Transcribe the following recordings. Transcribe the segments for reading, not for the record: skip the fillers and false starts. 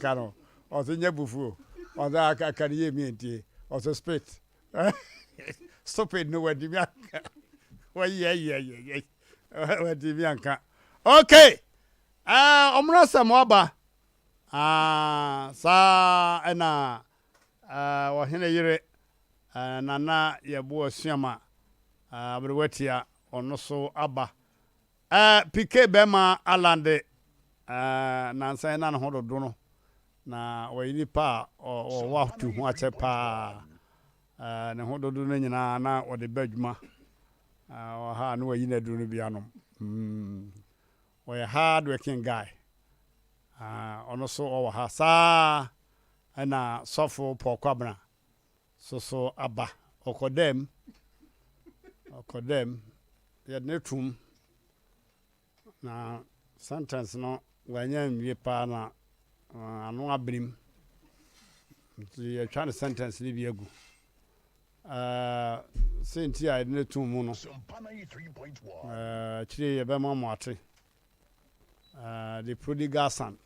Ka no, ɔse nyɛ bufuo, ɔse aka ka no yie mi ntie, ɔse spit stupid no wantumi anka, wɔyɛyɛyɛyɛ wantumi anka. Okay, ɔmono asɛm aba. Ah, saa ɛna ɔhene yere Nana Yɛbo Asuama aberewatia ɔno so aba. PK bɛrima Alan de, nansa yi na ne ho dodo no, na ɔyɛ nipa a ɔwɔ atu ho akyɛ paa. Ne ho dodo no nyinaa na ɔde ba adwuma. Ɔha na wayi n'aduro no bi anom. Ɔyɛ hard working guy. Ɔno so ɔwɔ ha. Saa ɛna sɔfo Paul Kwabena so so aba. Ɔkɔ dɛm. Ɔkɔ dɛm. Yɛde ne tum. Na sentence no wanya nwie paa na ano aberim. Nti yɛtwa ne sentence no bi agu. Sɛ a yɛde ne tum mu no, akyire yɛbɛma mo ate. The prodigal son.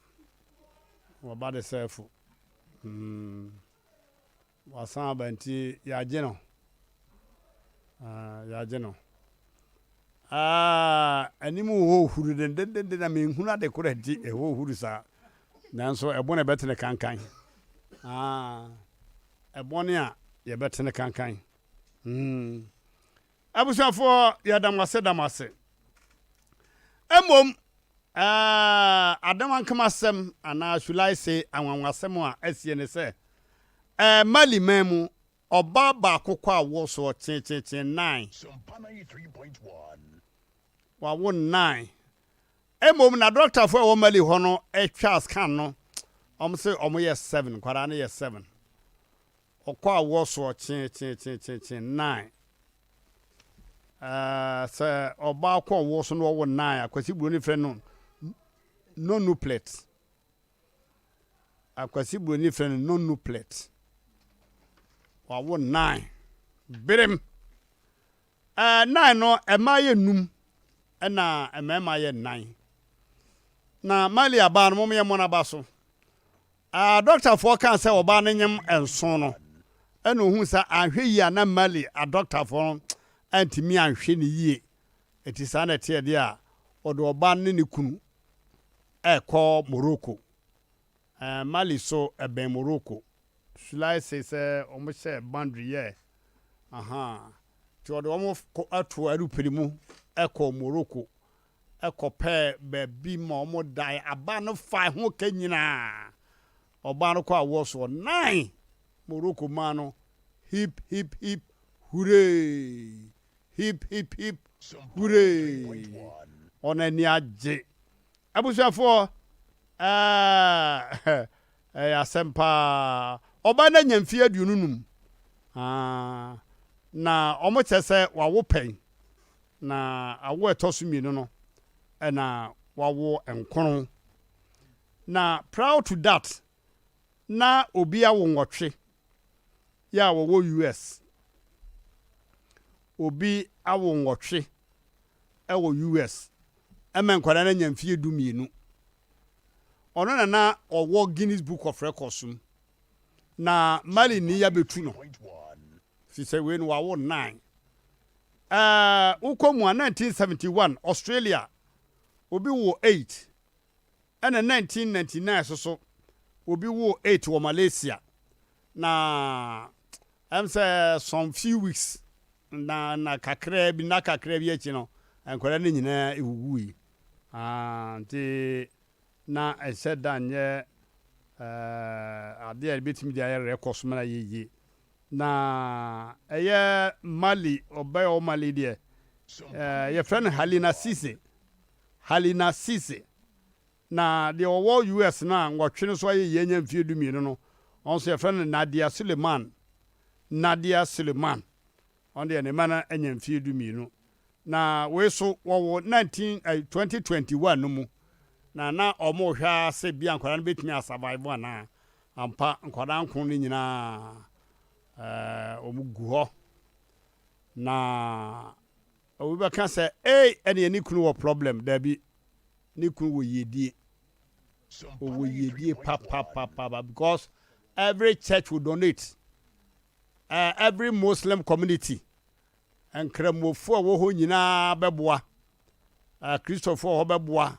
Wɔba de sɛfo. Wasan aba nti yɛagye no. Yɛagye no. Anim wɔ hɔ huru dendendenden na menhunu ade korɔ nti ɛhɔ huru saa. Nanso ɛbɔ na ɛbɛtene kankan. Ɛbɔ ne a yɛbɛtene kankan. Abusuafoɔ, yɛda mo ase, da mo ase. Mmom adam ankamasɛm anaa should I say anwanwasɛm a asie ne sɛ Mali man mu ɔbaa baako kɔ awo soɔ kyenkyenkyen nine. Wawo nine. Mmom na dɔktafoɔ a ɛwɔ Mali hɔ no atwa scan no, wɔn sɛ wɔn yɛ seven, nkwadaa no yɛ seven. Ɔkɔ awoɔ soɔ kyenkyenkyenkyen nine. Sɛ ɔbaa kɔ ɔwoɔ so na ɔwo nine, Akwasi Buroni frɛ no nonuplet. Akwasi Buroni frɛ no nonuplet. Wawo nine. Berem. Nine no, mmaa yɛ num ɛna mmarima yɛ nnan. Na Mali abaa no, mom yɛ mmɔ n'aba so. Dɔktafoɔ kaa sɛ ɔbaa no nyem nson no, ɛna ohun sɛ anhwɛ yie a na Mali adɔktafoɔ no antumi anhwɛ ne yie. Eti saa na ɛteɛ deɛ a, ɔde ɔbaa no ne ne kunu ɛkɔ Morocco. Mali so ɛbɛn Morocco. Should I say sɛ wɔn hyɛ boundary yɛ aha. Nti ɔde wɔn ato aeroplane mu ɛkɔ Morocco ɛkɔpɛɛ baabi ma wɔn dae. Aba no fa ho ka nyinaa. Ɔbaa no kɔ awoɔ soɔ nine. Morocco maa no hip hip hip hooray, hip hip hip hooray. Ɔno ani agye. Abusuafoɔ, ɛyɛ asɛm paa. Ɔbaa no anya mfeɛ 25. Na wɔn kyerɛ sɛ wawo pɛn. Na awo a ɛtɔ so mmienu no ɛna wawo nkron. Na prior to that, na obi awo 8 yɛ a wɔwɔ US. Obi awo 8 ɛwɔ US ɛma nkwadaa no anya mfeɛ 12. Ɔno na na ɔwɔ Guinness Book of Records mu. Na Mali ni abɛtu no. Fi sɛ wei no wawo nine. Wokɔ mu a, 1971 Australia obi wo eight, ɛna 1999 so so obi wo eight wɔ Malaysia. Na sɛ some few weeks na kakraa bi na kakraa bi akyi no, nkwadaa no nyinaa ewuwui. Nti na ɛhyɛ da nyɛ adeɛ a ebɛtumi de ayɛ record so ma na yɛ yie. Na ɛyɛ Mali ɔbɛyɛ ɔwɔ Mali deɛ, yɛfrɛ no Halina Cisse, Halina Cisse. Na deɛ ɔwɔ US no a 8 no so ayɛ yie anya mfeɛ 12 no, ɔno nso yɛfrɛ no Nadia Suleiman, Nadia Suleiman. Ɔno deɛ ne mma no anya mfeɛ 12. Na wei so wɔwɔ 19 2021 no mu na ɔmo hwɛ ara sɛ bia nkwadaa no bɛtumi asurvive anaa. Ampa, nkwadaa nko no nyinaa ɔmo gu hɔ. Na obi bɛka sɛ, ei, ɛneɛ ne kunu wɔ problem. Dabi, ne kunu wɔ yiedie. Ɔwɔ yiedie papapapa because every church will donate. Every Muslim community, Nkramofoɔ a ɛwɔ hɔ nyinaa bɛboa. Kristofoɔ a ɛwɔ hɔ bɛboa.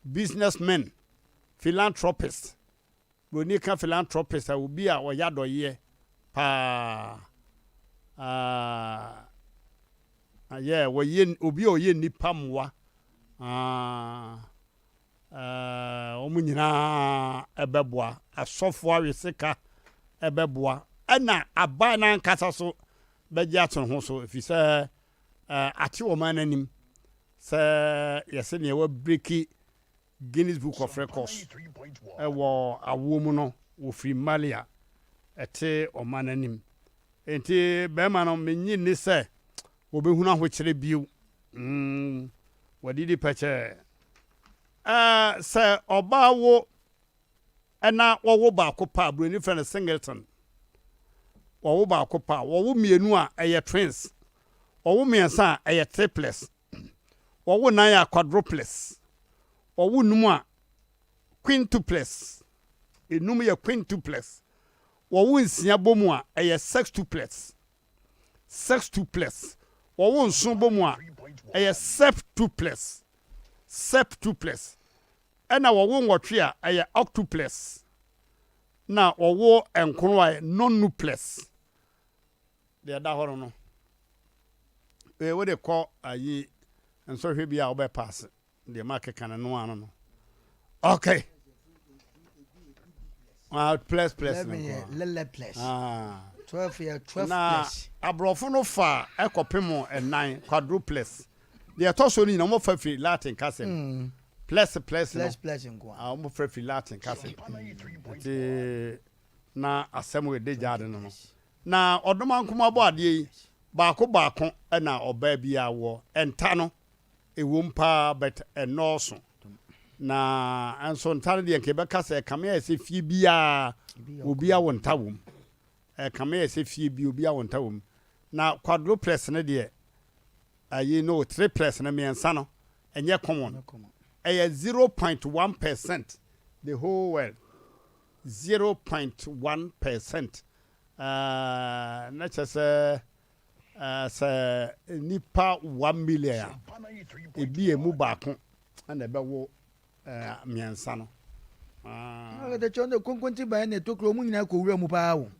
Businessmen, philanthropists. Buroni ka philanthropist a, obi a ɔyɛ adɔyeɛ paa. Ah, yeah, wɔyɛ obi a ɔyɛ nnipa mmoa. Ah, eh, wɔn nyinaa ɛbɛboa. Asɔfoɔ aweseka ɛbɛboa. Ɛna aban no ankasa so bɛgye ato ne ho so, ɛfiri sɛ eh, ate ɔman no anim sɛ yɛsɛ nea wɔabreki Guinness Book of Records wɔ awoɔ mu no, wɔfiri Mali a ɛte ɔman no anim. Enti barima no, mennye nni sɛ wɔbɛhunu ahokyerɛ bio. Mm, wɔadidi pɛkyɛɛ. Ɛɛ, sɛ ɔbaa wo na wɔwo baako pɛ a, buroni frɛ no singleton. Wɔwo baako pɛ a, wɔwo mmienu a, ɛyɛ twins. Wɔwo mmiɛnsa a, ɛyɛ triplets. Wɔwo nan a, quadruplets. Wɔwo num a, quintuplets. Enum yɛ quintuplets. Wɔwo nsia bɔ mu a, ɛyɛ sextuplets. Sextuplets. Wɔwo nson bɔ mu a, ɛyɛ septuplets. Septuplets. Ɛna wɔwo nwɔtwe a, ɛyɛ octuplets. Na wɔwo nkron a, ɛyɛ nonuplets. Deɛ ɛda hɔ no no, ee wode kɔ ayi nsɔhwɛ bi a wobɛ paase. Deɛ makeka no no ano no. Okay. Ah, plus plus no nko. Lele plus. Ah. 12 yɛ 12 Na plus. aborɔfo no fa ɛkɔpem ɛnan quadruplets. Deɛ ɛtɔ so no nyina wɔfa firi Latin kasa mu. Plus plus no. Plus plus nko. Ah, wɔfa firi Latin kasa mu. Nti na asɛm wɔ ɛde gyaade no no. Na ɔdomankoma bɔ adeɛ yi baako baako na ɔbaa biara wɔ ɛnta no ɛwom paa but ɛnnɔɔso. Na nso nta no deɛ nka yɛbɛka sɛ ɛkame ayɛ sɛ fie biara obi awo nta wom. Ɛkame ayɛ sɛ fie bi obi awo nta wom. Na quadruplets no deɛ ayi no triplets no mmiɛnsa no ɛnyɛ common. Ɛyɛ 0.1% the whole world. 0.1% na kyerɛ sɛ sɛ nnipa 1 million a, ebi emu baako na ɛbɛwo mmiɛnsa no. Kyɛ no konkonti ban na ɛtokuro mu nyinaa kɔwura mu paa o.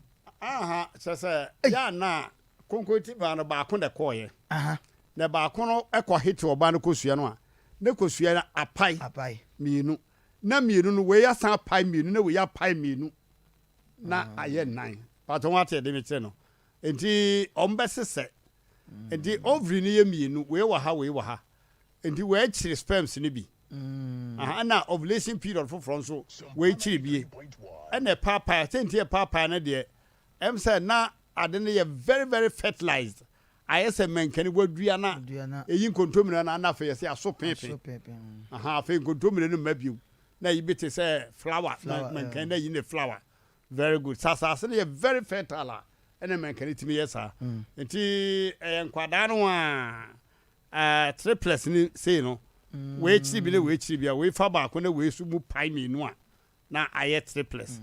Aha, kyerɛ sɛ yɛ ana konkonti ban no baako na ɛkɔɔyɛ na baako no ɛkɔ hete ɔbaa no kosua no a, ne kosua no apae apae mmienu, na mmienu no wei asan apae mmienu, na wei apae mmienu na ayɛ nnan. Pàtó wɔn ate ɛde mi kyerɛ no, nti wɔn bɛsesɛ. Nti ovary no yɛ mmienu, wei wɔ ha, wei wɔ ha, nti wei akyiri sperms no bi. Aha, ɛna ovulation period foforɔ nso wei kyiri bie, ɛna ɛpaapae. Sɛ nti ɛpaapae no deɛ, ɛm sɛ na ade no yɛ very very fertilized, ayɛ sɛ mɛnkani wadua na eyi nkontomire na ana afei yɛsɛ aso peepee. Aha, afei nkontomire no mma bio na yi bi te sɛ flower mɛnkani na yi ne flower. Very good. Sɛ asase no yɛ very fertile a, ɛna mɛnkani tumi yɛ saa. Nti ɛyɛ nkwadaa no a triplets ni sei no, wei kyiri bi ne wei kyiri bi a, wei fa baako na wei so mu pae mmienu a, na ayɛ triplets.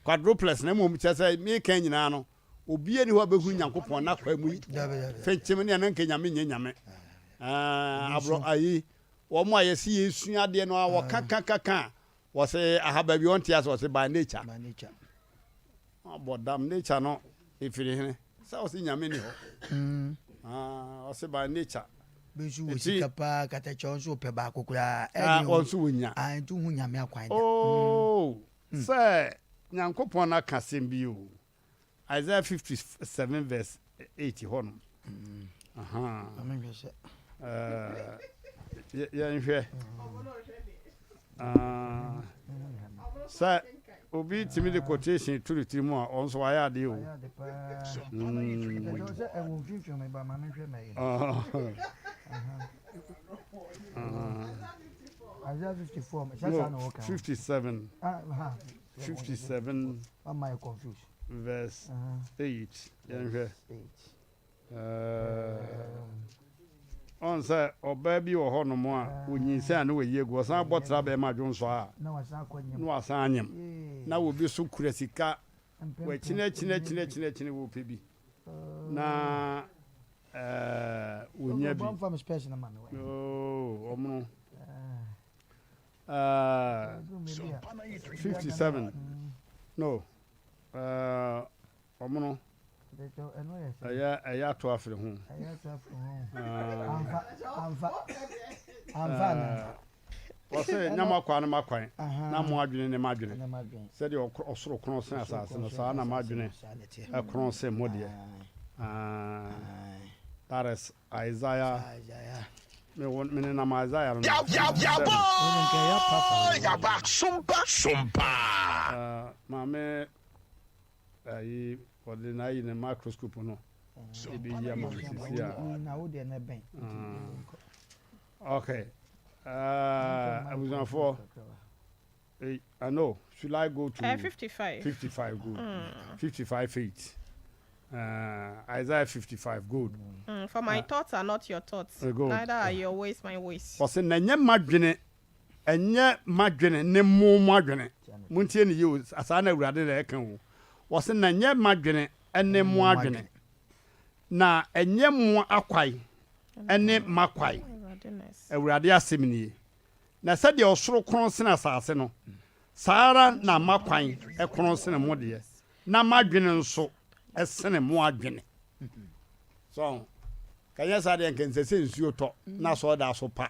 Quadruplets na mmom kyerɛ sɛ meka nyinaa no, obiara ni hɔ a bɛhu Nyankopɔn na kwa mu yi fɛnkyɛm ne ɛno nka Nyame nyɛ Nyame. Aborɔ ayi wɔn a yɛsi yɛsua adeɛ no a wɔka ka ka ka wɔsɛ aha baabi wɔn te ase, wɔsɛ by nature abɔ dam. Nature no efiri hene sɛ wɔsɛ Nyame ni hɔ? Wɔsɛ by nature. Bi nso wɔ sika paa, katakyɛ nso pɛ baako koraa. Wɔn nso wɔ nya. Nti hu Nyame akwan da. Ooo, sɛ Nyankopɔn na ka asɛm bi o, Isaiah 57 verse 8 hɔ no. Aha. Yɛnhwɛ sɛ obi tumi de quotation to ne tiri mu a, ɔno nso wayɛ adeɛ o. Sɛ ɛwɔ mfimfini mi ba ma mehwɛ mɛ yi. Isaiah 54 sɛ saa na wɔka. 57, 57 Ama yɛ confuse. Verse 8, yɛnhwɛ. 8. Ɔn sɛ ɔbaa bi wɔ hɔ nom a onyinsɛn a na wayi agu, ɔsan bɔ tra bɛɛma dwonsɔ a na wasan anyem, na obi so kura sika wakyini akyini akyini akyini akyini wɔpɛ bi na ɛɛ wɔnya bi. Oo ɔmono ɛɛ 57 no ɛɛ. Wɔn no, ɛyɛ ɛyɛ ato afiri ho. Wɔsɛ nya mo akwan ne m'akwan, na mo adwene ne m'adwene. Sɛdeɛ ɔsoro korɔn sen asase no, saa na m'adwene korɔn sen mo deɛ. That is Isaiah. Me wo me nenam Isaiah no. Maame Ayi wɔde na ayi ne microscope no ebi yi ama me sisi a. Na wo deɛ na ɛbɛn. Okay. Abusuafoɔ. I know. Should I go to 55? 55 good. 55 8. Isaiah 55 good. For my thoughts are not your thoughts, good. Neither are your ways my ways. Ɔsɛ na nyɛ madwene Ɛnyɛ m'adwene ne mo mo adwene. Montie no yie o, saa na Awurade na ɛreka o. Ɔse, na ɛnyɛ m'adwene ne mo adwene, na ɛnyɛ mo akwan ne m'akwan, Awurade asɛm nie. Na sɛdeɛ ɔsoro korɔn sene asase no, saa ara na m'akwan korɔn sene mo deɛ, na m'adwene nso sene mo adwene. So, kanyɛ saa deɛ nka nsɛ sɛ nsuo tɔ na asɔredan so pa.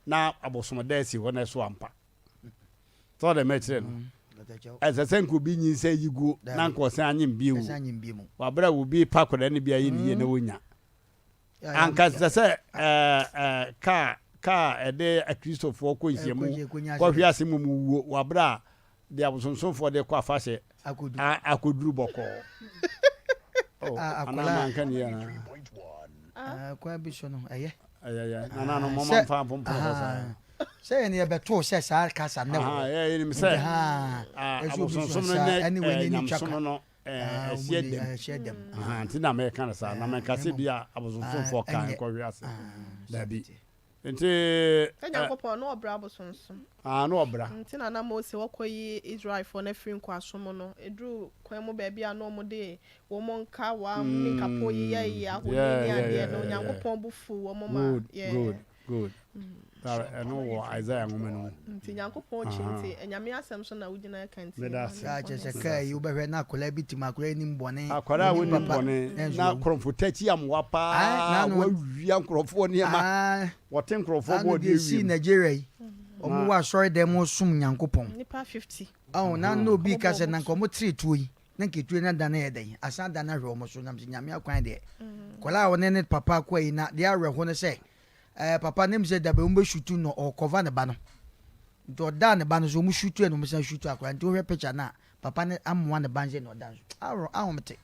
na abosom da asi hɔ na ɛso ampa. Sɛ ɔde mɛkyerɛ no. Mm, ɛsɛ sɛ nka obi nyinsɛn yi guo na nka ɔsan anyem bio. Wabere a obi pa akwadaa no bi ayɛ ne yie na wonya. Anka ɛsɛ sɛ ɛɛ kaa kaa ɛde akristofoɔ kɔ nhyiamu kɔhwe ase mu mu wuo wabere a Deɛ abosonsomfoɔ de kɔ afahyɛ akɔduru bɔkɔɔ. Oh, anaa manka ni anaa? Ah, kwan bi so no, ɛyɛ. Ɛyɛ yɛ. Nana no mɔmɔ mfa mpomporo hɔ saa. Sɛ yɛn yɛbɛtoo sɛ saa kasa nnɛ wɔ. Yɛ yɛnim sɛ abosonsom no ne nyamesom no ɛhyɛ dɛm. Nti na mɛka no saa na mɛnka sɛ bi a abosonsomfoɔ ka nkɔhwe ase. Dabi. Nti. Sɛ Nyankopɔn, na ɔbra abosonsom. Ah, na ɔbra. Nti na na Mose ɔkɔyi Israelfoɔ no afiri nkoasom mu no, ɛduruu kwan mu baabi a na wɔde wɔn nkawa ne nkapo yeyɛyeyɛ ahoni ne adeɛ no, Onyankopɔn bo fuu wɔn ma Good, good, good. Ɛno wɔ Isaiah nwoma no mu. Nti Nyankopɔn kyi nti, Anyame asɛm so na wogyina ka nti. Meda ase. Saa kyerɛ sɛ kaa yi wobɛhwɛ na akwadaa bi te mu, akwadaa yi nim bɔne, Akwadaa a onim wonim papa, bɔne nanso na wawu. korɔmfo takyi amoa paa, Ae, n'ano- wawia nkurɔfoɔ nneɛma, Ae, wɔte nkurɔfoɔ n'ano bɔɔdeɛ deɛ esii wiem. Nigeria yi, wɔn Na- wɔ asɔre dɛm wɔsom Nyankopɔn. Nnipa 50. Ɔho, na na obi ka sɛ Wɔbɔ na nka wɔn tere tuo yi, na nka etuo no adane yɛ dɛn, asan adane ahwɛ wɔn so, nam sɛ Nyame akwan deɛ. Akwadaa a ɔne ne papa kɔ yi, na deɛ awerɛho ne sɛ, ɛɛ papa no nim sɛ dabi wɔn bɛ shutu no, ɔrekɔva ne ba no. Nti ɔdaa ne ba no so, wɔn shutu ɛna wɔn san shutu akwadaa. Nti wohwɛ picture no a, papa no amoa ne ba no sɛ na ɔda no so. Awerɛ, ahomete.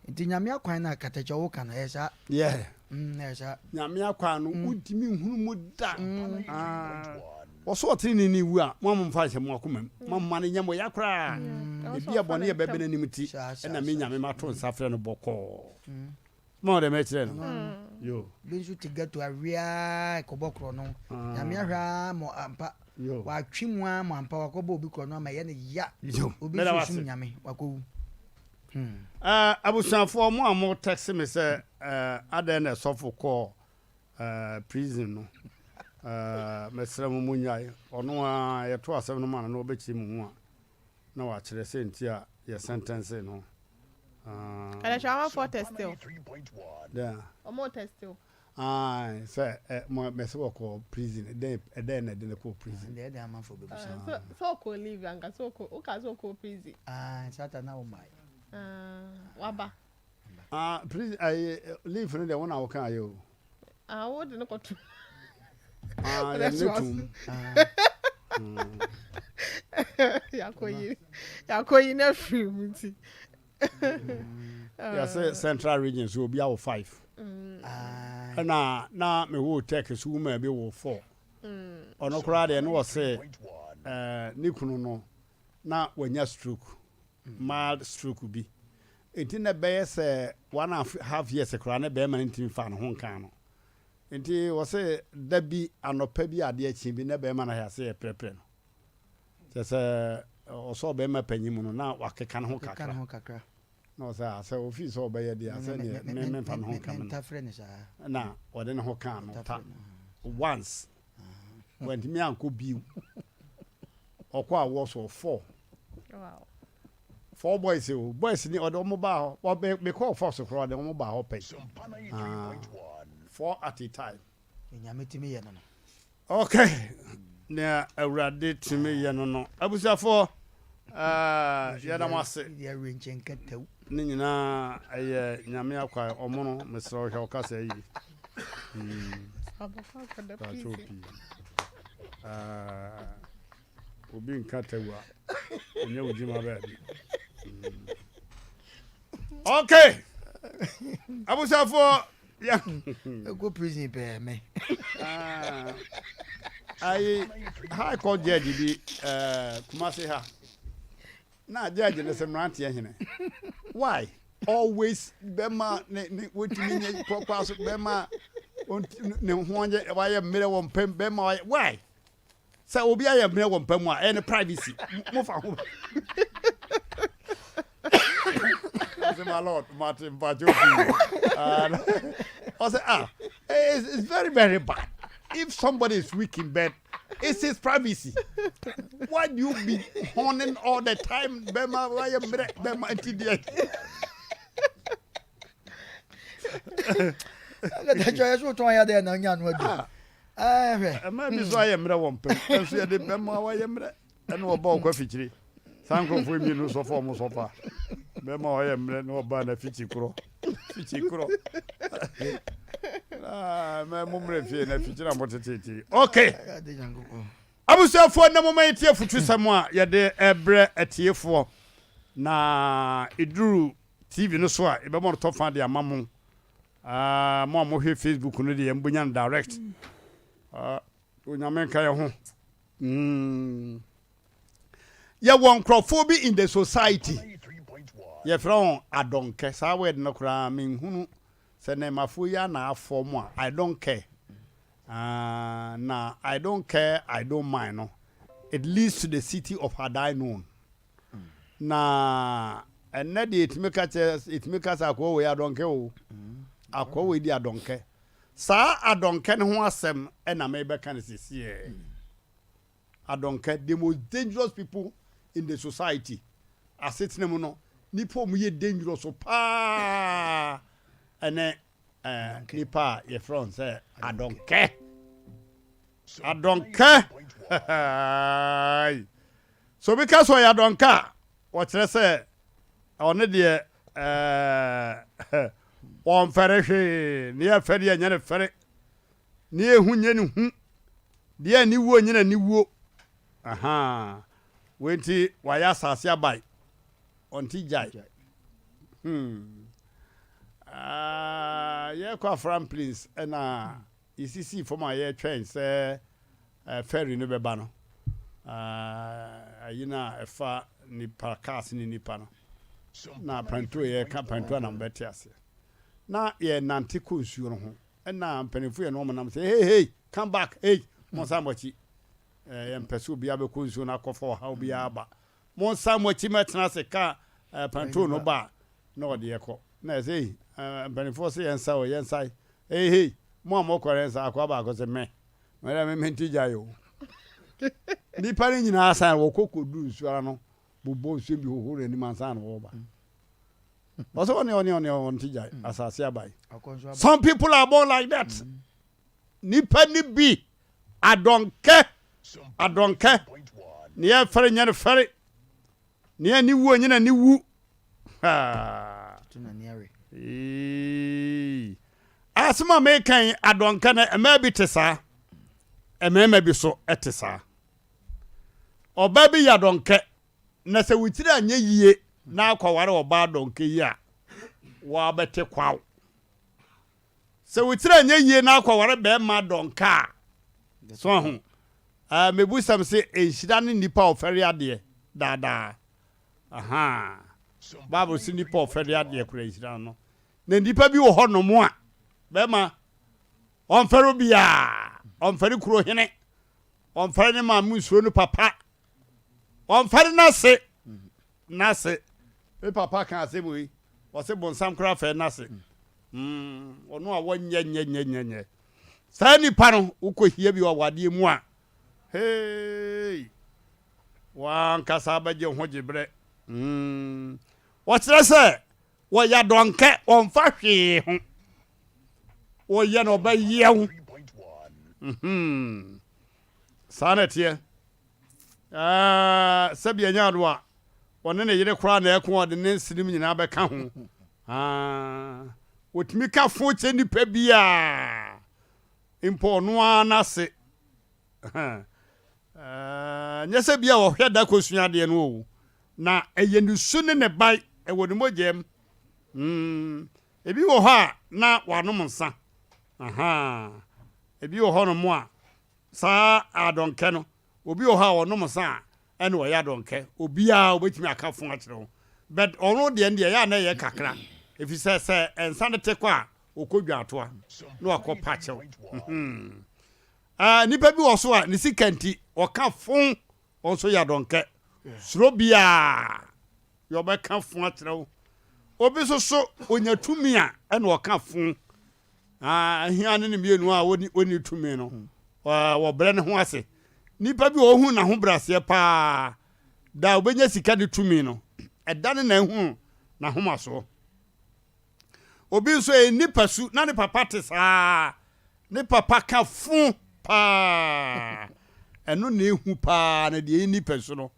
Nti Nyame akwan no a katakyɛ woka no, ɛyɛ saa. Yeah. Ɛyɛ saa. Nyame akwan no, wontumi nhunu mu da. Ah. Wɔso ɔteneneeni wu a, mo a momfa nhyɛ mo akoma mu, mo a moma no nyɛ mo ya koraa. Ebi a bɔne a ɛbɛba n'anim ti, ɛna me Nyame mato nsa frɛ no bɔkɔɔ. Ma ɔdɛ mɛkyerɛ no. Yo. Bi nso te ghetto awia kɔbɔ korɔ no. Nyame ahwɛ ara ma ampa. Yo. Watwe mu ara ma ampa wakɔbɔ obi korɔ no ama ɛyɛ no ya. Yo. Obi Meda nso wase. sum Nyame wakɔwu. Hmm. Eh, abusuafoɔ mo a mo text me sɛ eh, adɛn na ɛsɔfo kɔɔ eh, prison no eh, mesrɛ mo monyae. Ɔno a yɛto asɛm no ma no na ɔbɛkyerɛ mu ho a na wakyerɛ sɛ nti a yɛ sentence no. Ah. Ɛdɛ kyerɛ amanfoɔ test o. Dɛn? Ɔmo test o. Ae, sɛ ɛ mo mɛsɛ wɔkɔ prison dɛn ɛdɛn na ɛde no kɔ prison. Ɛdɛn ɛdɛn amanfoɔ bɛbisa. Sɛ sɛ ɔkɔ leave anka sɛ ɔkɔ woka sɛ ɔkɔ prison. Ah, sata na wo mae. Ah, waba. Ah, prison ayi leave no deɛ wo na woka ayɛ o. Ah, wo de no kɔto. Ah, yɛn ne tum. Yakɔyi yakɔyi na firi mu nti. Yɛsɛ central region so obi awo 5. Ɛna na me wo tech so woman bi wo 4. Ɔno koraa deɛ ne wɔse eh, ne kunu no na wanya stroke, mild stroke bi. Enti na ɛbɛyɛ sɛ 1 and half years koraa ne bɛrima no ntumi fa ne ho nkaa no. Nti wɔse da bi anɔpa bi adeɛ kye bi na bɛrima no ayɛ ase yɛ prɛprɛ no. Kyerɛ sɛ ɔsɔ ɔbɛrima panyin mu no na wakeka ne ho kakra. Na ɔsɛ a sɛ ofii sɛ ɔbɛyɛ deɛ a sɛdeɛ me memfa me ho nka me no. Na ɔde ne ho kaa no ta once. Wantumi ankɔ bio. Ɔkɔ a wɔ so four. Four boys o. Boys ni ɔde wɔn baa hɔ. Mekɔɔ four so koraa ɔde wɔn baa hɔ pɛn. Ah, four at a time. Nyame tumi yɛ no no. Ok, nea Awurade tumi yɛ no no. Abusuafoɔ, eh, yɛda mo ase. Ne nyinaa ɛyɛ Nyame akwan. Ɔmono, mesrɛ wo hwɛ wo kasa yie. Hmm. Pakyɛw pii. Ah, obi nka tawu a, ɛnyɛ wo gyima baabi. Hmm. Ok, abusuafoɔ, Ɛkɔ prison pɛɛ me. Ah, ayi high court judge bi eh, Kumasi ha. Na judge no sɛ mmeranteɛ hene. Why? Always bɛma ne ne wotumi nyɛ kɔkɔ so bɛma ne ho nyɛ wayɛ mmerɛ wɔ mpam bɛma wayɛ why? Sɛ obi ayɛ mmerɛ wɔ mpa mu a, ɛyɛ ne privacy. Mo fa ho. Ɔsɛ my lord, mate mpakyɛ ofi. Ɔsɛ ah, it's, it's very very bad. If somebody is weak in bed, it's his privacy. Why do you be horning all the time? Bɛma wayɛ mmerɛ, bɛma nti deɛ. Akatakyɛ yɛ so tɔn ya dɛ na nya no adu. Ah. Ɛɛ hwɛ. Mmaa bi nso ayɛ mmerɛ wɔ mpam nso yɛde bɛma wɔayɛ mmerɛ ɛne ɔba ɔkɔ afikyire saa nkurɔfoɔ mmienu sɔfo ɔmo sɔfa bɛma wɔayɛ mmerɛ ne ɔba na fikyi korɔ fikyi korɔ mɛ mo mmerɛ fie na fikyire a mo tetetete ok abusuafoɔ na mo ma yɛtie afutusɛm a yɛde ɛbrɛ atiefoɔ na ɛduru tv no so a yɛbɛbɔ no tɔfa de ama mo Ah, mo a mohwɛ Facebook no deɛ mobɛnya no direct. Ah, Onyame nka yɛ ho. Mm. Yɛwɔ nkurɔfoɔ bi in the society. Yɛfrɛ wɔn adɔnkɛ. Saa word no koraa menhunu sɛ nɛɛmafoɔ yi ana afɔ mu a I don't care. Ah, na I don't care, I don't mind no. It leads to the city of had I known. Na ɛnnɛ deɛ yɛtumi ka kyerɛ yɛtumi ka sɛ akoa wei adɔnkɛ o akoa wei di adɔnkɛ saa adɔnkɛ no ho asɛm ɛna mebɛka no sesiɛ adɔnkɛ the most dangerous people in the society asetena mu no nipa ɔmo yɛ dangerous paa ɛne ɛɛ nipa a yɛfrɛ wɔn sɛ adɔnkɛ adɔnkɛ. Sɛ obi ka sɛ ɔyɛ adɔnka a, ɔkyerɛ sɛ ɔno deɛ ɛɛ ɔmfɛre hwee. Nea ɛfɛ deɛ nyɛ ne fɛre. Nea ehu nyɛ ne hu. Deɛ aniwuo nyɛ n'aniwuo. Ahaa. Wei nti wayɛ asase abae. Ɔnte gyae. Hmm. Ah, yɛkɔ Afram Plains ɛna yɛsisii fam a yɛretwɛn sɛ ferry no bɛba no, ayi no a ɛfa nipa cars ne nipa no, na prantuo yɛka prantuo na mobɛte aseɛ. Na yɛnante kɔ nsuo no ho, ɛna mpanimfoɔ yɛ no wɔn nam sɛ hey hey come back hey mo nsan mo akyi. Yɛmpɛ sɛ obiara bɛkɔ nsuo no akɔfa ɔhaw biara ba. Mo nsan mo akyi mɛtena ase ka prantuo no ba a na ɔde yɛkɔ. Na ɛsɛ ei mpanimfoɔ sɛ yɛnsa o yɛnsa hey hey mo a mokɔ no yɛnsa akoa baako sɛ mɛ Mɛdɛ me mente gyae o. Nnipa no nyinaa san wɔkɔ kɔduru nsuo ara no bobɔ nsuo bi hohoro n'anim ansa na wɔreba. Ɔsɛ ɔne ɔne ɔne ɔnte gyae asase abae. Some people are born like that. Nipa ni bi adɔnkɛ adɔnkɛ ne yɛ fɛre nyɛ no fɛre ne yɛ ne wuo nyɛ na ne wu. Asɛm a meka yi, adɔnka no, mmaa bi te saa, mmarima bi so te saa. Ɔbaa bi yɛ adɔnkɛ, na sɛ wo tiri anyɛ yie na akɔware ɔbaa adɔnkɛ yi a, wɔabɛte kwaw. Sɛ wo tiri anyɛ yie na akɔware bɛrima adɔnkɛ a, so ho. Mebusam sɛ nhyira ne nnipa a ɔfɛre adeɛ daadaa. Ahaa. Bible se nipa ɔfɛre adeɛ koraa nhyira no. Na nipa bi wɔ hɔ nom a, bɛrima, Ɔmfɛre obiara, ɔmfɛre kuro hene, ɔmfɛre ne maame nsuro no papa, ɔmfɛre n'ase, n'ase. Me papa ka asɛm wei, ɔse bonsam koraa fɛre n'ase. Mm, ɔno a wɔnyɛ nyɛ nyɛ nyɛ nyɛ. Saa nipa no, wokɔhia bi wɔ awadeɛ mu a, hey, wankasa bɛgye ho gye berɛ. Mm, wɔkyerɛ sɛ Wɔyɛ adɔnkɛ, wɔmfa hwee ho. Wɔyɛ na ɔbɛyɛ wo. Mhm. Saa na ɛteɛ. Ɛɛ, sɛbi ɛnyɛ ado a, ɔne ne yere koraa na ɛko ɔde ne nsenem nyinaa bɛka ho. Ah, wɔtumi ka fo kyɛ nipa biara, mpo ɔno ara n'ase. Ɛɛ, nyɛ sɛ bi a ɔhwɛ da kɔsua adeɛ no o, Na ɛyɛ ne su ne ne bae, ɛwɔ ne mogya mu. Mm, ebi wɔ hɔ a na wanom nsa. Ahaa. Ebi wɔ hɔnom a, saa adɔnkɛ no, obi wɔ hɔ a ɔnom nsa a, ɛna ɔyɛ adɔnkɛ. Obiara obetumi aka fo akyerɛ wo. But ɔno deɛ no deɛ, ɛyɛ a na ɛyɛ kakra. Efisɛ sɛ nsa no te kɔ a, ɔkɔ dwaatoa na wakɔ pa kyɛw. Mhm. Ah, nipa bi wɔ so a, ne sika nti, ɔka fo. Wo nso yɛ adɔnkɛ. Suro biaa yɛ ɔbɛka fo akyerɛ wo. Obi nso so onya tumi a ɛna ɔka fo. Ahia ne ne mmienu a wɔnni tumi no, wɔbrɛ ne ho ase. Nipa bi wɔ ɔhu n'ahobrɛaseɛ paa. Da a ɔbɛnya sika ne tumi no, ɛda ne na ehu n'ahomasoɔ. Obi nso ɛyɛ nipa su na ne papa te saa. Ne papa ka fo paa. Ɛno na ehu paa na deɛ ɛni pɛ so no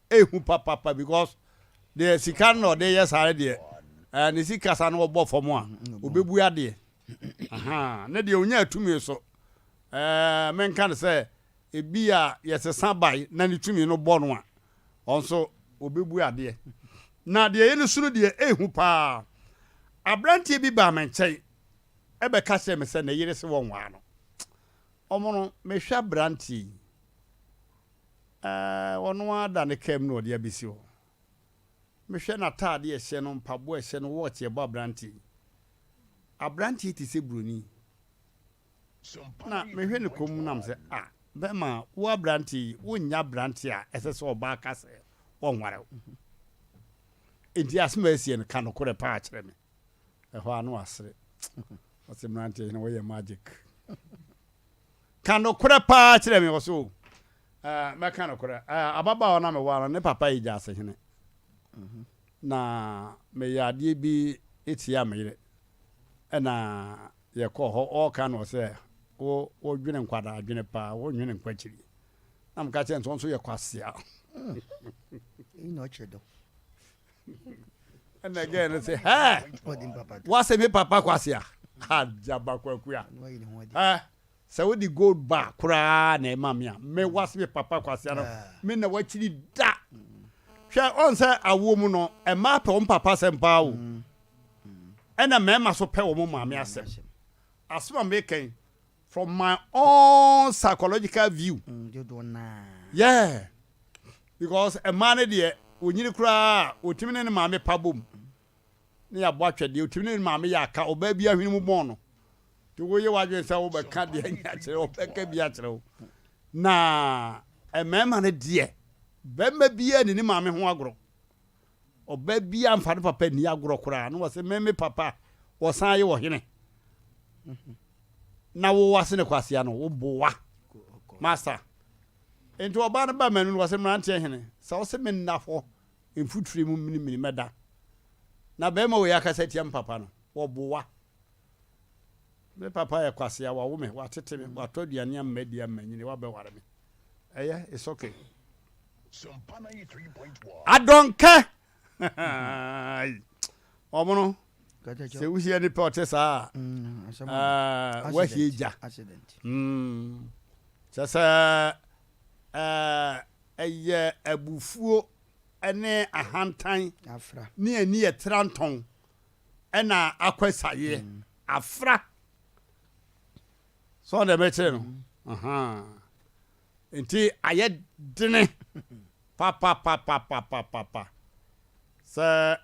ehu papapa because deɛ sika no na ɔde yɛ saa deɛ ɛɛ ne sika sa no ɔbɔ fam a obebu adeɛ ahan ne deɛ onya tumi so ɛɛ menka no sɛ ebi a yɛsesa bae na ne tumi no bɔ no a ɔnso obebu adeɛ na deɛ yɛ no soro deɛ ehu paa aberanteɛ bi baa me nkyɛn bɛka kyerɛɛ me sɛ ne yere se wɔnwaa no. Ɔmo no, mehwɛ aberanteɛ yi, ɛɛ, ɔno ara da ne kaa mu na ɔde abɛsi hɔ. Mehwɛ n'ataadeɛ a ɛhyɛ no, mpaboa a ɛhyɛ no, watch a ɛbɔ aberanteɛ yi. Aberanteɛ yi te sɛ buroni. Na mehwɛ ne kɔn mu na mesɛ, ah, bɛrima, wo aberanteɛ yi, wonyɛ aberanteɛ a ɛsɛ sɛ ɔbaa ka sɛ ɔnware wo. Enti asɛm a asie no, ka nokorɛ paa kyerɛ me. Ɛhɔ ara na wasere. Ɔse mmeranteɛ hene woyɛ magic. Ka nokorɛ paa kyerɛ me. Ɔse o mɛka nokorɛ. Ababaawa no a mewaa no ne papa yɛ gyaase hene. Na meyɛ adeɛ bi tia me yere. Ɛna yɛkɔɔ hɔ ɔɔka na ɔsɛ wo wodwene nkwadaa adwene paa wonwene nkwakyiri. Na meka kyerɛ no sɛ ɔnso yɛ kwasea. Eyi na ɔkyerɛ dɔ. Ɛna gɛɛ no sɛ hɛ wase me papa kwase a agyaba kwaku a ɛ sɛ wode gold bar koraa na ɛma me a me wase me papa kwase no me na wakyiri da hwɛ ɔn sɛ awoɔ mu no ɛmaa pɛ wɔn papa asɛm paa o ɛna mmarima so pɛ wɔn maame asɛm asɛm a meka yi from my own psychological view yeah because mmaa no deɛ onyini koraa otumi ne ne maame pa bom ne yɛabɔ atwɛdeɛ otumi ne ne maame yɛ aka ɔbaa bi ahwene mu bɔn no nti woyɛ w'adwene sɛ wobɛka deɛ nyɛ akyerɛ wɔbɛka bi akyerɛ wo na mmarima no deɛ bɛrima biara ne ne maame ho agorɔ Ɔbaa biara mfa ne papa nni agorɔ koraa na wɔse me me papa wɔsan yɛ ɔhene na wo wase ne kwasea no wo boa master nti ɔbaa no ba manu no wɔse mmeranteɛ hene sɛ wose me nna hɔ mfutire mu minimini mɛda na bɛrima wei akasa tia me papa no wɔboa me papa yɛ kwasea wawo me watete me watɔ aduane amma di amma nyini wabɛware me ɛyɛ it's okay Adɔnkɛ wɔn no sɛ wohyia nipa ɔte saa a woahie gya kyɛ sɛ ɛyɛ abufuo ne ahantan ne ani ɛtra ntɔn ɛna akɔ asayeɛ afra sɛ ɔdɛ mɛkyerɛ no Nti ayɛ dene papapapapapapa. Sɛ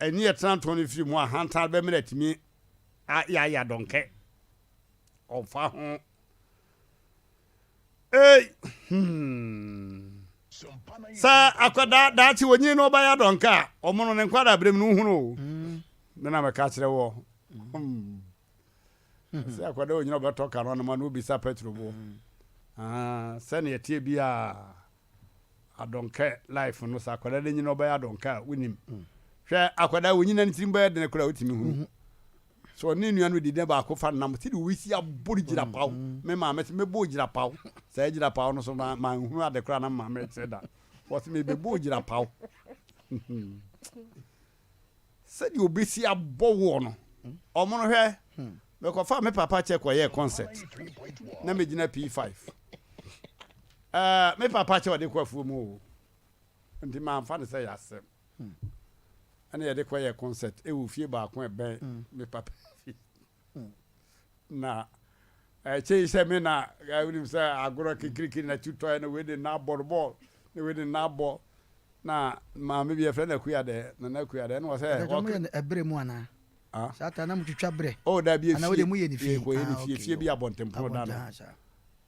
ani ɛtena ntɔn no firi mu a, ahantan bɛmene atumi ayɛ ayɛ adɔnkɛ. Ɔmfa ho. Ei, hmm. Sɛ akwadaa daakye onyin na ɔbɛyɛ adɔnka a, ɔmo no ne nkwadaa berɛ mu no wohunu o. Me na meka kyerɛ wɔ. Hmm. Sɛ akwadaa onyina ɔbɛtɔ ka no anoma na obisa petro boɔ. Ah, sɛnea ɛteɛ biara adɔnkɛ life no sɛ akwadaa no nyina ɔbɛyɛ adɔnkɛ a wonim. Hwɛ akwadaa onyina ne tirim bɛyɛ dene koraa wotumi hunu. Sɛ ɔne nua no didi na baako fa nam sɛdeɛ wɔsi abɔ no gyina paw. Me maame sɛ mɛbɔ gyina paw. Saa gyina paw no so ma manhunu ade koraa na maame kyerɛ da. Wɔsɛ mebɛbɔ gyina paw. Sɛdeɛ obɛsi abɔ woɔ no, ɔmo no hwɛ, mekɔfa me papa kyɛ kɔyɛɛ concert na megyina P5. Uh, me papa kyɛ ɔde kɔ afuo mu o. Nti mamfa no sɛ yɛ asɛm. Ɛna yɛde kɔyɛɛ concert ɛwɔ fie baako ɛbɛn me papa fie. Na ɛkyɛ yi sɛ me na wonim sɛ agorɔ kikirikiri na tutɔɛ na wei de na abɔ no bɔɔl na wei de na abɔ na maame bi yɛfrɛ no akuya dɛ nana akuya dɛ ɛna ɔsɛ ɔmo yɛ no ɛbrɛ mu anaa ah saa ta na mo twitwa brɛ oh dabi anaa wode mo yɛ ne fie yɛkɔyɛ ne ah fie okay fie bi abɔntenpono da no abɔnten saa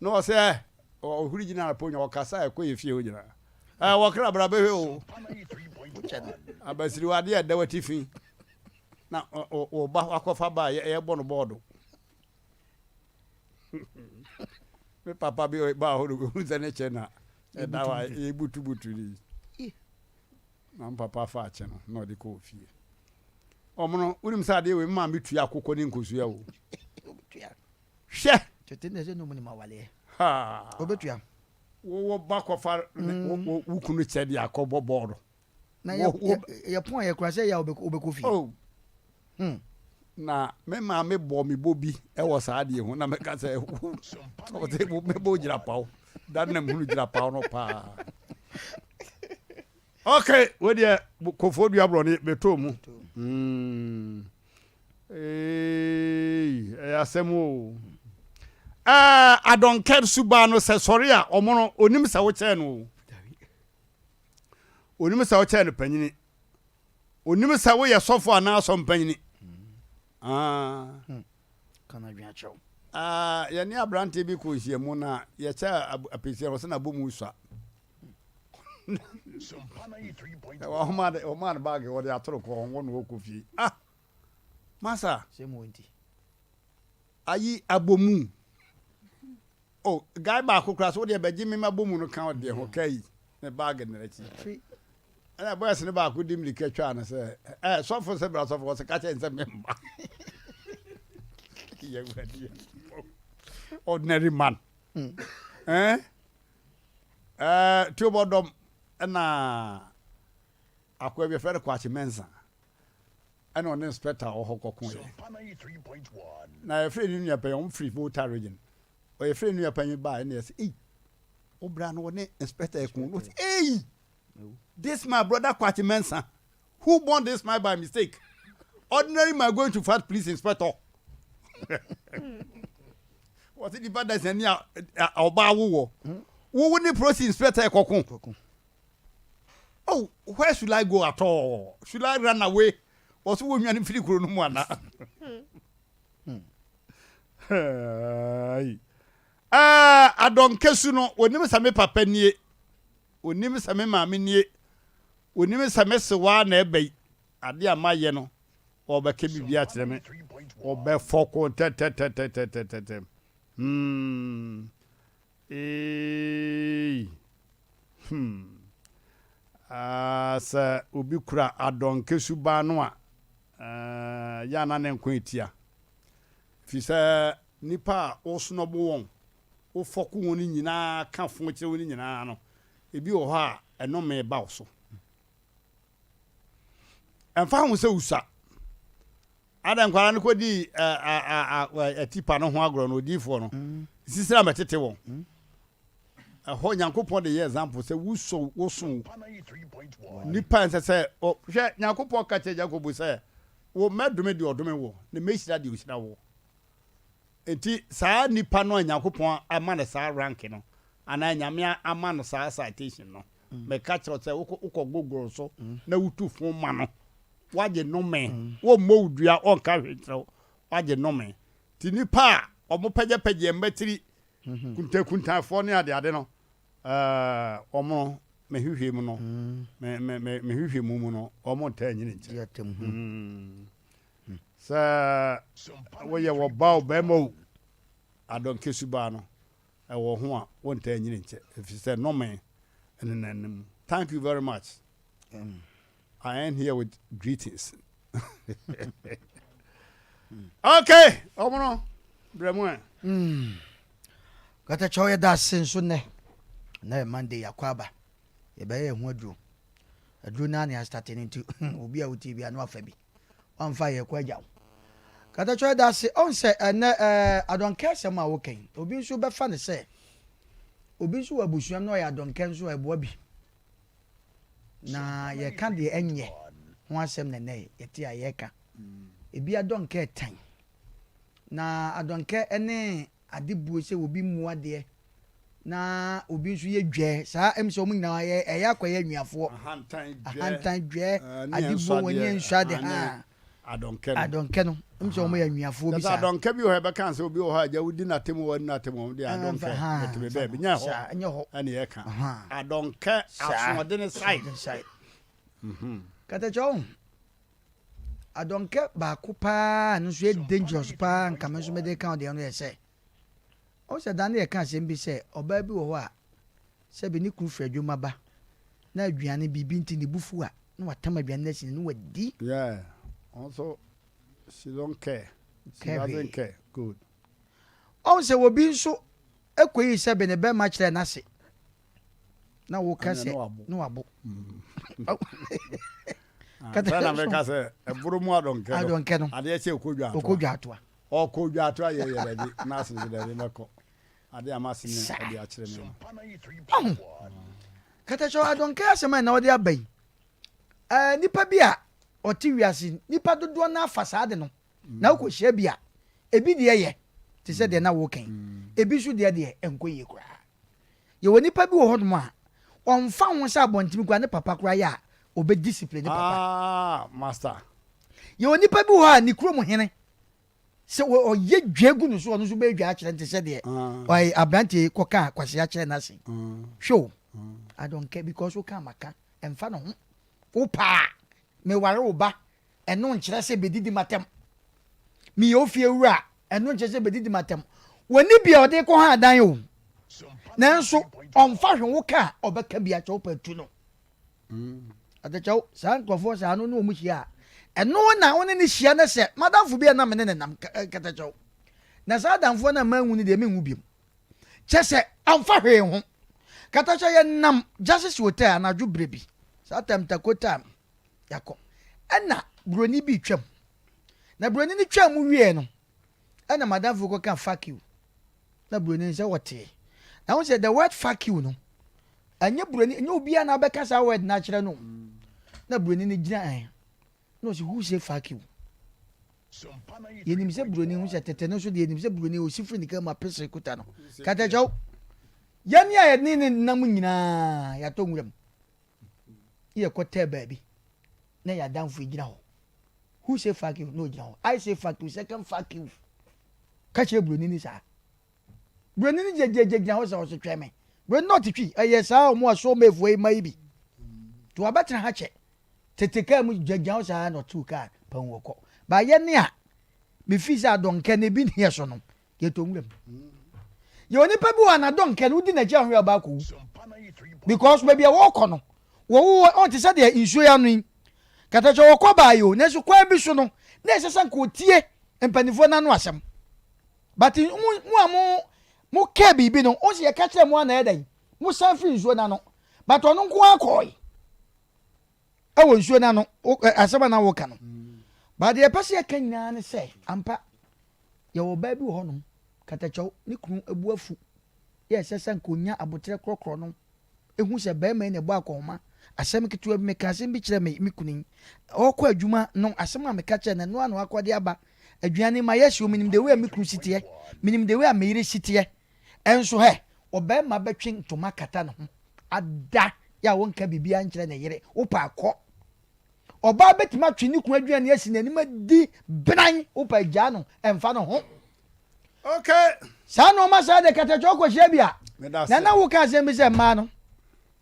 na ɔsɛ ɔhuri gyina anapɔ nyina ɔkasa ɛkɔ yɛ fie hɔ nyinaa ɛɛ wɔkra bra bɛhwɛ o abasiriwa adeɛ ɛda watifi na ɔba wakɔfa ba a yɛbɔ no bɔɔdo me papa bi baa hɔ no ɔhu sɛ ne kyɛ na ɛda hɔ a yɛbutubutu ni na me papa fa akyɛ no na ɔde kɔɔ fie ɔmo no wonim sɛ adeɛ wei me maame tua akokɔ ne nkosua o hwɛ tete na ɛsɛ no mu ne ma waleɛ ɔbɛtua wowɔ ba kɔfa wo kunu kyɛ de akɔbɔ bɔɔdo Na yɛ yɛ pɔn a yɛ kura sɛ yɛ a wobɛkɔ fie. Oh. Hmm. Na me maame bɔ me bɔ bi wɔ saa adeɛ ho na mɛka sɛ ɔsɛ mɛbɔ gyina paw da na mehunu gyina paw no paa. Okay, wo deɛ kofoɔ dua borɔ ne bɛtɔ mu. Hmm. Hey, ɛyɛ asɛm o. Ɛɛ adɔnkɛ suban no sɛ sɔre a ɔmo no onim sɛ wokyɛn no o. Onim sɛ wokyɛn no panyini. Onim sɛ woyɛ sɔfo anaa asɔmpanyini. Ah. Hmm. Kana dwen akyɛw. Ah, yɛne aberanteɛ bi kɔ nhyiamu na yɛkyɛ apɛsia wɔ sɛ n'abɔ mu sua. Ɔma no baage wɔde atoro kɔ ɔwɔ no wɔkɔ fie. Ah, masa. Sɛ mu nti. Ayi abomu. Oh guy baako koraa so wodeɛ bɛgye me mabomu no ka ɔdeɛ ho ka yi ne bag no akyi. Ɛna boys no baako di mirika twaa no sɛ ɛ sɔfo sɛ bra sɔfo ɔsɛ ka kyɛ nsɛ memba. Yɛ wurade ordinary man. Hmm. Eh? Eh, tuobɔdɔm ɛna akoa bi yɛfrɛ no Kwakye Mensah. Ɛna ɔne inspector a ɔwɔ hɔ kɔkoeɛ. Na yɛfrɛ ne nua panyin, wɔn firi Volta region. Ɔyɛfrɛ ne nua panyin baa ɛna yɛsɛ, ei, wo bra no wɔne inspector ɛko. No ɔsɛ, ei, this my brother Kwakye Mensah, who born this man by mistake. Ordinary man going to fight police inspector. Wɔsi nipa da sani a ɔbaa wowɔ. Wowo ne police inspector ɛkɔko. Oh, where should I go at all? Should I run away? Wɔso wɔ nwane firi kuro no mu ana? Adɔnkesu no, onim sɛ me papa nie, onim sɛ me maame nie, onim sɛ me sewaa na ɛba yi, ade a mayɛ no, ɔbɛka biribi akyerɛ me, ɔbɛfɔko ntɛntɛntɛntɛntɛntɛm. Hmm. Eeii hmm ah sɛ obi kura adɔnkɛ suban no a eh, yɛ a na ne nko etia. Ɛfiri sɛ nnipa a wosnɔbo wɔn, wofɔko wɔn nyinaa ka fo kyerɛ wɔn nyinaa no, ebi wɔ hɔ a ɛnome ba wo so. Ɛmfa ho sɛ wosua. Ada nkwadaa no kɔdii atipa no ho agorɔ no, odiyifoɔ no, sisira mɛtete wɔn. Ɛhɔ Nyankopɔn de yɛ example sɛ wosɔ woso nipa nsɛ sɛ hwɛ Nyankopɔn ka kyerɛ Jacob sɛ wo mɛdome deɛ ɔdome wɔ na mɛhyira deɛ ɔhyira wɔ. Nti saa nipa no a Nyankopɔn ama no saa rank no anaa Nyame ama no saa citation no meka kyerɛ sɛ wokɔ gogoro so na wotu fo ma no Woagye nnome. Wɔmmɔ wo dua, wɔnka hwee nkyerɛ wo. Woagye nnome. Nti nipa a Wɔpɛgyɛpɛgyɛ mmatiri, kuntakuntafoɔ ne adeade no, ɛɛ, wɔn no, me hwehwɛ mu no, me, me, me, me hwehwɛ mu mu no, wɔn ntaa nyini nkyɛ. Sɛ woyɛ wɔba o, bɛrima o, adɔnkɛ subaa no, ɛwɔ ho a, wontaa nyini nkyɛ, ɛfiri sɛ nnome nenam ne mu. Thank you very much. I end here with greetings. okay, ɔmono brɛ mu ɛ. Kata kyɛw yɛda ase nso nnɛ. Nnɛ yɛ Monday yɛakɔ aba. Yɛbɛyɛ yɛn ho aduro. Aduro no ara na yɛastate no nti obi a wotie bi a na wafa bi. Wamfa a yɛkɔ agya wo. Kata kyɛw yɛda ase. Ɔn sɛ ɛnnɛ ɛɛ adɔnkɛ asɛm a woka yi, obi nso bɛfa no sɛ obi nso wɔ abusua mu na ɔyɛ adɔnkɛ nso a ɛboa bi. Na yɛka deɛ ɛnyɛ ho asɛm na ɛnɛ yɛte a yɛka. Ebi adɔnkɛ tan. Na adɔnkɛ ne ade buo sɛ obi mmu adeɛ na obi nso yɛ dwɛɛ. Saa ɛm sɛ wɔn nyinaa yɛ ɛyɛ akɔyɛ anuafoɔ. Ahantan dwɛɛ, ade buo wɔn ani nsɔ ade haa. Adɔnkɛ no. Adɔnkɛ no. Ɛm sɛ wɔn yɛ anuafoɔ bi saa. Kyɛ sɛ adɔnkɛ bi wɔ hɔ ɛbɛka sɛ obi wɔ hɔ a agya wodi n'atem wɔ wani n'atem wɔn deɛ adɔnkɛ ɛte baabi nyɛ hɔ ɛne yɛka adɔnkɛ asoɔdene side. Katakyɛ ɔho adɔnkɛ baako paa no nso yɛ dangerous paa nka me nso mede ka ɔdeɛ no yɛ sɛ ɔho sɛ da no yɛka asɛm bi sɛ ɔbaa bi wɔ hɔ a Sɛbe ne kunu firi adwuma ba na aduane biribi nti ne bo fu a, na watam aduane no asi ne na wadi. Yeah, also she don't care. She Care doesn't hwee. care. Good. Ɔhu sɛ obi nso kɔyii sɛbe ne bɛrima kyerɛɛ n'ase na woka Ɛnna sɛ na wabo. na wabo. Ah, sɛ na meka sɛ ɛboro mu adɔnkɛ no. Adɔnkɛ no. Adeɛ kyɛ ɔkɔ dwa atoa. Ɔkɔ dwa atoa. Ɔkɔ dwa atoa yɛ yɛ dɛbi na ase sɛ dɛbi mɛkɔ. Ade a m'ase ne Saa. de akyerɛ me no. Ɔho. Katakyɛw adɔnkɛ asɛm a na ɔde aba yi. Ɛɛ nipa bi a ɔte wiase nipa dodoɔ no afa saa de no. Na wokɔhyia bi a ebi deɛ yɛ te sɛ deɛ na woka yi. Ebi nso deɛ deɛ ɛnkɔ yie koraa. Yɛwɔ nipa bi wɔ hɔnom a ɔmfa ho sɛ abɔntene koraa ne papa koraa yɛ a ɔbɛ discipline ne papa. Ah, master. Yɛwɔ nipa bi wɔ hɔ a ne kurom hene Sɛ ɔyɛ dwa gu no so ɔno nso bɛyɛ dwa akyerɛ no te sɛ deɛ ɔyɛ aberanteɛ yi kɔkaa kwasea kyerɛ n'ase. Hwɛ o, I don't care because woka maka ɛmfa ne ho. Wo paa meware wo ba ɛno nkyerɛ sɛ bɛdidi m'atɛm. Meyɛ wo fie wura ɛno nkyerɛ sɛ bɛdidi m'atɛm. Wɔni bi a ɔde kɔ ha adan o. Nanso ɔmfa hwe wo ka a ɔbɛka bi akyɛ wo pɛ tu no. Adekyɛw, saa nkurɔfoɔ saa no ne wɔn hyia a, ɛno na wo ne no hyia no sɛ madamfo bi a na me ne ne nam katakyɛw. Na saa adamfoɔ no a manwu no deɛ menwu biom. Kyɛ sɛ amfa hwee ho. Katakyɛw yɛnam Justice Hotel anadwo berɛ bi, saa time tako time yɛakɔ. Ɛna buroni bi retwam. Na buroni no twaa mu wieɛ no, ɛna madamfo kɔka fuck you. Na buroni no sɛ wɔtee. Na wo sɛ the word fuck you no, Ɛnyɛ buroni, ɛnyɛ obiara na abɛka saa word no akyerɛ no. Na buroni no gyina ɛn. Na ɔsi who say fuck you? Yɛnim sɛ buroni ho sɛ tete no nso deɛ yɛnim sɛ buroni ɔsi firi ne kaa mu apese kuta no. Katakyɛw, yɛne a yɛne ne nam nyinaa yɛatɔ nwura mu. Ne yɛkɔtɛɛ baabi na yɛ adamfo yi gyina hɔ. Who say fuck you? Na ɔgyina hɔ. I say fuck you, second fuck you. Ka kyerɛ buroni no saa. Buroni no gyinagyinagyina hɔ sɛ ɔso twɛn me. Buroni no ɔte twi. Ɛyɛ saa ɔmo a soulmatefoɔ yi ma yi bi. Nti wabɛtena ha kyɛ. Tete kaa mu gyinagyina hɔ saa na ɔtew kaa pɛn wɔkɔ. Ba yɛ ne a mefii sɛ adɔnkɛ no ebi ne yɛ so no yɛtɔ nwura mu. Yɛ onipa bi wɔ a n'adɔnkɛ no wodi n'akyi ahwɛ ɔba akɔwu. Because baabi a wɔkɔ no wɔwɔ ɔn te sɛ deɛ nsuo yi ano yi. Katakyɛ wɔkɔ baayɛ o nanso kwan bi so no na ɛsɛ sɛ nka otie mpanimfoɔ no ano asɛm. But mo mo a mo mo kɛɛ biribi no, ɔn sɛ yɛka kyerɛ mo a na ɛyɛ dɛn? Mo san firi nsuo no ano. But ɔno nko ara kɔɔe ɛwɔ nsuo no ano, asɛm a na woka no. But deɛ yɛpɛ sɛ yɛka nyinaa ne sɛ, ampa, yɛwɔ ɔbaa bi wɔ hɔnom, katakyɛw, ne kunu abu afu, yɛ ɛsɛ sɛ nka ɔnya aboterɛ korɔkorɔ no. Ehu sɛ barima yi na ɛbɔ akɔnhoma. Asɛm ketewa bi, meka asɛm bi kyerɛɛ me me kunu yi. Ɔrekɔ adwuma no, asɛm a meka kyerɛɛ no, ɛno ara na wakɔ de aba. Aduane, mayɛ hyew, menim the way a me kunu si teɛ. Menim the way a me yere si teɛ. Ɛnso hɛ, ɔbarima bɛtwe ntoma akata ne ho ada yɛ a ɔnka biribiara nkyerɛ ne yere. Wopɛ a kɔ. Ɔbaa bɛtumi atwe ne kunu aduane asi n'anim adi benan. Wopɛ a gyaa no, ɛmfa ne ho. Okay. Saa nnoɔma saa de katakyɛ ɔkɔhyia bi a. Na na woka asɛm bi sɛ mmaa no,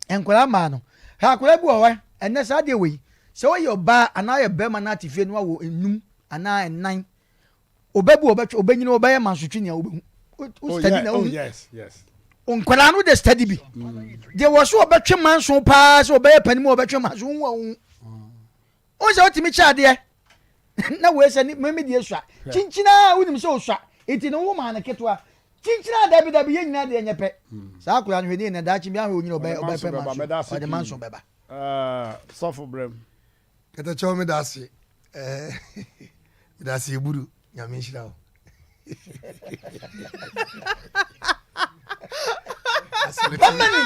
nkwadaa mmaa no. Hwɛ akwadaa bi wɔ hɔ ɛnɛ saa deɛ wei. Sɛ woyɛ ɔbaa anaa woyɛ bɛrima na ate fie no awo enum anaa nnan. Ɔba bi ɔbɛtwe ɔbɛnyini ɔbɛyɛ mansotwe nea wobɛhu. Wo study na wohu. Nkwadaa no de study bi. Deɛ wɔ so ɔbɛtwe manso paa sɛ ɔbɛyɛ panin mu ɔbɛtwe manso wohu a wohu. Wohu sɛ wotumi kyɛ adeɛ na wei sɛ meme deɛ sua kyinkyina a wonim sɛ osua nti no wo maa no ketewa kyinkyina a dabi dabi yɛ nyinaa deɛ nyɛ pɛ hmm. saa akwadaa no hwɛ ne na daakye bi ahwɛ onyina ɔbɛyɛ ɔbɛpɛ manso ɔde manso bɛba. Sɔfo brɛm. Kɛtɛkyɛw meda ase meda ase eburu nyame nhyira wo. Pamani.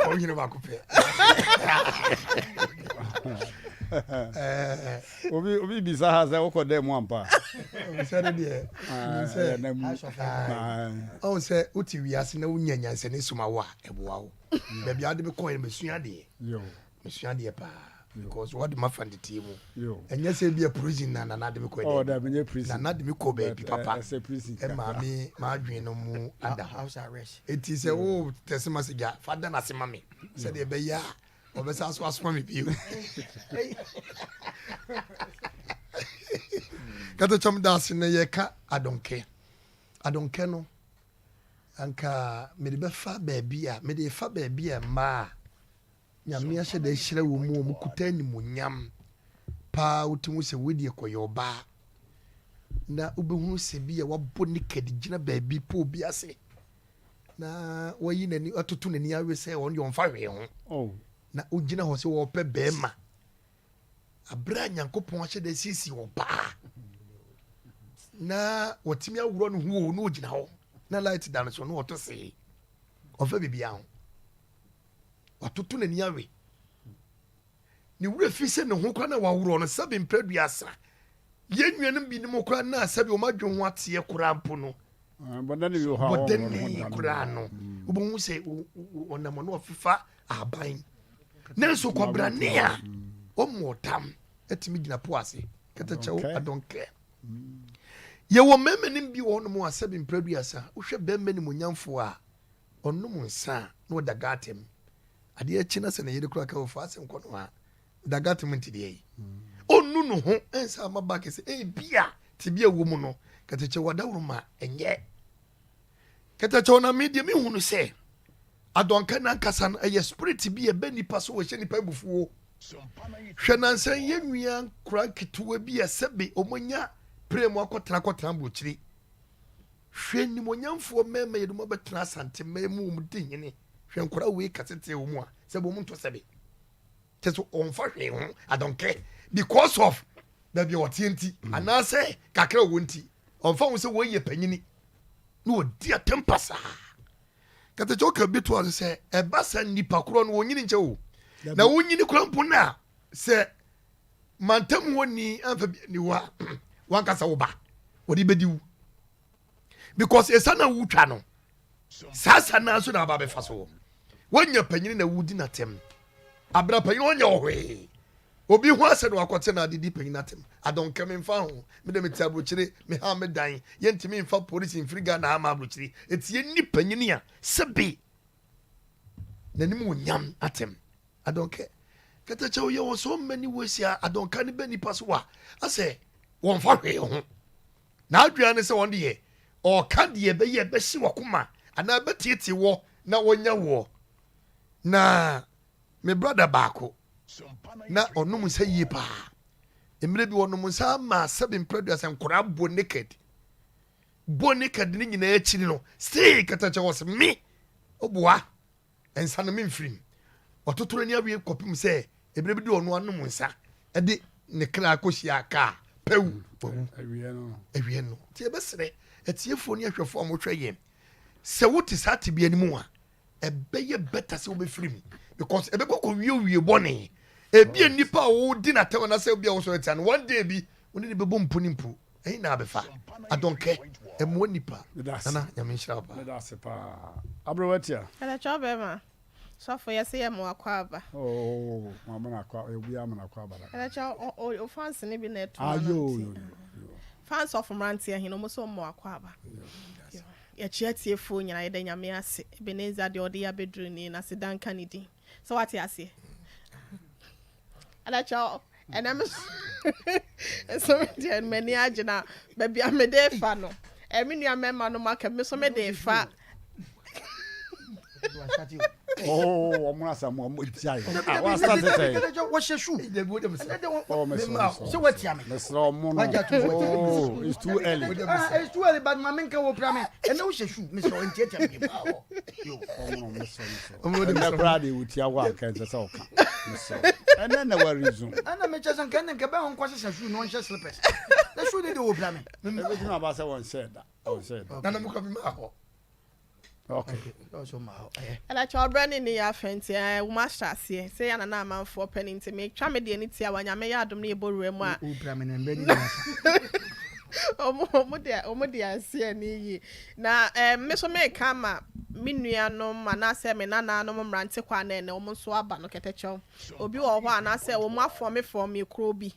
Ɔnyina baako pɛ. Obi obi bisa ha sɛ wokɔ dɛ mu ampa. Bisa no deɛ. Sɛ ɔn sɛ wote wiase na wonya nyansani soma wo a ɛboa wo. Baabi a wode me kɔɛ no mesua adeɛ. Mesua adeɛ paa because wɔde ma fa nteteɛ mu. Ɛnyɛ sɛ bi a prison na nana de me kɔ oh, dɛ. Menyɛ prison. Nana de me kɔ baabi eh, papa. Ɛma me m'adwene no mu ada hɔ. Eti sɛ wo tɛse ma sɛ gya fa da n'ase ma me sɛdeɛ ɛbɛyɛ a ɔbɛsa so asoma me bio. Katakyɛm da ase na yɛka adonkɛ. Adonkɛ no anka mede bɛfa baabi a mede fa baabi a mmaa a Nyame ahyɛ da ahyira wɔn mu a wɔkuta animuonyam paa wote hu sɛ wei deɛ kɔyɛ ɔbaa na wobɛhunu sɛ bi a wabɔ naked gyina baabi po obi ase na wayi n'ani atoto n'ani awe sɛ ɔno deɛ ɔmfa hwee ho oh. na wogyina hɔ sɛ wɔpɛ bɛrima aberɛ a Nyankopɔn ahyɛ da asiesie ɔbaa na wɔtumi aworɔ no ho o na ɔgyina hɔ na light da no so na ɔto see ɔmfa biribiara ho Watoto n'ani awe. Ne werɛ fi sɛ ne ho koraa na waworɔ no sɛbe mprɛ aduasa. Yɛn nuanom binom koraa na sɛbe wɔn adwene ho ateɛ koraa mpo no, bɔdani koraa no, mm. wobɛhu sɛ ɔnam ɔno ɔfefa ahaban. Nanso kwabrane a wɔmmɔ ɔtam atumi gyina po ase kɛtɛkyɛw adɔnkɛ. Mm. Yɛwɔ mmarima no bi wɔ hɔnom a sɛbe mprɛ aduasa wohwɛ bɛrima nimonyamfoɔ a Ɔnom nsa a, na ɔda gutter mu. Adeɛ kye na sɛ ne yere koraa ka ɔfa asɛm kɔ no a, da gutter mu nti deɛ yi. Ɔnnu ne ho nsa ama back sɛ ebia tebea ɛwɔ mu no, kɛtɛkyɛw adaworo ma ɛnyɛ. Kɛtɛkyɛw na me deɛ mehu no sɛ adɔnka no ankasa no ɛyɛ spirit bi a ɛbɛ nipa so ɛhyɛ nipa abufuo. Hwɛ nansa yi yɛn nua nkora nketewa bi a sɛbe wɔanya pere mu akɔtena akɔtena aburokyire. Hwɛ animuonyamfoɔ mmarima yɛde wɔn abɛtena Asante man mu wɔn di hene hwɛ nkwadaa wei kase teɛ wɔn a sɛ wɔn nto sɛbe kyɛ so wɔn fa hwee ho I don't care because of baabi a wɔteɛ nti mm. anaasɛ kakra wɔ nti ɔnfa ho sɛ wɔyɛ panyini na wɔdi atɛm pasaa kɛtɛkyɛ ɔka bi to ase sɛ ɛba sa nipa korɔ no wɔnyini nkyɛ o na wɔnyini korɔ mpo no a sɛ mantam hɔ ni amfa bi ni hɔ a wankasa wo ba wɔde bɛdi wo because ɛsa na wotwa no saa sa na nso na aba bɛfa so wɔnya panyini na wodi n'atɛm abira panyini ɔnyɛ ɔhwee obi ho asɛ na wakɔte na ade di panyini atɛm adɔnkɛ me nfa ho me de me te aburokyire me ha me dan yɛntumi nfa polisi mfiri Ghana ama aburokyire etie ni panyini a sɛbi n'anim onyam atɛm I don't care. Kɛtɛkyɛw yɛ wɔ so many ways a adɔnka no bɛ nipa so a asɛ wɔnfa hwee ho. N'adwene ne sɛ wɔn deɛ ɔka deɛ ɛbɛyɛ ɛbɛhye wakoma anaa ɛbɛteetee wɔ na wɔnya woɔ. Na me brother baako na ɔnom nsa yie paa. Mmerɛ bi ɔnom nsa ama sɛbe mprɛduasa nkwadaa bɔ naked. Bɔ naked ne nyinaa akyiri no see kɛtɛkyɛw ɔse me ɔboa. Nsa no memfiri mu. Watoto n'ani awie kɔpem sɛ ebere bi de ɔno anom nsa de ne kra kɔhyia kaa pɛw wawu. Awie no. Nti yɛbɛsrɛ atiefoɔ ne ahwɛfoɔ a wɔhwɛ yɛn sɛ wote saa tebea no mu a ɛbɛyɛ better sɛ wobɛfiri mu because ɛbɛkɔ kɔ wie wie bɔne. Ebi nnipa a wodi n'atɛm anaasɛ obi a wosɔre tia no one day bi wo ne no bɛbɔ mpo ne mpo. Ɛhe na abɛfa? Adɔnkɛ, ɛmmoa nnipa. Nana, Nyame nhyira wo paa. Meda ase paa. Aberewa Tia. Ɛnɛkyɛ ɔbɛrima, sɔfo yɛse yɛ mo akwaaba. Oh, mo amana akwa, obi amana akwaaba da. Ɛnɛkyɛ o fans ne bi na ɛto ma no nti. Fans of mmeranteɛ he no, ɔmo nso ɔmo akɔ aba. Yɛkyea atiefoɔ nyinaa, yɛda Nyame ase. Ebenezer deɛ ɔde yɛ abɛduru nie, na aseda nka ne din. Sɛ wate aseɛ? Adakyɛ ɛnɛ me so me deɛ m'ani agye na baabi a mede fa no ɛme nua mmarima no maka me so mede fa. Oh, wɔn asa mu wɔn ti ayɛ. Ah, wɔn asa tete. Wɔhyɛ su. Oh, mesrɛ sɛ wɔatia me. Mesrɛ wɔn no. Oh, it's too early. Ah, it's too early but maame nka wɔ pira me. Ɛnna wohyɛ su mesrɛ wɔn ntiatia me paa hɔ. Wɔn no mesrɛ mesrɛ. Ɛnna koraa de wotia hɔ a nka ɛnsɛ sɛ ɔka. Mesrɛ. Ɛnna na wɔresume. Ɛnna mekyɛ sɛ nka ɛnna nka bɛn wɔn nkɔ sesa su na wɔnhyɛ slippers. Na su de de wɔ pira me. Ebetumi aba sɛ wɔn hyɛ da. Wɔn hyɛ da. Nana mo kɔ bi ma hɔ. Ɛna kyɛ ɔbrɛ ne ne yɛ afɛ nti ɛɛ wɔn ahyɛ aseɛ sɛ yɛ nana amanfoɔ pɛ ne nti metwa me deɛ ne tia wa nyame yɛ adom ne yɛbɔ wura mu a wɔn de wɔn de aseɛ ne yie na ɛɛ me so meka ama me nuanom anaasɛ me nananom mmerante kɔ anɛ na wɔn nso aba no kɛtɛkyɛw obi wɔ hɔ anaasɛ wɔn afɔme fɔme kuro bi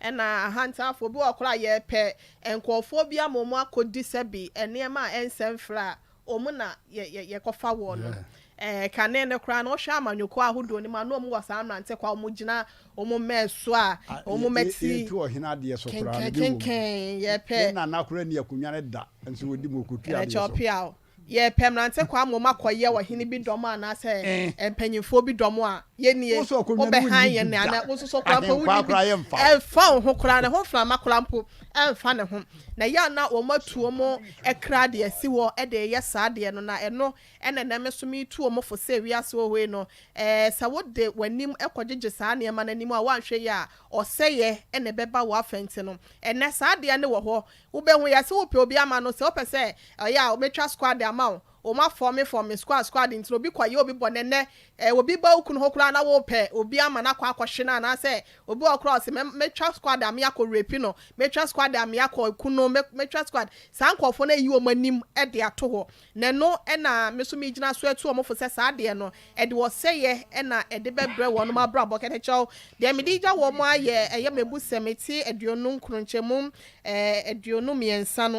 Ɛna ahantanfoɔ bi wɔ hɔ koraa a yɛpɛ nkurɔfoɔ bi ama wɔn akɔdi sɛbi nneɛma a ɛnsɛ mfra a, wɔn na yɛ yɛ yɛkɔfa wɔn no. Ɛɛ kane no koraa no wohwɛ amanyɔkuo ahodoɔ no mu a na wɔn wɔ saa mmerante kwa a wɔn gyina wɔn mmɛn so a wɔn mmati Yɛtu ɔhene adeɛ so koraa no bi wɔ mu. kenkenkenken yɛpɛ. Ne nana koraa nni akonnwa no da nso wɔdi mu ɔkɔtu Ɛna adeɛ kyɛ so. ɔpeaw. Yɛpɛ mmerante kwa ama wɔakɔyɛ ɔhene bi dɔm anaasɛ mpanyimfoɔ bi dɔm a, yɛnnie, wobɛhan yɛn anaa wo nso so koraa mpo wonni bi, ɛmfa wo ho koraa, ne ho mframa koraa mpo ɛmfa ne ho. Na ɛyɛ a na wɔatu wɔn kra de asi hɔ de reyɛ saa adeɛ no, na ɛno na ɛnnɛ me nso meretu wɔn fo sɛ wiase wɔ hɔ yi no, sɛ wode w'anim kɔgyegye saa nneɛma no anim a, woanhwɛ yie a, ɔsɛeɛ na ɛbɛba w'afa nti no, ɛnnɛ saa adeɛ no wɔ hɔ, Wobɛhu yɛ sɛ wopɛ obi ama no sɛ wopɛ sɛ ɔyɛ a ɔbɛtwa squad ama wo wɔn afɔme fɔme squad squad nti no obi kɔ yɛ obi bɔne nnɛ eh obi ba wo kunu hɔ koraa na wopɛ obi ama no akɔ akɔhwe no anaasɛ obi wɔ hɔ koraa ɔse mɛ mɛtwa squad ame akɔ rape no mɛtwa squad ame akɔ ku no mɛ mɛtwa squad saa nkurɔfoɔ no ayi wɔn anim de ato hɔ Na ɛno na me nso megyina so atu wɔn fo sɛ saa adeɛ no, ɛde ɔsɛeɛ na ɛde bɛbrɛ wɔnom abrabɔ. Kɛtɛkyɛw, deɛ mede regya wɔn ayɛ ɛyɛ mebusɛm eti 29 nkyɛmu 23 no,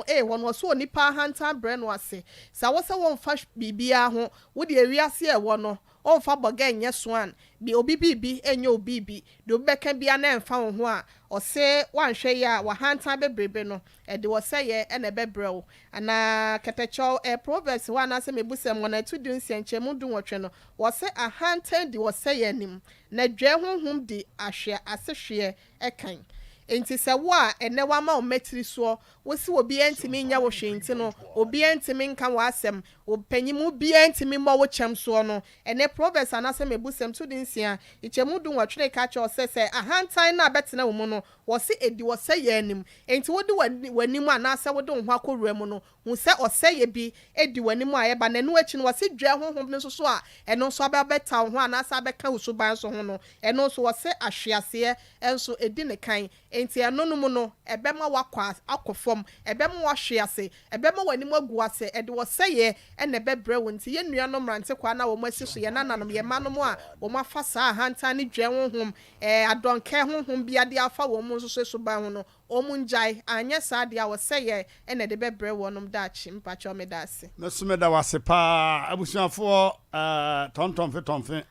ee, hɔ no ɔse onipa ahantan brɛ no ase, sa wo sɛ womfa biribiara ho, wo deɛ wiase a ɛwɔ no, womfa bɔgɛ nyɛ soan, deɛ obi biribi nyɛ wo biribi, deɛ obi bɛka biara na ɛmfa wo ho a, ɔse woanhwɛ yie a w'ahantan bebrebe no, ɛde ɔsɛeɛ na ɛbɛbrɛ wo. Anaa kɛtɛkyɛw, ɛ Proverbs hɔ anaasɛ Mebusɛm hɔ no, ɛto 16 nkyɛmu 18 no, wɔse ahantan di ɔsɛeɛ anim, na dwɛɛ honhom di ahwe asehweɛ kan. Enti sɛ wo a ɛnnɛ woama wo mmatiri soɔ, wose obiara ntumi nyɛ wo hwee nti no, obiara ntumi nka w'asɛm, wo panyimu biara ntumi mmɔ wo kyɛm soɔ no, ɛnnɛ Proverbs anaasɛ Mebusɛm to 16 nkyɛmu 18 reka akyerɛ wo sɛ, sɛ ahantan no a bɛtena wo mu no, Wɔse edi ɔsɛeɛ anim. Enti wode w'anim anaasɛ wode wo ho akɔwura mu no, hu sɛ ɔsɛeɛ bi di w'anim a ɛreba. Na ɛno akyi no, wɔse dwɛɛ honhom no nso so a ɛno nso aba abɛta wo ho anaasɛ abɛka wo suban nso ho no, ɛno nso wɔse ahweaseɛ nso di ne kan. Enti ɛno no mu no, ɛbɛma woakɔ akɔ fam, ɛbɛma woahwe ase, ɛbɛma w'anim agu ase, ɛde ɔsɛeɛ na ɛbɛbrɛ wo. Enti yɛn nuanom mmerantekwaa no a wɔasi so, yɛn nananom, yɛn mmanom a wɔafa saa ahantan ne dwɛɛ honhom Ɛɛ, adɔnkɛ honhom bi ade afa wɔn nso so suban ho no, wɔn ngyae, anyɛ saa deɛ a ɔsɛeɛ na ɛde bɛbrɛ wɔnom daakye. Mpakyɛw meda ase. Me nso meda wo ase paa. Abusuafoɔ eh, tɔntɔnfe tɔnfe,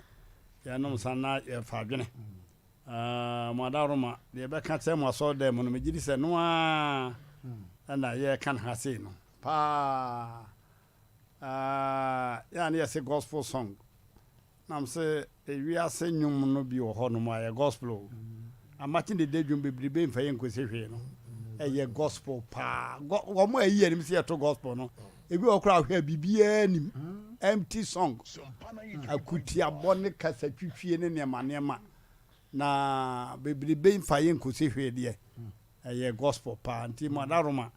yɛnom nsa na yɛfa adwene. Eh, mo adaworoma, deɛ yɛbɛka kyerɛ mo asɔredan mu no, megye di sɛ ɛno ara na yɛreka no ha sei no paa. Eh, yɛ a ne yɛse gospel song. Na mese ewiase nnwom no bi wɔ hɔ nom a ɛyɛ gospel o. Amakye dede dwom bebrebe mfa yɛn nkosi hwee no, ɛyɛ gospel paa. Wɔn a ɛyi anim sɛ yɛto gospel no, ebi wɔ koraa hwɛ biribiara nim. Empty song, akutiabɔ ne kasatwitwie ne nneɛma nneɛma. Na bebrebe mfa yɛn nkosi hwee deɛ, ɛyɛ gospel paa. Nti mo adaworoma,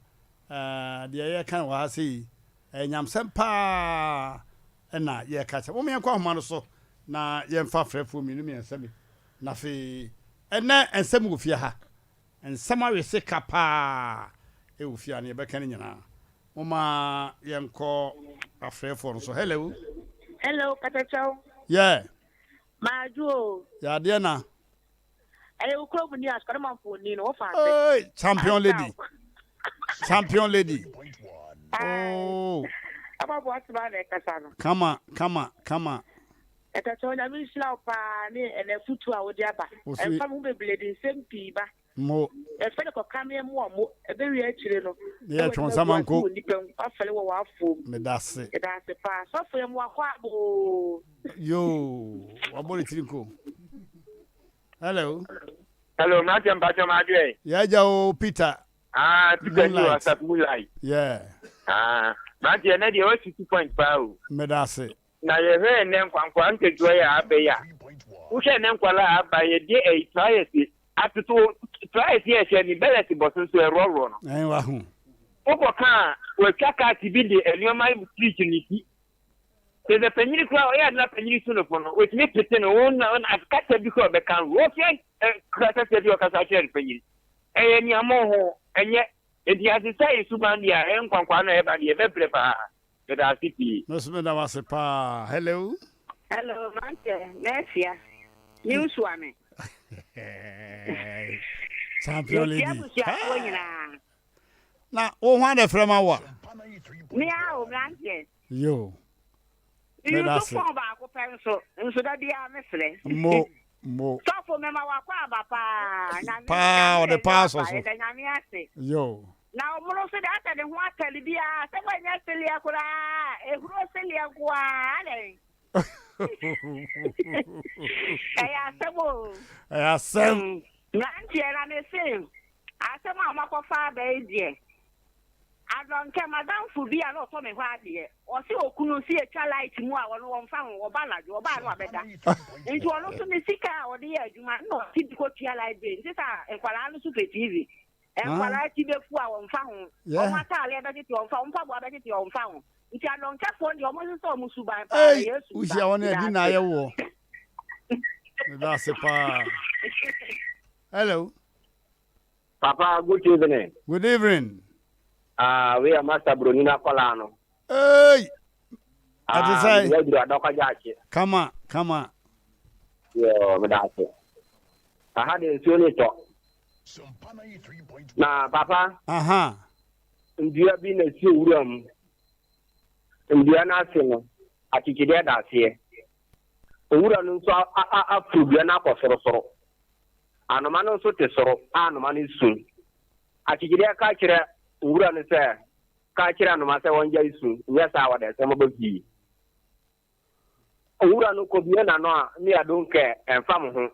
deɛ yɛka wɔ ha sei, ɛyɛ nyamsɛm paa. na yɛreka kyerɛ. Mom yɛnkɔ ahoma no so na yɛmfa frɛfoɔ mmienu mmiɛnsa bi. Na afei, ɛnɛ nsɛm wɔ fie ha. Nsɛm awe sika paa wɔ fie ha na yɛbɛka ne nyinaa. Momma yɛnkɔ afrɛfoɔ no so. Hello. Hello, Katakyɛw. Yeah. Maadwo o. Yɛ adeɛ na. Ɛyɛ wo kurom ni asukɔre manfoɔ ni no wofa ase. Hey, champion lady. Champion lady. Oh. Ama Boatema na ɛkasa no. Kama, kama, kama. Ɛtɛkyɛ Onyame nhyira wo paa ne ɛnɛ afutuo a wode aba. Ɛmfa me ho bebree de nsɛm pii ba. Mo. Ɛfɛ no kɔkameɛ mo a mo ɛbɛwie akyire no. Ne yɛ twɔn sama nko. Wɔ nipa mu wafɛle wɔ w'afoɔ mu. Medase. Medase paa. Sɔfo yɛ mo wakɔ aboo. Yoo, wabɔ ne tiri nko. Hello. Hello, mmeranteɛ mpakyɛ mo adwene. Yɛagya o Peter. Ah, Peter ni WhatsApp moonlight. Yeah. Ah, mmeranteɛ ɛnɛ deɛ wasisi point paa o. Medase. Na yɛhwɛ ɛnɛ nkwankwaa nketewa yi a aba yi a, wohwɛ ɛnɛ nkwadaa a aba yɛde ɛyi trials atoto trials yɛ ɛhyɛ ne bɛlɛt bɔ so nso ɛworɔworɔ no. Ɛn wahu. Wokɔ ka a, watwa kaate bi de nneɛma preach ne ti. Sɛ sɛ panyini koraa ɔyɛ ade na panyini su no fo no, wɔtumi pete no, wo na kasa bi koraa ɔbɛka no, wɔfia kasa bi ɔkasa kyerɛ no panyini. Ɛyɛ nea mo ho ɛnyɛ. Enti asesa yɛ suban deɛ a, ɛyɛ nkwankwaa no a ɛba deɛ ɛbɛbrɛ paa. Meda ase pii. Me nso meda wo ase paa. Hello. Hello, mante, Mercia. Me nso ame. Champion lady. Mekyia abusuafoɔ nyinaa. Na wo ho adɛ frɛ ma wo a? Me a o, mmeranteɛ. Yo. Meda ase. Meyusu fon baako pɛ nso, nso da biara mefrɛ. Mo, mo. Sɔfo mema wakɔ aba paa. Nyame, Paa, Nyame ɔde na paa ɛde sɔ aba. so. Yɛda Nyame ase. Yo. Na ɔmono nso deɛ asɛ ne ho atɛle biara sɛ wanyɛ seleɛ koraa ehuro seleɛ nko ara adɛn. Ɛyɛ asɛm o. Ɛyɛ asɛm. Mmeranteɛ na mese asɛm a moakɔfa aba yi deɛ adɔnkɛ madamfo bi a na ɔtɔ me hɔ adeɛ ɔse okunu se yɛtwa light mu a ɔno ɔmfa ho ɔba anadwo ɔba a na wabɛda nti ɔno nso ne sika a ɔde yɛ adwuma na ɔte bi kɔtua light bill nti sa nkwadaa no nso pɛ TV Nkwadaa ti bɛfu a wɔmfa ho. Wɔn ataadeɛ bɛtete wɔmfa ho. Wɔn mpaboa bɛtete wɔmfa ho. Nti adɔnkɛfoɔ deɛ wɔn sesa wɔn suban paa na Yesu ba. Wohyia wɔn a ɛdi na ayɛ woɔ. Meda ase paa. Hello. Papa, good evening. Good evening. Ah, we are Master Broni na akwadaa no. Hey! Ɛte Ah, sɛ. mede aduru adɔkɔgya akye. Kama, kama. Yoo, meda ase. Aha de nsuo ne tɔ. Na papa, Aha. ndua bi na esi owura mu. Ndua no ase no, akyekyedeɛ da aseɛ. Owura no nso aforo dua no akɔ sorosoro. Anoma no nso te soro a anoma no su. Akyekyedeɛ ka kyerɛ owura no sɛ, Ka kyerɛ anoma sɛ wɔngyae su, nyɛ saa a wɔde asɛm bɛba fie. Owura no kɔbue n'ano a, me I don't care, ɛmfa mo ho.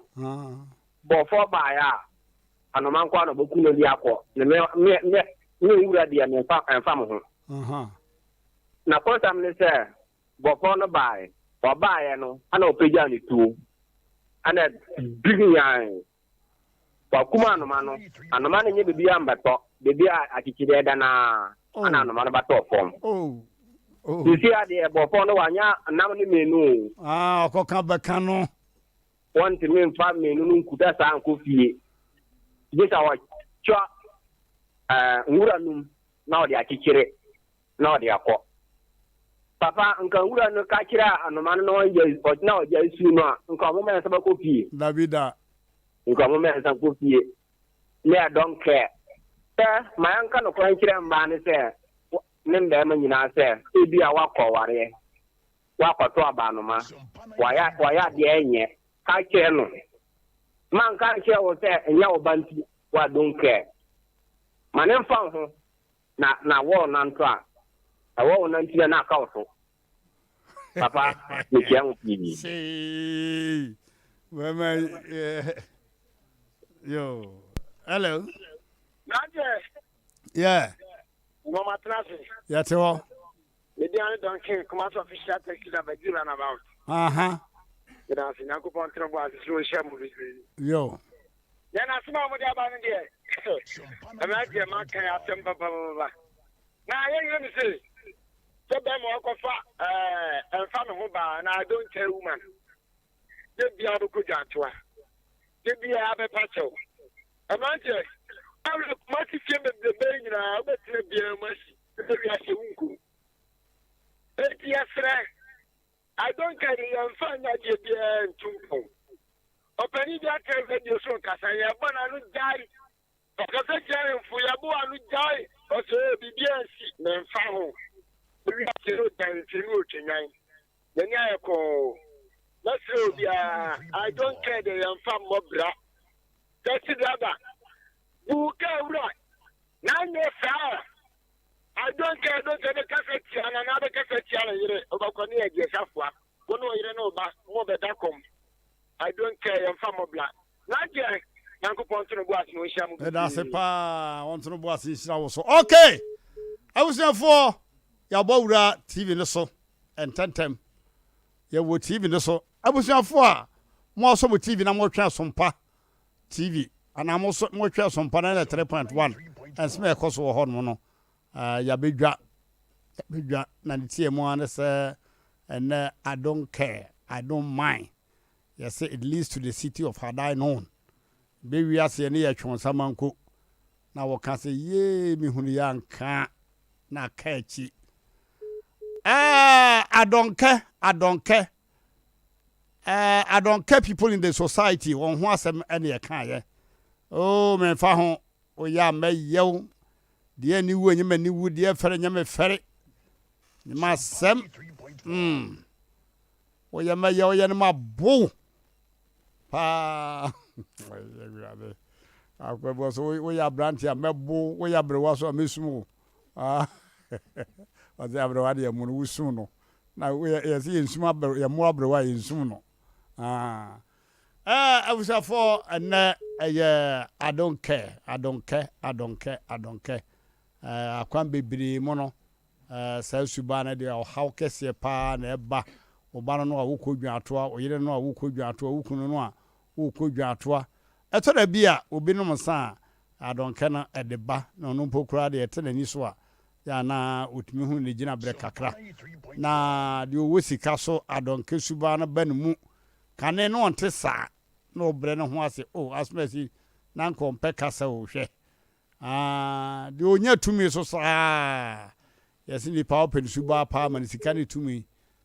Bɔfoɔ baeɛ a, anoma nko ara na ɔbɛku no de akɔ, na me, me, me, me owura deɛ memfa, ɛmfa mo ho. Na kɔnsɛm ne sɛ, bɔfoɔ no baeɛ, ɔbaeɛ no, ɛna ɔpagyaa ne tuo, ɛna big nyan. Wakum anoma no. Anoma no nyɛ biribiara mbɛtɔ. Baabi a akyekyedeɛ da no ara, ana anoma no bɛtɔɔ fam. Seesei ara deɛ, bɔfɔɔ no wanya nam no mmienu o. Ah, ɔkɔka bɛka no. Wɔntumi mfa mmienu no nkuta saa nkɔ fie. Gye sɛ wɔtwa eh, nwura no mu na ɔde akyekyere na ɔde akɔ. Papa, nka nwura no ka kyerɛ anoma no na ɔngya na ɔgya su no a, nka ɔmo mɛnsa bɛkɔ fie. Dabi da. Nka ɔmo mɛnsa kɔ fie. Me I don't care. Sɛ ma yɛnka nokorɛ nkyerɛ mmaa no sɛ ne mmarima nyinaa sɛ ebia woakɔ awareɛ, woakɔto abanoma, wayɛ wayɛ adeɛ ɛnyɛ, ka kyerɛ no. Manka nkyerɛ wo sɛ ɛnyɛ wo ba nti, wo I don't care. Ma ne mfa wo ho. Na na wɔɔ nanto a, ɛwɔ wo nanti a na aka wo so. Papa, mekyia wo pii. Sei, bɛma yo. Hello. Nagye. Yeah. Mama tena ase. Yɛte hɔ. Medi ane Duncan, Kumasi official taxi driver, di runabout. Aha. Meda ase, Nyankopɔn ntena bo ase so nhyɛ mo bebree. Yo. Yɛn asɛm a wɔde aba no deɛ, mmeranteɛ maka yɛ asɛm papapapa. Na yɛnyɛ no se, sɛ bɛrima wakɔfa ɛɛ ɛmfa me ho baa na I don't tell woman. De biara bɛkɔ dwantoa. De biara bɛpa kyɛw. Mmeranteɛ, awura Kumasi fie bebrebe nyinaa wobɛtena biara mu asi. Sɛ wiase wo nku. Enti yɛsrɛ, I don't care yɛmfa nyɛ adeɛ biara ntu mpɔn. Ɔpanin bi atena radio so nkasa, yɛbɔ n'ano gyae. Ɔkasa tia ahemfo, yɛbɔ ano gyae. Ɔse oo biribiara nsi menfa ho. Wiase no dan mfiri ne otwanyan. N'ani ayɛ kɔɔ. Mɛsrɛ obiara I don't care deɛ yɛnfa mmɔ bra. Taxi driver bu wo kaa wura na anyɛ saa a I don't care don't care bɛkasa tia no anaa bɛkasa tia ne yere wobɛkɔ ne yɛ gyeɛ Wo ne ɔyere ne wo ba mo bɛda kɔm I don't care yɛnfa mmɔ bra na deɛ Nyankopɔn nto ne bo ase na ɔnhyira mo Meda ase bebree. paa ɔnto no bo ase nhyira wo so. Okay! Abusuafoɔ yɛabɔ wura TV no so ntɛntɛm. Yɛwɔ TV no so. Abusuafoɔ a mo asɔ mo TV na motwɛn Sompa TV anaa mo so motwɛn Sompa 93.1 nsɛm a ɛkɔ so wɔ hɔnom no Yɛabɛdwa, yɛabɛdwa, na ne tiɛ mu ara ne sɛ ɛnnɛ I don't care, I don't mind. Yɛse it leads to the city of had I known. Bɛ wiase yɛne yɛ twonsamanko na wɔka sɛ yee mehunu yɛ anka na aka akyi. Ɛɛ I don't care, I don't care. Ɛɛ I don't care people in the society wɔn ho asɛm ɛne ɛkaeɛ. Oh memfa ho, woyɛ a mɛyɛ wo. Deɛ aniwu ɛnyɛ m'aniwu, deɛ fɛre ɛnyɛ me fɛre. Ne m'asɛm. Mm. Woyɛ mɛyɛ woyɛ no ma bo paa. Awurade. Akɔbɔ so woyɛ aberante a mɛbo, woyɛ aberewa so a mɛsum wo. Ah. Ɔsɛ aberewa deɛ mu no wosum no. Na woyɛ yɛsɛ yɛnsum aberewa, yɛmmoa aberewa a yɛnsum no. Ah. Eh abusuafoɔ ɛnɛ ɛyɛ I don't care, I don't care, I don't care, I don't care eh, akwan bebree mu no eh, saa suban no deɛ ɔhaw kɛseɛ paa na ɛba wo ba no no a wokɔ dwaatoa, wo yere no a wokɔ dwaatoa, wo kunu no a wokɔ dwaatoa. Ɛtɔ da bi a obi nom nsa a I don't care no ɛde ba na ɔno mpo koraa deɛ ɛte n'ani so a yɛ a na ɔtumi hunu ne gyinaberɛ kakra. Na deɛ ɔwɔ sika so I don't care suban no ba ne mu Kane no ɔnte saa na ɔbrɛ ne ho ase oh asomasi na anka ɔmpɛ kasa o hwɛ aah deɛ ɔnya tumi so saa yɛse nipa ɔpɛ ne subaa paa ma ne sika ne tumi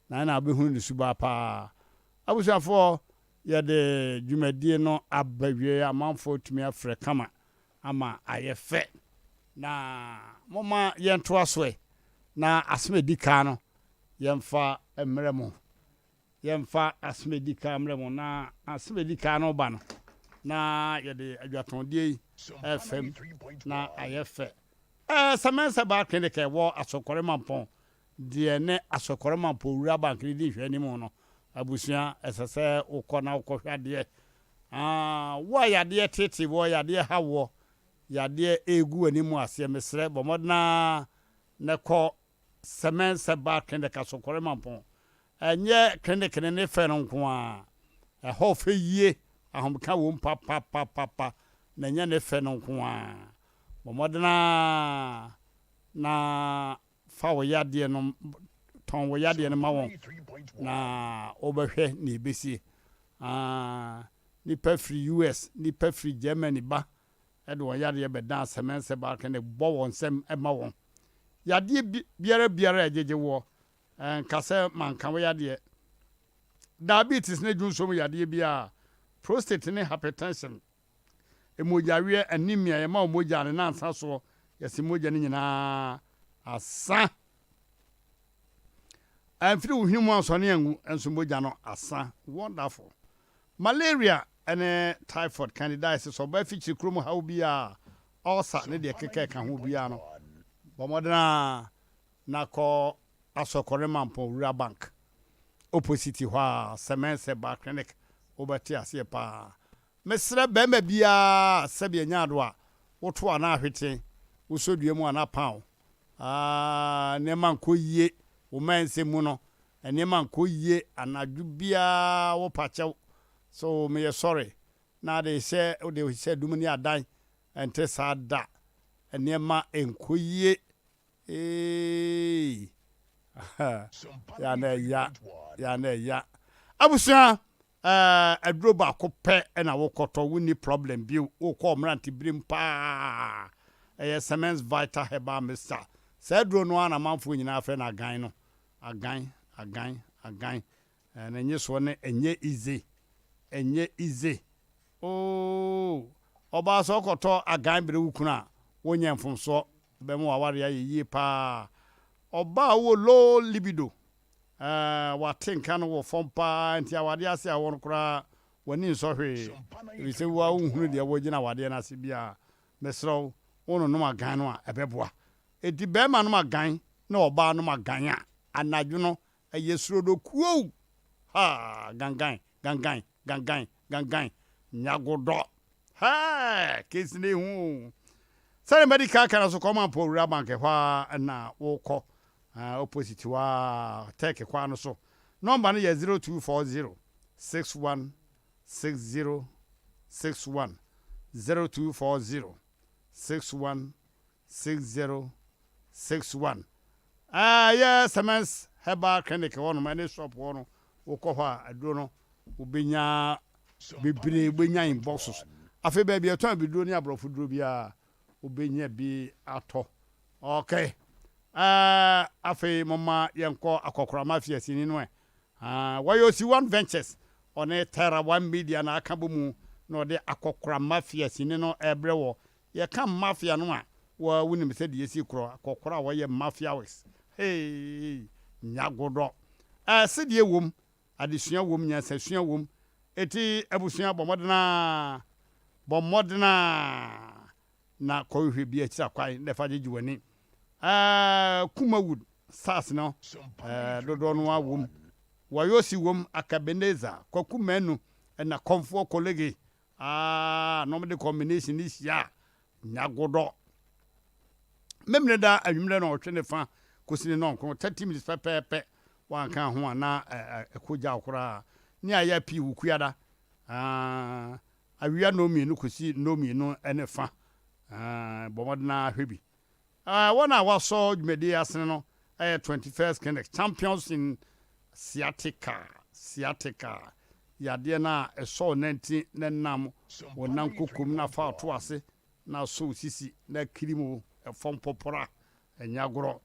na ɛna abɛhunu ne subaa paa abusuafoɔ yɛde dwumadie no aba wie amanfoɔ tumi afrɛ kama ama ayɛ fɛ na momma yɛntoa so ɛ na asɛm a ɛdi kan no yɛmfa mmerɛ mo. Yɛmfa asɛm a ɛdi kan mmrɛ mo, na asɛm a ɛdi kan no ba no, na yɛde adwatɔndeɛ yi refam na ayɛ fɛ. Ɛɛ, Sɛmɛnsɛ Baa Clinic a ɛwɔ Asɔkɔre Mampɔn deɛ ne Asɔkɔre Mampɔn Wura Bank no di nhwɛanim no, abusua, ɛsɛ sɛ wokɔ na wokɔhwɛ adeɛ. Ah, wo a yadeɛ tete woɔ, yadeɛ ha woɔ, yadeɛ ɛregu w'anim aseɛ, mesrɛ, bɔ mmɔden ara na kɔ Sɛmɛnsɛ Baa Clinic Asɔkɔre Mampɔn Ɛnyɛ clinic no ne fɛ no nko ara, ɛhɔ fɛ yie, ahomeka wom papapapapa, na ɛnyɛ ne fɛ no nko ara. Bɔ mmɔden ara na fa wo yadeɛ no, tɔn wo yadeɛ no ma wɔn na wobɛhwɛ nea ɛbɛsie. Ah, nnipa firi US, nnipa firi Germany ba de wɔn yadeɛ bɛdan Sɛmɛnsɛ Baa Clinic bɔ wɔn nsam ma wɔn. Yadeɛ biara biara a ɛgyegye woɔ, Nka sɛ manka wo yadeɛ. Diabetes ne dwonsɔ mu yadeɛ biara, prostate ne hypertension, mogyaweɛ, anemia, yɛma wo mogya ne nansa soɔ, yɛse mogya no nyinaa asa. Amfiri wo hwene mu ansɔne angu, nso mogya no asa. Wonderful. Malaria ne typhoid, candidiasis, ɔbaa fikyiri kurom haw biara, ulcer ne deɛ ɛkeka ɛka ho biara no, bɔ mmɔden ara Na kɔ Asɔkɔre Mampɔn Rural Bank opposite hɔ a Sɛmɛnsɛ Bar Clinic wobɛte aseɛ paa. Mesrɛ bɛɛma biaa sɛbi anya ado a woto anaa ahwete, wosɔ dua mu anaa paw aah nneɛma nkɔ yie wo mɛnsɛ mu no nneɛma nkɔ yie anadwo biaa wopa kyɛw so meyɛ sorry na ade hyɛ wode hyɛ dum ne adan ɛnte saa da nneɛma nkɔ yie Eeii ya na ɛya ya na ɛya. Abusua eh, aduro baako pɛ na wokɔtɔ wonni problem bio wokɔ mmerante birim paa ɛyɛ Semens Vital Herbal Mixture saa aduro no ara na amanfoɔ nyinaa frɛ no agan no agan agan agan eh, ne nyesoɔ no ɛnyɛ easy ɛnyɛ easy ooh ɔbaa sɛ ɔkɔtɔ agan brɛ wo kunu a wonyɛ mfomsoɔ. Ɛbɛma w'awareɛ ayɛ yie paa. Ɔbaa a ɔwɔ low libido, ɛɛ, wate nka no wɔ fam paa nti awadeɛ ase a ɔwɔ no koraa w'ani nsɔ hwee ɛfiri sɛ wo ara wonhunu deɛ wogyina awadeɛ no ase biara. Mesrɛ wo, wononom agan no a, ɛbɛboa. Enti barima nom agan na ɔbaa nom agan a, anadwo no ɛyɛ surodokuow! Haa! Gangan, gangan, gangan, gangan, nyagodɔ. Hɛɛ! Case no ehu o. Sɛdeɛ madi kan aka no so, kɔ Mampong Rural Bank ɛhɔ ara na wokɔ, opposite hɔ ara, Turkey kwan no so. Nɔmba no yɛ 0240 61 60 61, 0240 61 60 61. Ɛyɛ Semens Herbal Clinic hɔ nom ɛne shop hɔ no, wokɔ hɔ a aduro no wobɛnya bebree, wobɛnya in boxes. Afei baabi ɛtɔn abiduro ne aborɔfo duro biara wobɛnya bi atɔ. Okay. Ɛɛ afei momma yɛnkɔ akɔkora mafia sini no ɛ. Ah, wɔyɛ Osi One Ventures, ɔne Terra One Media na aka bɔ mu na ɔde akɔkora mafia sini no ɛbrɛ wɔ. Yɛka mafia no a, wo wonim sɛdeɛ yɛsi korɔ, akɔkora a wɔyɛ mafia works. Hey, nyagodɔ. Ɛɛ sedeɛ wom, adesua wom, nyansasua wom. Eti abusua bɔ mmɔden ara, bɔ mmɔden ara na kɔhwehwɛ bi akyiri akwan na fa gyegye w'ani. Ɛɛ Kumawood stars no ɛɛ dodoɔ no ara wom. Wayosi wom, Akabenezer, Kwaku Manu ɛna Kɔmfoɔ Kolege. Aah na wɔde combination no hyia a, nyagodɔ. Memeneda anwummerɛ na ɔtwe ne fa kɔsi ne nɔnkron, 30 minutes pɛpɛɛpɛ, wanka ho a na ɛkɔ gyaw koraa. Ne ayɛ pii wɔ kuada, aah, awia nnɔnmienu kɔsi nnɔnmienu ne fa, aah, bɔ mmɔden ara hwɛ bi. Wɔn a wɔasɔ dwumadie yi asene no yɛ 21st Clinic, Champions in Sciatica, Sciatica, yadeɛ no a ɛsɔ wo nantin na ɛnam wo nan kokom na afa wo to ase na asɔ wo sisi na akirim wo fam pɔpɔra, ɛnyɛ agorɔ.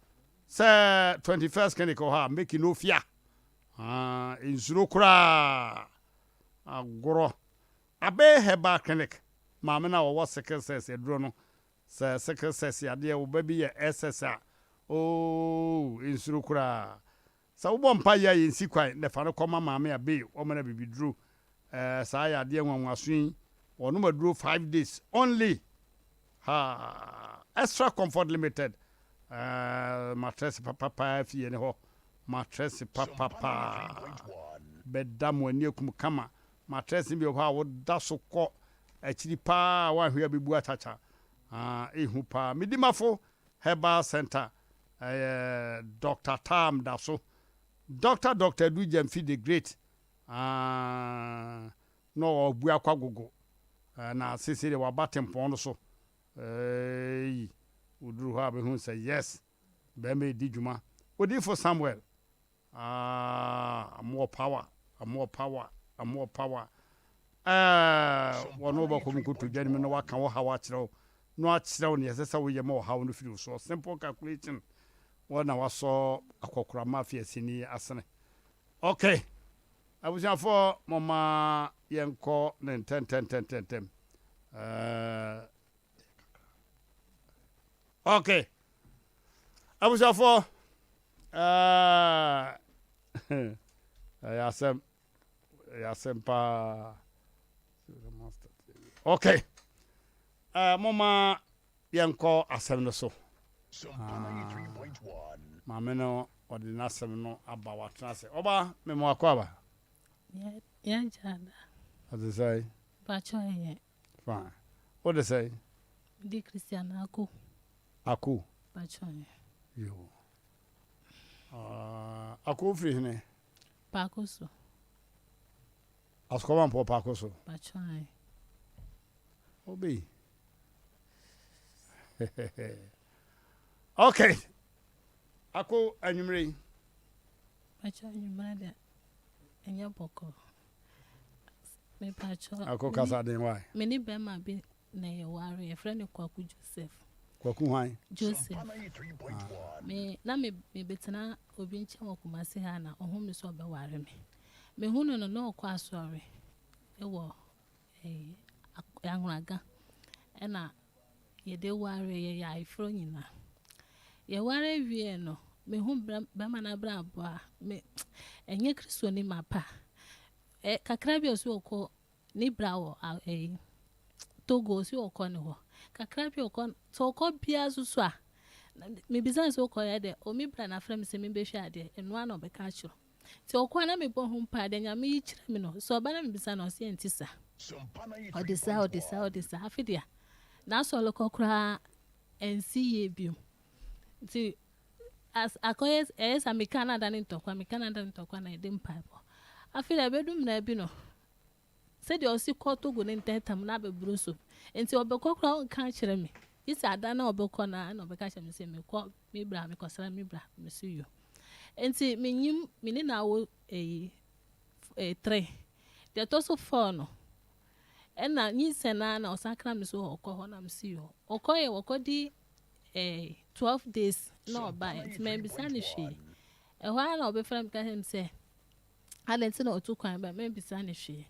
Sɛ 21st Clinic wɔ hɔ a, make no fear. Ah, nsuro koraa. Agorɔ. Abe Herbal Clinic, maame no a wɔwɔ sickle cells aduro no, Sɛ sickle cells yadeɛ wo ba bi yɛ SS a, ooh, nsuro koraa. Sɛ wobɔ mpaeɛ a yɛnsi kwan na fa no kɔma maame a bei wɔma no abibiduro. Ɛɛ saa yadeɛ nwanwaso yi, wɔnom aduro 5 days only. Haa! Extra Comfort Limited, ɛɛ matress papa paa fi yɛn hɔ. Matress papa paa. Bɛda mo ani akum kama. Matress no bi wɔ hɔ a woda so kɔ akyiri paa a woanhwɛ a bɛbu akyakya. Ah, ehu paa. Medimafo Herbal Center, ɛyɛ Doctor Tam da so. Doctor Doctor Adu Gyamfi the Great, ah, na ɔwɔ Abuakwa Gogo. Eh, na seesei deɛ waba tempɔn no so. Eii, woduru hɔ a bɛhu sɛ yes, bɛrima redi dwuma. Odiyifo Samuel, Ah more power more power more power Ɛɛ wɔne wo bɛkɔ mu nkotodwe anim na waka wo haw akyerɛ wo na wakyerɛ wo nea ɛsɛ sɛ woyɛ ma ɔhaw no firi wo soɔ. Simple calculation wɔ na wasɔ akɔkora mafia sini asene. Okay abusuafoɔ momma yɛnkɔ ne ntɛntɛntɛntɛntɛm. Ɛɛ Okay. Abusuafoɔ, ɛɛ ɛyɛ asɛm, ɛyɛ asɛm paa. Okay. Ɛɛ moma yɛnkɔ asɛm no so. Ah, maame no ɔde n'asɛm no aba watena ase. Ɔba mema wakɔ aba. Yɛn gya da. Ɔte sɛ. Bakyɛ ɛyɛ. Fine. Wo de sɛn? Me de Christian Ako. Ako? Pacho. Yo. Uh, Ako wo firi hene? Paako so. Asukɔma mpɔ Paako so. Pacho ayi. Obi. okay. Ako anwummerɛ yi. Pacho anwummerɛ deɛ ɛnyɛ bɔkɔ. Ako kasa den why? Me ne bɛrima bi na yɛware yɛfrɛ no Kwaku Joseph. Kwaku hwan? Joseph. Ah. Me na me mebɛtena obi nkyɛn wɔ Kumasi ha na ɔhu me sɛ ɔbɛware me. Mehu no no na ɔkɔ asɔre wɔ eh, Anhoraga ɛna yɛde ware yɛyɛ ayeforɔ nyinaa. Yɛware wieɛ no, mehu bɛrima no abrabɔ a, me, ɛnyɛ Kristoni mapa. Ɛ, kakra bi a ɔsi ɔkɔ ne bra wɔ ɛyi, Togo, ɔsi ɔkɔ ne hɔ. Kakra bi ɔkɔ, sɛ ɔkɔ biara nso so a, mebisa no sɛ ɔkɔ yɛ dɛ, o me bra na afrɛ me sɛ membɛhwɛ adeɛ, ɛno ara na ɔbɛka akyerɛ wo. Nti ɔkɔ a na mebɔ ho mpaeɛ, deɛ Nyame yi kyerɛ me no, sɛ ɔba na mebisa no a, ɔse ɛnte saa. Ɔde saa, ɔde saa, ɔde saa, afe deɛ n'asɔre kɔ koraa ɛnsi yie bio. Nti as akɔyɛ ɛyɛ saa meka na adane ntɔkwa, meka na adane ntɔkwa na yɛde mpaebɔ. Afei deɛ ɛbɛdu mmerɛ bi no, Sɛdeɛ ɔsi kɔ Togo no ntɛmntɛm na abɛboro so. Nti ɔbɛkɔ koraa ɔnka nkyerɛ me. Gye sɛ ada no a ɔbɛkɔ no ara na ɔbɛka akyerɛ me sɛ mekɔ me bra, mekɔsra me bra. Mese yo. Nti menyim, me ne no awo ɛyi tre. Deɛ ɛtɔ so four no, ɛna nyinsɛn no ara na ɔsan kra me so ɔkɔ hɔ na mese yo. Ɔkɔeɛ, wɔkɔdi 12 days na ɔbaeɛ. Nti mambisa no hwee. Ɛhɔ ara na ɔbɛfrɛ me ka kyerɛ me sɛ, Adɛn nti na ɔtu kwan ba? Mambisa no hwee.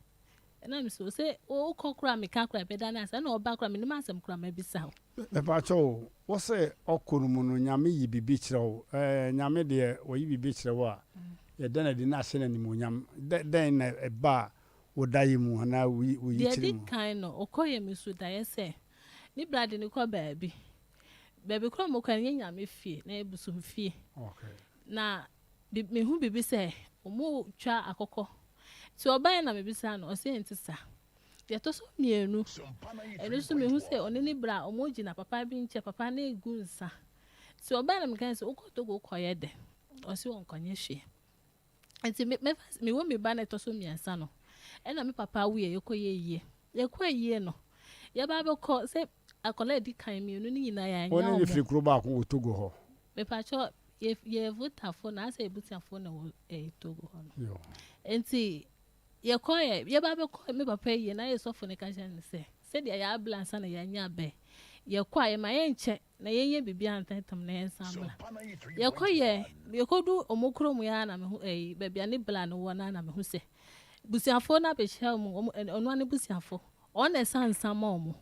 Ɛna mese wo sɛ wokɔ koraa meka koraa ɛbɛda no ase ɛna ɔba koraa menim asɛm koraa mabisa wo. Mepakyɛ wo, wo se ɔkɔ no mu no Nyame yi biribi kyerɛ wo, ɛɛ Nyame deɛ ɔyi biribi kyerɛ wo a, yɛda no adi na ahyɛ no animuonyam, dɛ dɛn na ɛbaa wo daeɛ mu anaa wo yi wo Deɛ yikyerɛ ɛdi mu? kan no, ɔkɔeɛ me so daeɛ sɛ ne bra de no kɔ baabi. Baabi korɔ a wɔkɔ no ɛnyɛ Nyame fie, na ɛyɛ bosomfie. Okay. Na Bi mehu biribi sɛ wɔretwa akokɔ. Nti ɔbaeɛ na mebisaa no, ɔse ɛnte saa. Deɛ ɛtɔ so mmienu, ɛno nso mehu sɛ ɔne ne bra wɔgyina papa bi nkyɛn, papa no regu nsa. Nti ɔbaeɛ na meka sɛ wokɔ Togo wokɔyɛ dɛn? Ɔse ɔnkɔnyɛ hwee. Nti me mɛfa mewɔ me ba no ɛtɔ so mmiɛnsa no, ɛna me papa wuiɛ yɛkɔyɛ yie. Yɛkɔɔ ayie no, yɛba abɛkɔ sɛ akwadaa a ɛdi kan mmienu no nyinaa yɛannya Wo ne no wɔn. firi kuro baako wɔ Togo hɔ? Mepakyɛ yɛ yɛ Voltafoɔ na asɛ abusuafoɔ na ɛwɔ ɛɛ Togo hɔ no. Yo. Nti yɛkɔɛ yɛba abɛkɔ me papa ayie na yɛ sɔfo no ka kyerɛ no sɛ sɛdeɛ yɛabrɛ ansa na yɛanya abɛ yɛkɔ a yɛma yɛnkyɛ na yɛnyɛ biribiara ntɛmntɛm na yɛnsan mmra. Yɛkɔyɛ, yɛkɔdu wɔn kurom yi ara na mehu ɛyi baabi a ne bla no wɔ no ara na mehu sɛ busuafoɔ no abɛhyia wɔn, wɔn ɔno ara ne busuafoɔ, ɔno na ɛsa nsa ma wɔn.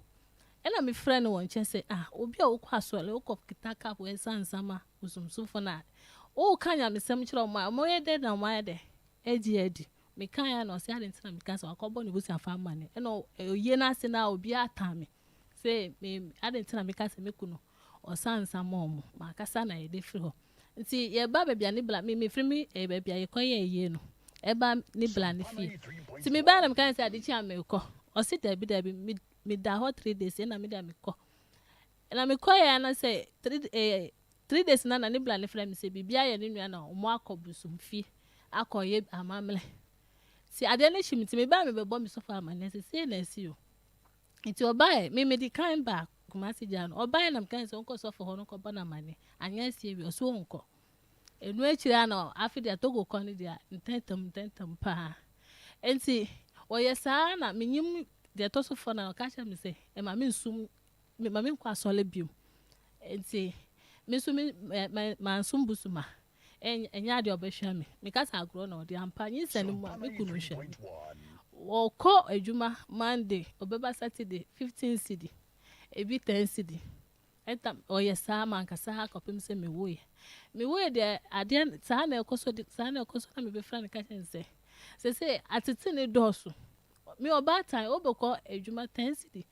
Ɛna mefrɛ no wɔ nkyɛn sɛ ah obi a wokɔ asɔre wokɔ kita cup ɛsa nsa ma bosomsomfoɔ no a woka nyamesɛm kyerɛ wɔn a wɔyɛ dɛn na wɔayɛ dɛ agye adi. Mekaeɛ a na ɔse adɛn nti na meka sɛ wakɔbɔ ne busuafoɔ amanneɛ ɛna ɔyie no ase no a obiara tan me. Se me adɛn nti na meka sɛ me kunu ɔsa nsa ma ɔmo makasa na yɛde firi hɔ nti yɛba baabi a ne bla me mefiri me eh, baabi a yɛkɔ yɛ ayie no ɛba ne bla ne fie nti me baa na meka sɛ ade kye a mekɔ ɔse dabi dabi me meda hɔ 3 days ɛna me deɛ mekɔ ɛna mekɔ yɛ ana sɛ 3 eh, 3 days na na ne bla ne frɛ me sɛ biribi ayɛ ne nua na ɔmo akɔ bosom fie akɔ yɛ amammerɛ nti adeɛ no hye me nti mebaa mebɛbɔ me sɔfo amanneɛ sɛ sei na asi o Nti ɔbaeɛ, me medi kan baa Kumasi gyaa no, ɔbaeɛ na mekae sɛ ɔnkɔ sɔfo hɔ no nkɔbɔ no amaneɛ, anyɛ asie wie, ɔse ɔnkɔ. Ɛno akyiri a na afe deɛ Togo kɔ no deɛ ntɛntɛm ntɛntɛm paa. Nti ɔyɛ saa na menyim deɛ ɛtɔ so fɔ na ɔka kyerɛ me sɛ ɛma mensum, ma menkɔ asɔre bio. Nti me nso me, mansom bosom a. Ɛnyɛ adeɛ a ɔbɛhwɛ me. Meka sɛ agorɔ na ɔde ampa. Nyinsɛn no mu a, me kunu hwɛ me. Ɔkɔ adwuma Monday, ɔbɛba Saturday, 15 cedi, ebi 10 cedi. Ɛta ɔyɛ saa mankasa ha kɔpem sɛ mewuiɛ. Mewuiɛ deɛ adeɛ saa na ɛkɔ so de saa na ɛkɔ so na mebɛfrɛ no ka kyerɛ no sɛ sese atete ne dɔɔso. Me ɔbaatan wobɛkɔ adwuma 10 cedi.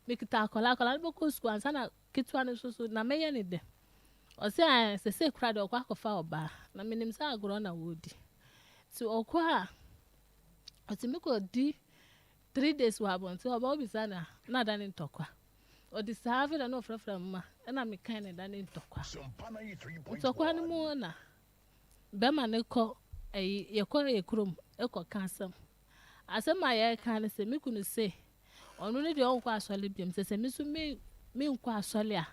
Mekita akwadaa, akwadaa no bɛkɔ sukuu ansa na ketewa no nso so na mɛyɛ ne dɛ. Ɔse ae sesei koraa deɛ ɔkɔ akɔfa ɔbaa na menim sɛ agorɔ na wɔredi nti ɔkɔ a ɔtumi kɔ di three days wɔ abɔnten ɔba wobisa no a na ada ne ntɔkwa ɔde saa afei na na ɔfrɛfrɛ mma ɛna mekan na ɛda ne ntɔkwa ntɔkwa no mu na bɛma no kɔ ɛyi yɛkɔ yɛ kurom ɛkɔ ka asɛm asɛm a yɛreka no sɛ me kunu se Ɔno ne deɛ ɔnkɔ asɔre biom sɛ sɛ me nso me menkɔ asɔre a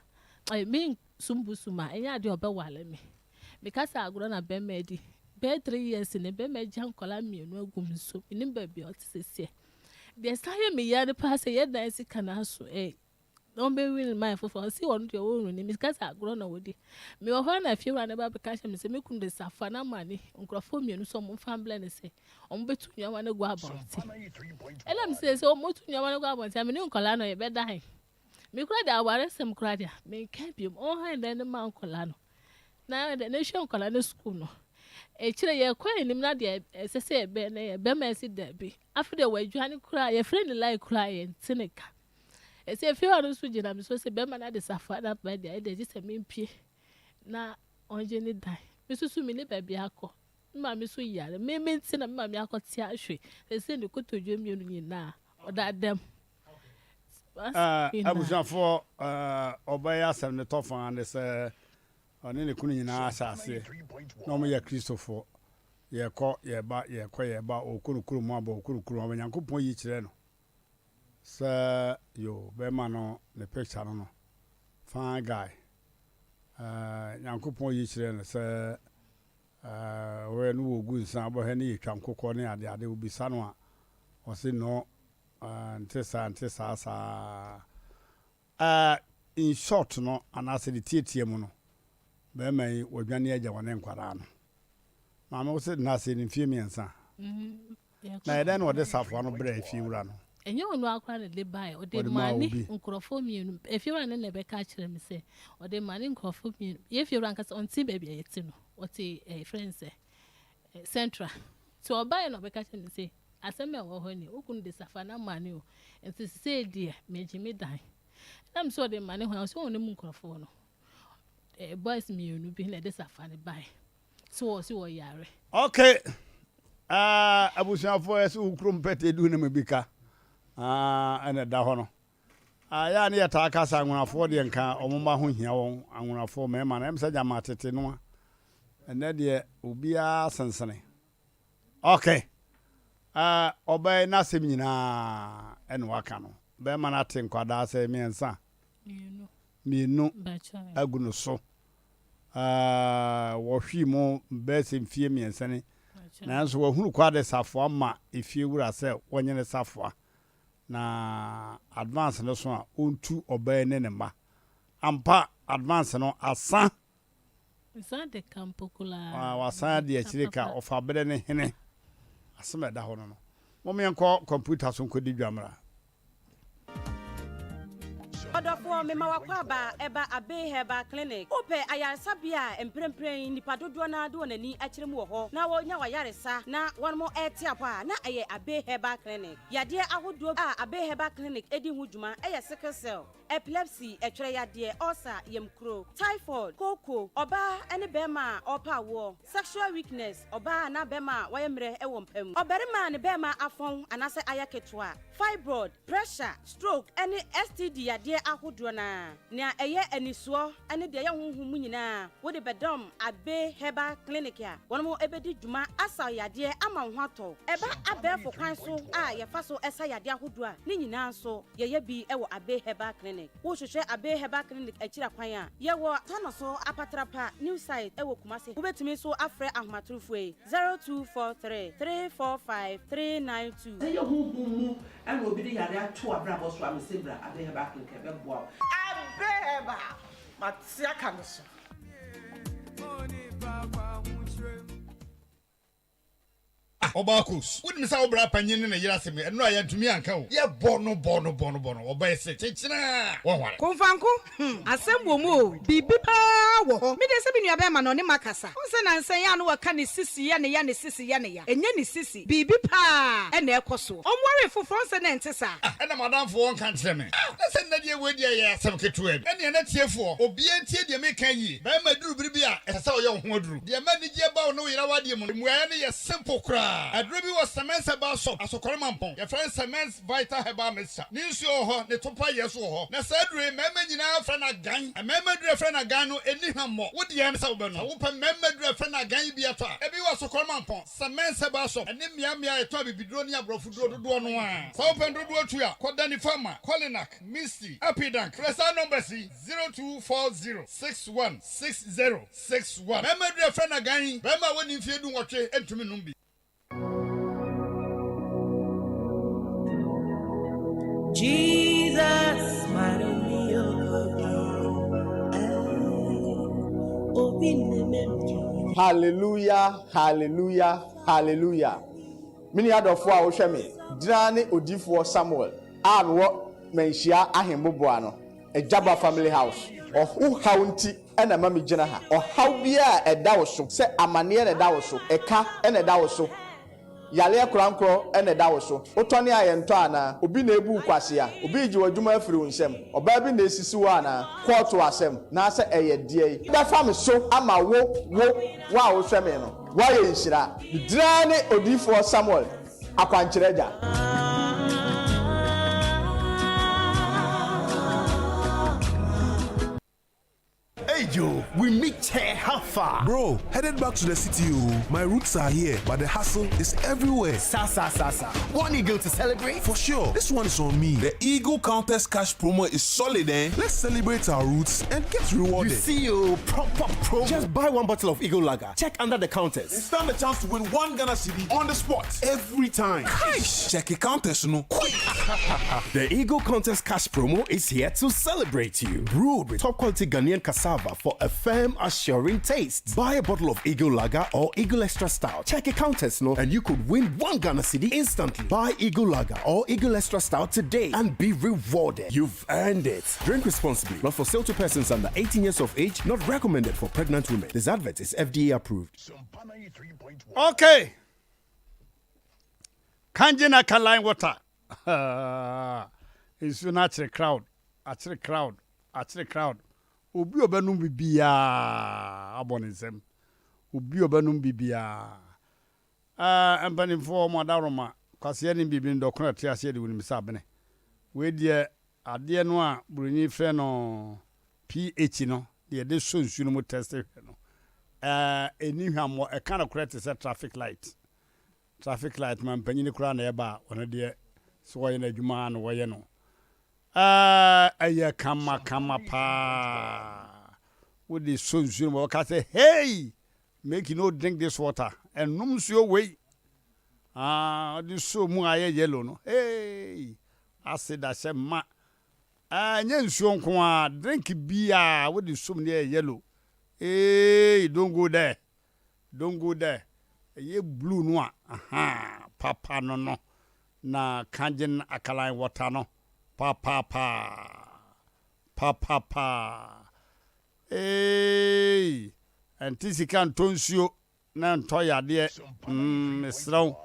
ɛɛ mensom bosom a ɛnyɛ adeɛ a ɔbɛware me. Meka sɛ agorɔ na bɛrima adi bɛyɛ 3 years ne bɛrima agya nkwadaa mmienu agu me so menim baabi a ɔte seseɛ. Deɛ ɛsan yɛ me ya no paa sɛ yɛ dan sika no aso ɛɛ na ɔbɛwin man foforɔ ɔse ɔno deɛ ɔnwini meka sɛ agorɔ na wɔdi. Mewɔ hɔ a na fiewura no ba bɛka kyerɛ me sɛ me kunu de safoa no ama ne nkurɔfoɔ mmienu sɛ wɔmfa mbrɛ no sɛ Wɔbɛtu nneɛma no agu abɔnten. Ɛna me sɛ sɛ wɔtu nneɛma no agu abɔnten a, me ne nkwadaa no yɛbɛda he? Me koraa deɛ awaresɛm koraa deɛ, menka biom. Ɔnhan dan no ma nkwadaa no. Na dɛ na ehwɛ nkwadaa no sukuu no. Ekyire yɛkɔ anim na deɛ ɛsɛ sɛ yɛbɛyɛ no yɛ, bɛrima yi se dabi. Afei deɛ wadwane koraa, yɛfrɛ no line koraa yɛnte ne ka. Ɛsɛ efie hɔ no nso gyina me so sɛ bɛrima no ade safoa no aba deɛ, ɛdeɛ gye sɛ mempue na ɔngye ne dan. Me nso so menni baabi akɔ. Me maame nso yare. Me me nti na me maame akɔte ahwe. Seesei ne kotodwe mmienu nyinaa, ɔda dɛm. Abusuafoɔ, ɔbaa yi asɛm no tɔ fa ne sɛ ɔne ne kunu nyinaa ahyɛ aseɛ na wɔyɛ Kristofoɔ. Yɛkɔ, yɛba, yɛkɔ, yɛba, ɔkɔ no kurom aba, ɔkɔ no kurom aba. Nyankopɔn yi kyerɛ no sɛ yo, bɛrima no ne picture no no, fine guy. Nyankopɔn yi kyerɛ no sɛ Ɔyɛ no wɔgu nsa bɔhɛ ne yɛtwa nkokɔ ne ade ade wobisa no a ɔse no nte saa nte saa saa in short no anaasɛ ne tiatia mu no bɛrima yi wadwane agya wɔne nkwadaa no maame wo se nna ase ne mfie mmiɛnsa Na ɛyɛ dɛn na ɔde safoa no brɛɛ efiewura no? Ɛnyɛ ɔno ara koraa na ɛde baeɛ. Ɔde maa ne nkurɔfoɔ mmienu. Efiewura no na ɛbɛka akyerɛ me sɛ ɔde maa ne nkurɔfoɔ mmienu. Yɛn fiewura ankasa ɔnte baabi a yɛte no. Ɔte ɛɛ frɛ no sɛ Central. Nti ɔbaeɛ na ɔbɛka kyerɛ me sɛ asɛm a ɛwɔ hɔ nie, wo kunu de safoa no ama ne o. Nti sesei deɛ megye me dan. Ɛna me sɛ ɔde ma ne hwan? Ɔsɛ ɔne mu nkurɔfoɔ no. Ɛɛ boys mmienu bi na ɛde safoa no baeɛ. So wɔ se wɔ yare. Ok ah abusuafoɔ yɛse wo kurom pɛtɛ du ne mu bi ka ah ɛna ɛda hɔ no ah yɛ a ne yɛtaa ka sɛ anwonafoɔ deɛ nka wɔn mma ho hia wɔn anwonafoɔ mmarima no ɛm sɛ gyama tete no a ɛnɛ deɛ obiara sensene ok ah ɔbaa yi n'asɛm nyinaa ɛna waka no bɛrima no ate nkwadaa sɛ mmiɛnsa mmienu agu no so Wɔhwee mu bɛyɛ sɛ mfeɛ mmiɛnsa ni, nanso wɔahunu Kwade safoa ma efiewura sɛ wɔnyɛ ne safoa, na advance no so a, ɔntu ɔbaa yi ne ne mma. Ampa, advance no asa. Nsa de ka mpo koraa. Wasan adi akyire ka ɔfa berɛ ne hene. Asɛm a ɛda hɔ no no. Mom yɛnkɔ kɔmputa so nkɔdi dwa mmra. Ɔdɔfoɔ, mema w'akwaaba ɛba Abbey Herbal Clinic. Wopɛ ayaresabea a mprempren nnipa dodoɔ no ara de wɔn ani akyerɛ mu wɔ hɔ na wɔnya w'ayaresa na wɔn rete apɔ a, na ɛyɛ Abbey Herbal Clinic. Yadeɛ ahodoɔ a Abbey Herbal Clinic di ho dwuma yɛ sickle cell, epilepsy, ɛtwerɛ yadeɛ, ulcer, yamkuro, typhoid, kooko, ɔbaa ne barima a ɔrepɛ awoɔ, sexual weakness, ɔbaa anaa barima a wayɛ mmerɛ wɔ mpa mu, ɔbarima a ne barima afɔn anaasɛ ayɛ ketewa, fibroid, pressure, stroke ne STD yadeɛ ahodoɔ no ara. Nea ɛyɛ anisoɔ ne deɛ ɛyɛ honhom mu nyinaa wode bɛdɔm Abbey Herbal Clinic a wɔn bɛdi dwuma asa wo yadeɛ ama wo ho atɔ wo. Ɛba abɛɛfo kwan so a yɛfa so sa yadeɛ ahodoɔ a, ne nyinaa nso yɛyɛ bi wɔ Abbey Herbal Clinic. Wohwehwɛ Abbey Herbal Clinic akyiri kwan a, yɛwɔ Tanoso Apatrapa New Site wɔ Kumasi. Wobɛtumi nso afrɛ ahomatorofoɔ yi, 0243 345 392. Sɛ yɛ honhom mu na obi de yare ato w'abrabɔ so a, mese bra Abbey Herbal Clinic ɛbɛboa wo. Abbey Herbal, mate aka no so. Ah Ɔbaa Kos, wonim sɛ wo bra panyin ne ne yere asɛm yi, ɛno a yɛantumi anka o. Yɛbɔ no bɔ no bɔ no bɔ no, ɔbaa yi se kyekyena wɔnware. Komfanko, hmm, asɛm wɔ mu o, biribi paa wɔ hɔ. Me deɛ sɛ me nua bɛɛma no ɔne makasa. Wohu sɛ nansa yi a na wɔka ne sisi yɛ ne ya, ne sisi yɛ ne ya. Ɛnyɛ ne sisi, biribi paa na ɛkɔ soɔ. Ɔnwaree foforɔ, wohu sɛ na ɛnte saa. Ah, ɛna m'adamfo ɔnka nkyerɛ me. Ah, na sɛ nnɛ deɛ wei deɛ ɛyɛ asɛm ketewa bi. Ɛnneɛ na tiefoɔ, obiara ntie deɛ mereka yie. Barima duru bere bi a, ɛsɛ sɛ ɔyɛ wo ho aduru. Deɛ ɛma anigyeɛ ba wo ne wo yere awadeɛ mu no, mmuaeɛ no yɛ simple koraa. Aduro bi wɔ Semens Herbal Shop, Asokore Mampong. Yɛfrɛ no Semens Vital Herbal Mixture. Ne nsuo wɔ hɔ, ne topa yɛ nso wɔ hɔ. Na saa aduro yi, mmarima nyinaa frɛ no agan. Mmarima aduro a yɛfrɛ no agan no, ɛnni hwammɔ. Wo deɛ ne sɛ wobɛnom. Sɛ wopɛ mmarima aduro a yɛfrɛ no agan yi bi atɔ a, ebi wɔ Asokore Mampong, Semens Herbal Shop, ɛne mmeammea a yɛtɔn abibiduro ne aborɔfoduro dodoɔ no ara. Sɛ wopɛ no dodoɔ tu a, kɔ Danny Pharma, Kolinak, Misty, Apidank. Frɛ saa numbers yi, 0240 61 60 61. Barima aduru a yɛfrɛ no agan yi, barima a wadi mfeɛ dunwɔtwe ntumi nnom bi. Jesus, Hallelujah, hallelujah, hallelujah. Me nua dɔfoɔ a wohwɛ me, gyina ne odiyifoɔ Samuel a mewɔ Manhyia Ahemmoboa no, Agyaba Family House. Ɔho haw nti. na ɛma megyina ha. Ɔhaw biara a ɛda wo so, sɛ amaneɛ na ɛda wo so, ɛka na ɛda wo so, yareɛ korankorɔ na ɛda wo so, wotɔne a yɛntɔ anaa? Obi na ɛrebu wo kwasea? Obi regye w'adwuma afiri wo nsam? Ɔbaa bi na ɛresisi wo anaa? Kɔɔto asɛm, naasɛ ɛyɛ deɛn? Bɛfa me so ama wo, wo, wo a wohwɛ me no, woayɛ nhyira. Me din ara ne Odiyifoɔ Samuel. Akwankyerɛ Agya. Hey Joe, we meet here, how far? Bro, headed back to the city, oh. My roots are here, but the hustle is everywhere. Sa sa sa sa. One eagle to celebrate? For sure. This one is on me. The Eagle Countess Cash promo is solid, eh? Let's celebrate our roots and get rewarded. You see, oh, proper promo. Just buy one bottle of Eagle Lager. Check under the counters. And stand a chance to win one Ghana cedi on the spot every time. Cash! Check your counters, no. Quick! the Eagle Contest Cash promo is here to celebrate you. Brewed with top quality Ghanaian cassava for a firm, assuring taste. Buy a bottle of Eagle Lager or Eagle Extra Stout. Check your counters, no, and you could win one Ghana cedi instantly. Buy Eagle Lager or Eagle Extra Stout today and be rewarded. You've earned it. Drink responsibly. Not for sale to persons under 18 years of age. Not recommended for pregnant women. This advert is FDA approved. Okay. Kanji na line water. Nsuo no akyere crowd, akyere crowd, akyere crowd. Obi a ɔbɛnom bi biara abɔ ne nsam. Obi a ɔbɛnom bi biara. Ah, mpanimfoɔ mo adaworoma, kwasea nim biribi no dɔkono a ɛte aseɛ de wonim sɛ abene. Wei deɛ adeɛ no a buroni frɛ no pH no, deɛ yɛde sɔ nsuo no mu tɛste hwɛ no, eh, ɛnni hwammɔ, ɛka nokorɛ te sɛ traffic light. Traffic light ma mpanyini koraa na ɛba a, ɔno deɛ sɛ wɔyɛ no adwuma ara na wɔyɛ no. Eh, ɛyɛ kama kama paa. Wode sɔ nsuo no mu a, wɔka sɛ, hey! Make you no drink this water, ɛnnom nsuo wei. Ah, ɔde sɔ mu a ayɛ yellow no, hey! Acid ahyɛ ma. Ah, ɛnyɛ nsuo nko ara, drink biara wode sɔ mu na ɛyɛ yellow. Hey, don't go there. Don't go there. Ɛyɛ blue no a, ahaa, papa no no. Na kangen alkaline water no, papaapa, papaapa. Eeii, ɛnte sika ntɔ nsuo na ntɔ yadeɛ, mm, mesrɛ wo.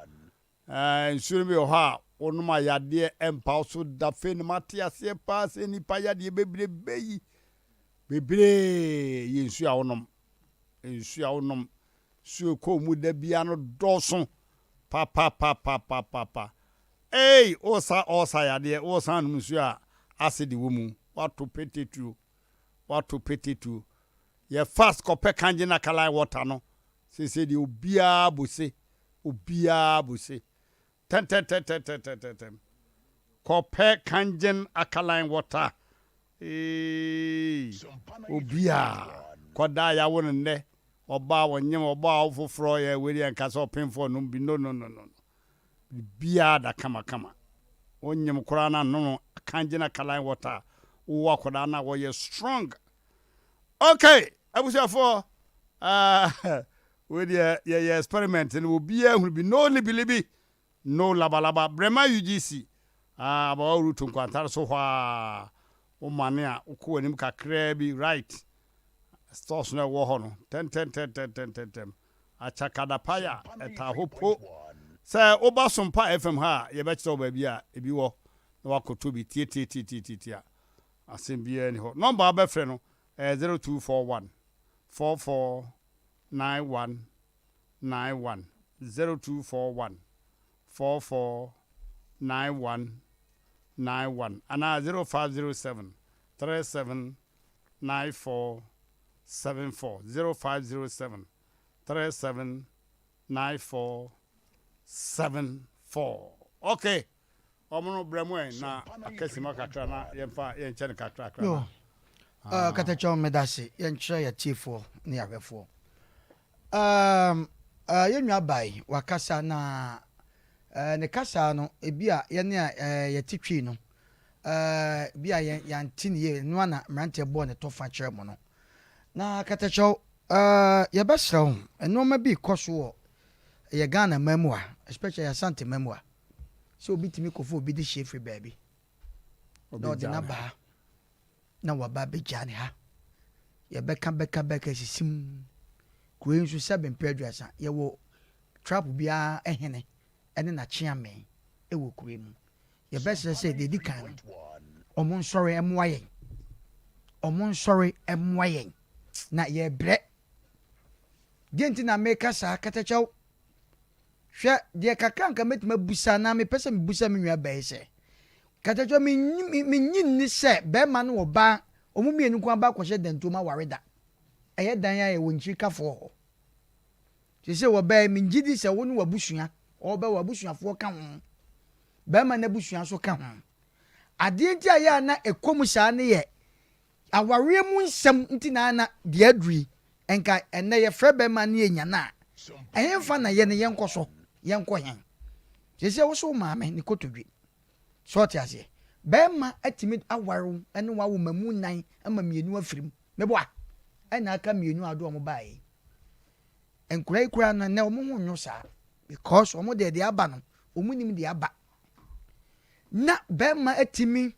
Ɛɛ, nsuo no bi wɔ hɔ a, wonom a yadeɛ mpa wo so da. Afei na mate aseɛ paa sɛ nnipa yadeɛ bebrebe yi, bebree yɛ nsuo a wonom. Nsuo a wonom, nsuo ɛkɔ wo mu da biara no dɔɔso papapapapapa. Ei, wosa ɔɔsa yadeɛ, wosan nom nsuo a acid wɔ mu, woato petetuo, woato petetuo. Yɛ fast kɔpɛ kangen alkaline water no, seesei deɛ obiara bose. Obiara bose. Tɛntɛntɛntɛntɛntɛntɛm. Kɔpɛ kangen alkaline water. Eeii. Obiara. Kɔdaa yawo no nnɛ. Ɔbaa ɔnyem ɔbɔ awo foforɔ yɛ wei deɛ nka sɛ ɔpemfoɔ nom bi no no no no. Biribiara da kama kama. Wonyem koraa na nom kangen alkaline water. Wowɔ akɔdaa no a wɔyɛ strong. Okay abusuafoɔ ah wei deɛ yɛyɛ experiment no obiara hunu bi no libilibi no labalaba brɛma UGC ah abawa route nkwantare so hɔ a womane a wokɔ w'anim kakraa bi right stores no ɛwɔ hɔ no tɛntɛntɛntɛntɛntɛm akyakadapaya ɛtaa hɔ po sɛ woba Sompa FM ha a yɛbɛkyerɛ wo baabi a ebi wɔ na wakɔtɔ bi tiatiatiatiatia Asɛm biara nni hɔ. Nɔmba a wobɛfrɛ no yɛ 0241 44 91 91, 0241 44 91 91 anaa 0507 37 94 74, 0507 37 94 74. Okay. Ɔmo no brɛ mo ɛ na aka sima kakra na yɛmfa yɛnkyɛ no kakrakra na. Yo, uh, Katakyɛw medase yɛnkyerɛ yɛtiefoɔ ne yɛahwɛfoɔ. Um, uh, yɛn nua bae wakasa na uh, ne kasa no ebi a yɛne a uh, yɛte twii no uh, bi a yɛn yɛante ne yie no na mmeranteɛ bɔɔ ne tɔfa kyerɛ mo no. Na Katakyɛw uh, yɛbɛsrɛ wo nneɛma bi kɔ so wɔ yɛ Ghana man mu a especially Asante man mu a. Sɛ obi tumi kɔfa obi de hyɛ firi baabi na ɔde no aba ha na waba abɛgya ne ha. Yɛbɛka bɛka bɛka sisim. Kuro yi nso sɛbe mpɛ 30 yɛwɔ trap biara hene ne n'akyeame wɔ kuro yi mu. Yɛbɛsrɛ sɛ deɛ ɛdi kan no, wɔn nsɔre mmoa yɛn. Wɔn nsɔre mmoa yɛn. Na yɛrebrɛ. Deɛ nti na meka saa, katakyɛw. Hwɛ, deɛ kakra nka mɛtumi abusa anaa mepɛ sɛ mebusa me nua baa yi sɛ, katakyɛw mennye nni sɛ bɛrima ne ɔbaa wɔn mmienu nko aba akɔhyɛ dantuom aware da. Ɛyɛ dan a yɛwɔ nkyirikafoɔ hɔ. Seesei wɔbaa yi, mengye di sɛ wo ne w'abusua, ɔɔba w'abusuafoɔ ka ho, barima no abusua nso ka ho. Adeɛ nti a ɛyɛ a na ɛkɔ mu saa no yɛ awareɛ mu nsɛm nti na na deɛ aduru yi, nka ɛnnɛ yɛfrɛ barima no yɛnya no a, ɛhefa na yɛne yɛnkɔ so, yɛnkɔ he? Seesei wo so wo maame ne kotodwe. So ɔte aseɛ? Barima atumi aware wo ne wo awo mmamu nnan ama mmienu afiri mu. Meboa? Ɛna aka mmienu a wode wɔn baeɛ yi. Nkwadaa yi koraa no ɛnɛ wɔn ho nnwo saa because wɔn deɛ deɛ aba no wɔn nim deɛ aba. Na bɛrima atumi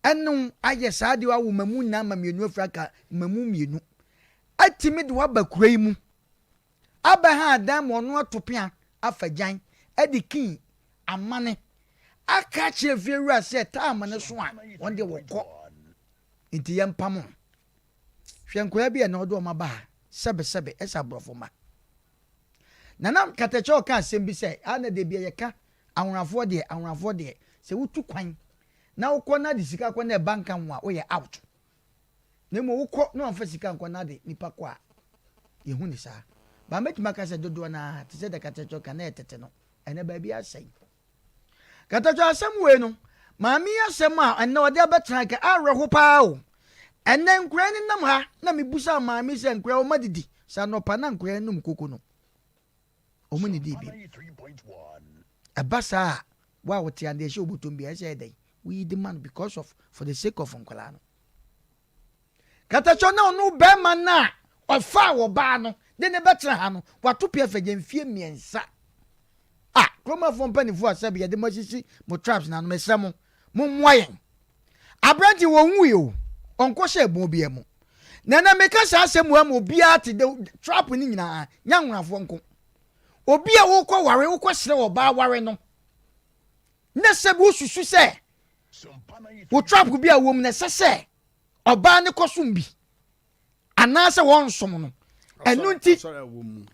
ɛne wo ayɛ saa deɛ awo mmamu nnan ma mmienu afiri aka mmamu mmienu atumi de waba kura yi mu abɛha adan ma ɔno ato pea afa gyan ɛde kii amane aka akyerɛ fie wura sɛ taama no so a wɔn deɛ wɔkɔ nti yɛmpam ho. Hwɛ nkwadaa bi a na ɔde wɔn aba ha sɛbesɛbe ɛsɛ aborɔfo mma. Nana Katakyɛ ɔka asɛm bi sɛ, a na da bi a yɛka ahorafoɔ deɛ ahorafoɔ deɛ sɛ wotu kwan na wokɔ na de sika kɔ na ɛba nka ho a woyɛ out. Na mmom wokɔ na wamfa sika nkɔ na de nipa kɔ a yɛhu ne saa. Ba mɛtumi aka sɛ dodoɔ no ara te sɛ deɛ Katakyɛ ka na ɛtete no ɛnɛ baabi asɛe. Katakyɛ asɛm wei no, maame yi asɛm a ɛnnɛ ɔde abɛtena nka awerɛho paa o. Ɛnnɛ nkwadaa no nam ha na mebusaa maame yi sɛ nkwadaa wɔn adidi sɛ anɔpa na nkwadaa nom koko no. Wɔn nnidii bio. Ɛba saa a, wo a wote adeɛ ɛhyɛ obotom bi a ɛsɛ ɛdɛn? Woyi de ma no because of for the sake of nkwadaa no. Katakyɛ na ɔno bɛrima no a ɔfaa ɔbaa no de ne bɛtena ha no, wato pia fagya mfie mmiɛnsa. A kuromafoɔ mpanimfoɔ a sɛbi yɛde mo asisi mo traps na no mesrɛ mo, mommoa yɛn. Aberante wɔnwui o, ɔnkɔhyɛ ɛbɔn biara mu. Na na meka saa asɛm wɔ ma obiara te de trap no nyinaa, nyɛ anwonafoɔ nko. Obi a wokɔ ware, wokɔ srɛ ɔbaa ware no, na sɛbi wosusu sɛ wo trap bi a wɔm na ɛsɛ sɛ ɔbaa no kɔsom bi anaasɛ wɔnsom no ɛno nti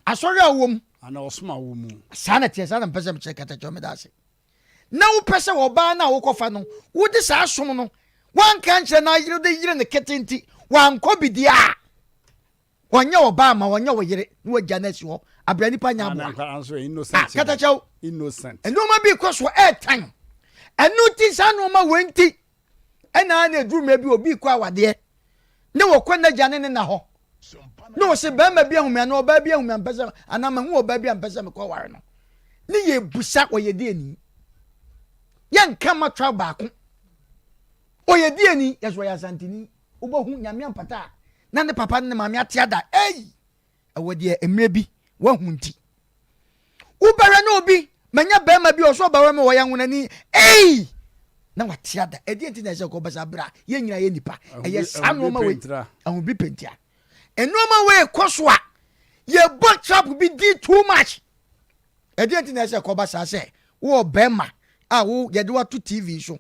asɔre a wɔm saa na teɛ saa na mpɛ sɛ mekyerɛ katakyɛ meda ase na wopɛ sɛ ɔbaa no a wokɔfa no wode saa som no wanka nkyerɛ no ayere de yere ne kete nti wankɔ bi deɛ a Wɔnyɛ ɔbaa ma wɔnyɛ wo yere na wagya no asi hɔ abira nipa nya aboa. Ah, katakyɛw. Nneɛma bi kɔ so ɛɛtan. Ɛno nti saa nneɛma wei nti ɛna na eduru mmerɛ bi obi kɔ awadeɛ ne wɔkɔ n'agya ne ne na hɔ na wɔsɛ bɛrima bi ahumi anaa ɔbaa bi ahumi ampɛ sɛ anaa mahu ɔbaa bi ampɛ sɛ mekɔ aware no ne yɛ busa ɔyɛ deɛ ni yɛnka matra baako ɔyɛ deɛ ni yɛsɛ ɔyɛ asanteni Wobɛhu Nyame ampata a na ne papa ne ne maame ate ada ei ɛwɔ deɛ mmerɛ bi wahu nti wobɛhwɛ na obi manya bɛrima bi ɔsɛ ɔbɛwɛ me wɔyɛ nwonani ei na wate ada ɛdeɛ nti na ɛsɛ kɔ bɛsa berɛ a yɛn nyinaa yɛ nipa ɛyɛ saa nneɛma wei ahobi pentia nneɛma wei kɔ so a yɛbɔ trap bi di too much ɛdeɛ nti na ɛsɛ kɔba saa sɛ wowɔ bɛrima a wo yɛde wato tv so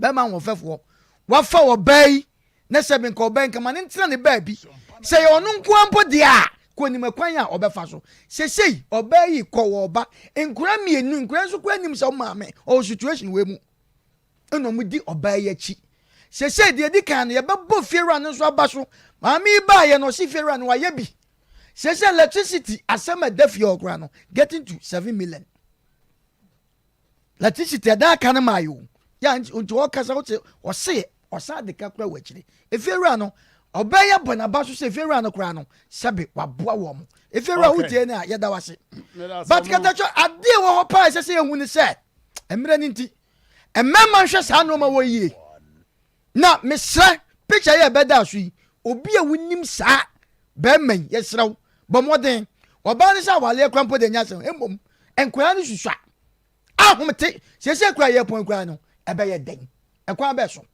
Bɛrima ahoɔfɛfoɔ, wafa ɔbaa yi na sɛ nka ɔbaa yi nka ma ne ntena ne baabi. Sɛ yɛ ɔno nko ara mpo deɛ a, kɔ nim ɛkwan a ɔbɛfa so. Sesei ɔbaa yi kɔ wɔ ɔba nkura mmienu, nkura nso kora nim sɛ ɔmaame ɔwɔ situation wei mu. Ɛna ɔmo di ɔbaa yi akyi. Sesei deɛ edi kan no yɛbɛbɔ fiewura no nso aba so. Maame yi baayɛ no ɔsi fiewura no wayɛ bi. Sesei electricity asɛm a ɛda fie hɔ koraa no getting to 7 million. Electricity ɛdan aka no maa yi o yɛ nti ɔkasa wote ɔse ɔsan de ka kora wɔ akyire efiewura no ɔbɛyɛ bɔ n'aba so sɛ efiewura no koraa no sɛbe waboa wɔn mo efiewura okay. wotie ne a yɛda wase but katakyo adeɛ wɔ hɔ paa ɛsɛ sɛ yɛhu ne sɛ mmerɛ no nti mmarima nhwɛ saa nneɛma wɔ yie na mesrɛ picture yɛ ɛbɛda so yi obi a wonim saa bɛrima yi yɛsrɛ wo bɔ mmɔden ɔbaa no sɛ awaleɛ kora mpo de nya asɛm mmom nkwadaa no susua ahomete siesie kora yɛ pɔn kora no ɛbɛyɛ dɛn ɛkwan bɛɛ so.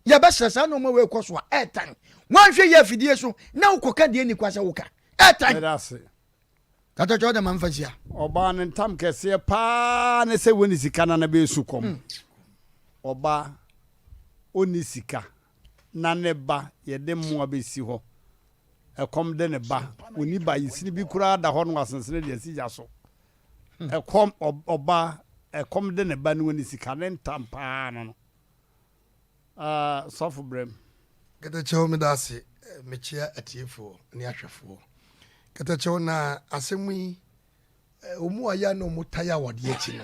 Yɛbɛsrɛ saa nnoɔma wei kɔ so a, ɛɛtan. Woanhwɛ yie afidie so na wokɔka deɛ ɛnni kwa sɛ woka. Ɛɛtan. Meda ase. Katakyɛ ɔde ma mfa nsia. Ɔbaa no ntam kɛseɛ paa ne sɛ wɔnni sika na na bɛsu kɔm. Ɔbaa ɔnni sika na ne ba yɛde mmoa bɛsi hɔ. Ɛkɔm de ne ba. Ɔnni ba yisini bi koraa da hɔ no asensene de asi gya so. Ɛkɔm ɔbaa ɛkɔm de ne ba ne ɔnni sika ne ntam paa no no. Ah, sɔfo brɛm. Kɛtɛkyɛw meda ase mekyea atiefoɔ ne ahwɛfoɔ. Kɛtɛkyɛw na asɛm yi wɔn a yɛ na wɔn tae awadeɛ akyi no